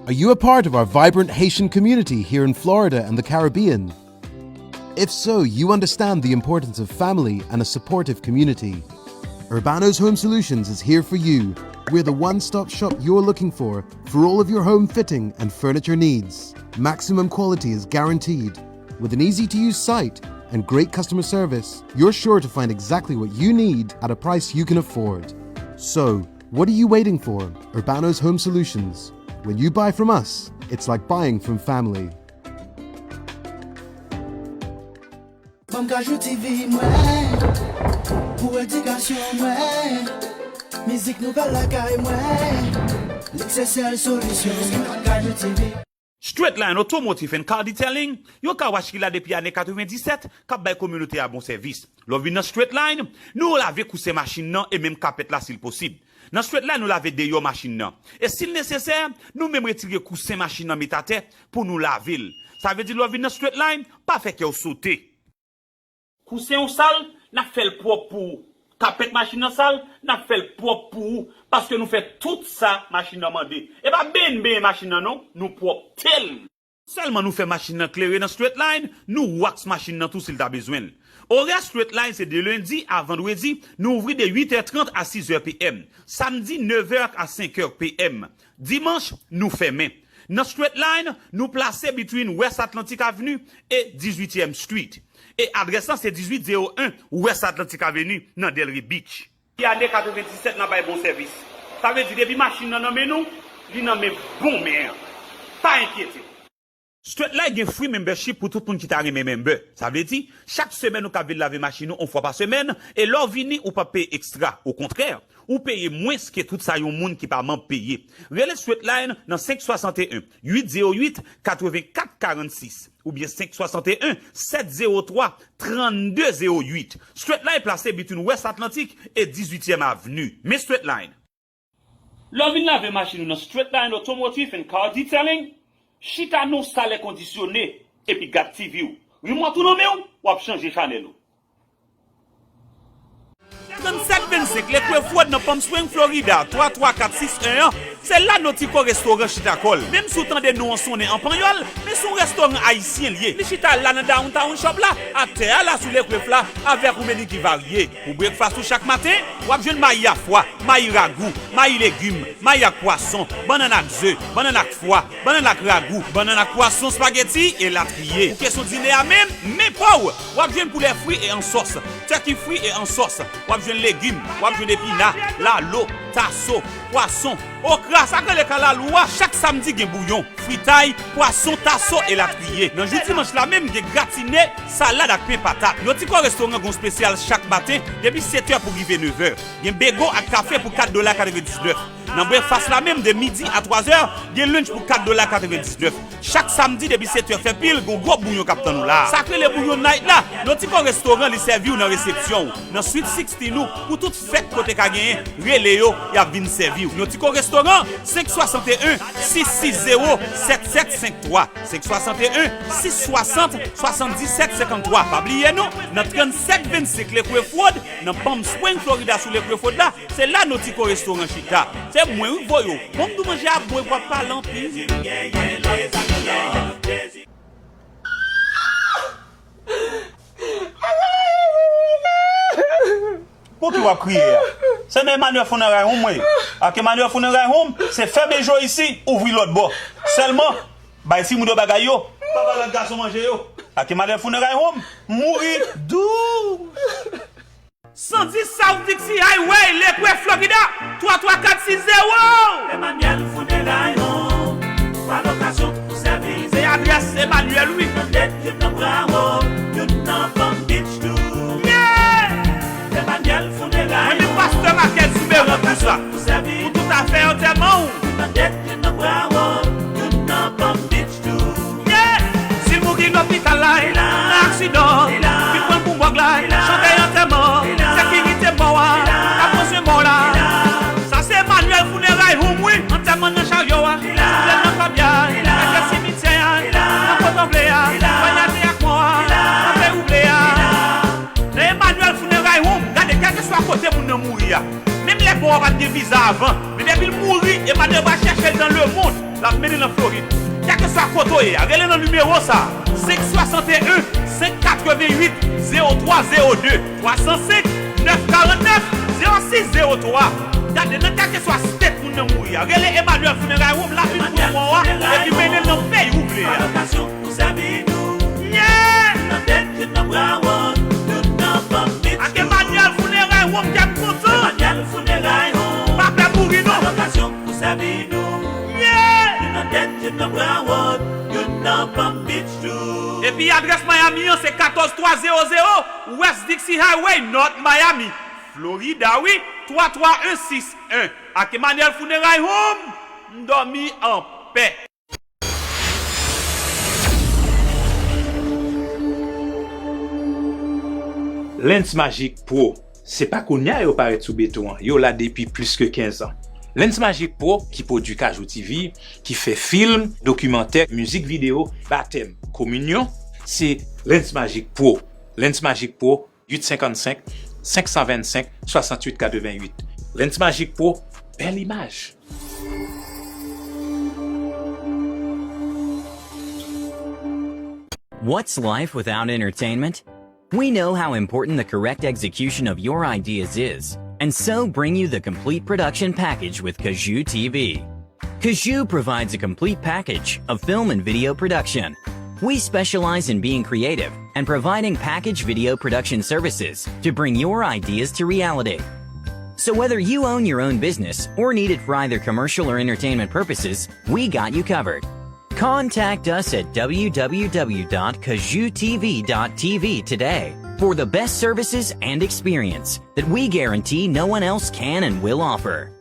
Are you a part of our vibrant Haitian community here in Florida and the Caribbean? If so, you understand the importance of family and a supportive community. Urbano's Home Solutions is here for you. We're the one stop shop you're looking for for all of your home fitting and furniture needs. Maximum quality is guaranteed. With an easy to use site and great customer service, you're sure to find exactly what you need at a price you can afford. So, what are you waiting for? Urbano's Home Solutions. When you buy from us, it's like buying from family. Ban m Kajou T V mwen, pou edikasyon mwen, mizik nouvèl lakay mwen, li k se sèl solisyon. Ban m Kajou T V. Straightline Automotive and Car Detailing, yon car wash ki la depi ane katrevenndisèt, k ap bay kominote a bon sèvis. Lè w vin nan Straightline, nou lave kousè machin nan e menm kapèt la si l posib. Nan Straight Line, nou lave deyò machin nan. E si l nesesè, nou menm retire kousen machin nan met atè pou nou lave l. Sa vle di lè w vin nan Straight Line, pa fè kè w sote. Kousen w sal, n ap fè l pwòp pou ou. Kapèt machin nan sal, n ap fè l pwòp pou ou. Paske nou fè tout sa machin nan mande. E pa benyen n benyen machin nan non, nou pwòpte l. Sèlman nou fè machin nan klere nan Straight Line, nou wax machin nan tou si l ta bezwen l. Orè Straight Line se de lendi a vandredi, nou ouvri de uit è trant a sis è P M. Samdi, nèv è a senk è P M. Dimanch, nou fèmen. Nan Straight Line, nou plase between West Atlantic Avenue e dizuityèm Street. E adrès lan se dizuit zewo en West Atlantic Avenue nan Delray Beach. Depi ane katrevenndisèt n ap bay bon sèvis. Sa vle di depi machin nan nan men nou, li nan men bon men an. Pa enkyete w. Straight Line gen free membership pou tout moun ki ta renmen member. Sa vle di, chak semèn ou ka vin lave machin ou yon fwa pa semèn, e lè w vini, ou p ap peye ekstra. Okontrè, ou peye mwens ke tout sa yon moun ki pa manm peye. Rele Straight Line nan senk swasanteyen, uit zewo uit, katrevenkat karannsis oubyen senk swasanteyen, sèt zewo twa, trannde zewo uit. Straight Line plase between West Atlantic e dizuityèm Avenue. Men Straight Line. Lè w vin lave machin ou nan Straight Line Automotive and Car Detailing, chita nan yon sal èkondisyone epi gad T V w. Rimòt ou nan men w, w ap chanje chanèl ou. Trannsèt vennsenk Lakewood Road nan Palm Springs, Florida, twa twa kat sis en an, se la Nautico Restaurant chita kò l. Menm si w tande non an sonnen an panyòl, men se yon restoran ayisyen l ye. Li chita la nan Downtown Shop la, atè a la sou Lakewood la, avèk yon meni ki varye. Pou breakfast ou chak maten, w ap jwenn mayi a fwa, mayi ragou, mayi legim, mayi ak pwason, bannann ak ze, bannann ak fwa, bannann ak ragou, bannann ak pwason, spaghetti, elatriye. Pou kesyon dine a menm, men pa w! W ap jwenn poulè fri e an sòs, turkey fri e an sòs, w ap jwenn legim, w ap jwenn epina, lalo, taso, pwason, okra, sa k rele kalalou a, chak samdi gen bouyon, fritay, pwason, taso, elatriye. Nan jou dimanch la menm, gen gratine, salad ak pen patat. Nautico Restaurant gen yon espesyal chak maten, depi sèt è pou rive nèv è. Gen bego ak kafe pou kat dola katrevendiznèf. Nan breakfast la menm, de midi a twa zè, gen lunch pou kat dola katrevendiznèf. Chak samdi, depi sèt è fè pil, gen yon gwo bouyon k ap tann ou la. Sa k rele bouyon night la, Nautico Restaurant li sèvi w nan resepsyon w, nan Suite sixteen ou, pou tout fèt kote ka genyen, rele yo, y ap vin sèvi w. Nautico Restaurant, senk swasanteyen, sis sis zewo, sèt sèt senk twa, senk swasanteyen, sis swasant, swasanndisèt senkanntwa. Pa bliye nou, nan trannsèt vennsenk Lakewood Road, nan Palm Springs, Florida, sou Lakewood Road la, se la Nautico Restaurant chita. Se mwen wi k voye w. Bon, m di w manje a bon epi w ap pale anpil. Pouki w ap kriye a? Se nan Emmanuel Funeral Home, wi. Ak Emmanuel Funeral Home, se fèmen je w isi, ouvri lòt bò. Sèlman, bay timoun yo bagay yo, pa ba lòt gason manje yo. Ak Emmanuel Funeral Home, mouri dous. San dis South Dixie Highway, Lakewood, Florida, twa twa kat sis zewo. Emmanuel Funeral Home, pa lokasyon pou sèvis. Se adrès Emmanuel, wi. Nan dèt, youn nan Broward, youn nan Palm Beach tou. Yeah! Emmanuel Funeral Home. Mwen menm pastè Marquez Souberan di sa. Pou tout afè antèman w. Youn nan dèt, youn nan Broward, youn nan Palm Beach. Yeah! Si l mouri lopital la, nan aksidan, fin pran pou mòg la, chante antèman, sekirite mò a, n ap konstwi mò la. Sa se Emmanuel Funeral Home, wi, antèman nan charyo a, soulèv nan kòbyay, atè simityè a, nan kote w vle a, vwayaje ak mò a, nan peyi w vle a. Nan Emmanuel Funeral Home, gade, kèlkeswa kote moun nan mouri a, menm lè pa w pa t gen viza avan, men depi l mouri, Emmanuel va chèche l nan lemonn. L ap mennen nan Florid. Kèlkeswa kote w ye a, rele nan nimewo sa a, senk swasanteyen, senk katreventuit, zewo twa zewo de, twa san senk, nèf karannèf, zewo sis zewo twa. Gade, nan kèlkeswa state moun nan mouri a, rele Emmanuel Funeral Home la, vin pran mò a, epi mennen l nan peyi ou vle a. Pou sèvi nou. Yeah! Nan dèt, youn nan Broward, youn nan Palm Beach. Ak Emmanuel Funeral Home, kè m kontan. Emmanuel Funeral Home. Pa pè mouri, non. Alokasyon pou sèvi nou. Yeah! Youn nan dèt, youn nan Broward, youn nan Palm Beach tou. Epi adrès Miami an, se katòz twa zewo zewo West Dixie Highway, North Miami, Florida, wi, twa twa en sis en. Ak Emmanuel Funeral Home, m dòmi anpè. Lens Magic Pro, Se pa kounye a yo parèt sou beton an, yo la depi plis ke kenz an. Lens Magic Pro, ki pwodui Kajou T V, ki fè fim, dokimantè, mizik videyo, batèm, kominyon, se Lens Magic Pro. Lens Magic Pro, uit senkannsenk, senk san vennsenk, swasanntuit katrevennuit. Lens Magic Pro, bèl imaj. What's life without entertainment? We know how important the correct execution of your ideas is, and so bring you the complete production package with Kazoo T V. Kazoo provides a complete package of film and video production. We specialize in being creative and providing package video production services to bring your ideas to reality. So whether you own your own business or need it for either commercial or entertainment purposes, we got you covered. Contact us at w w w dot kazoo t v dot t v today for the best services and experience that we guarantee no one else can and will offer.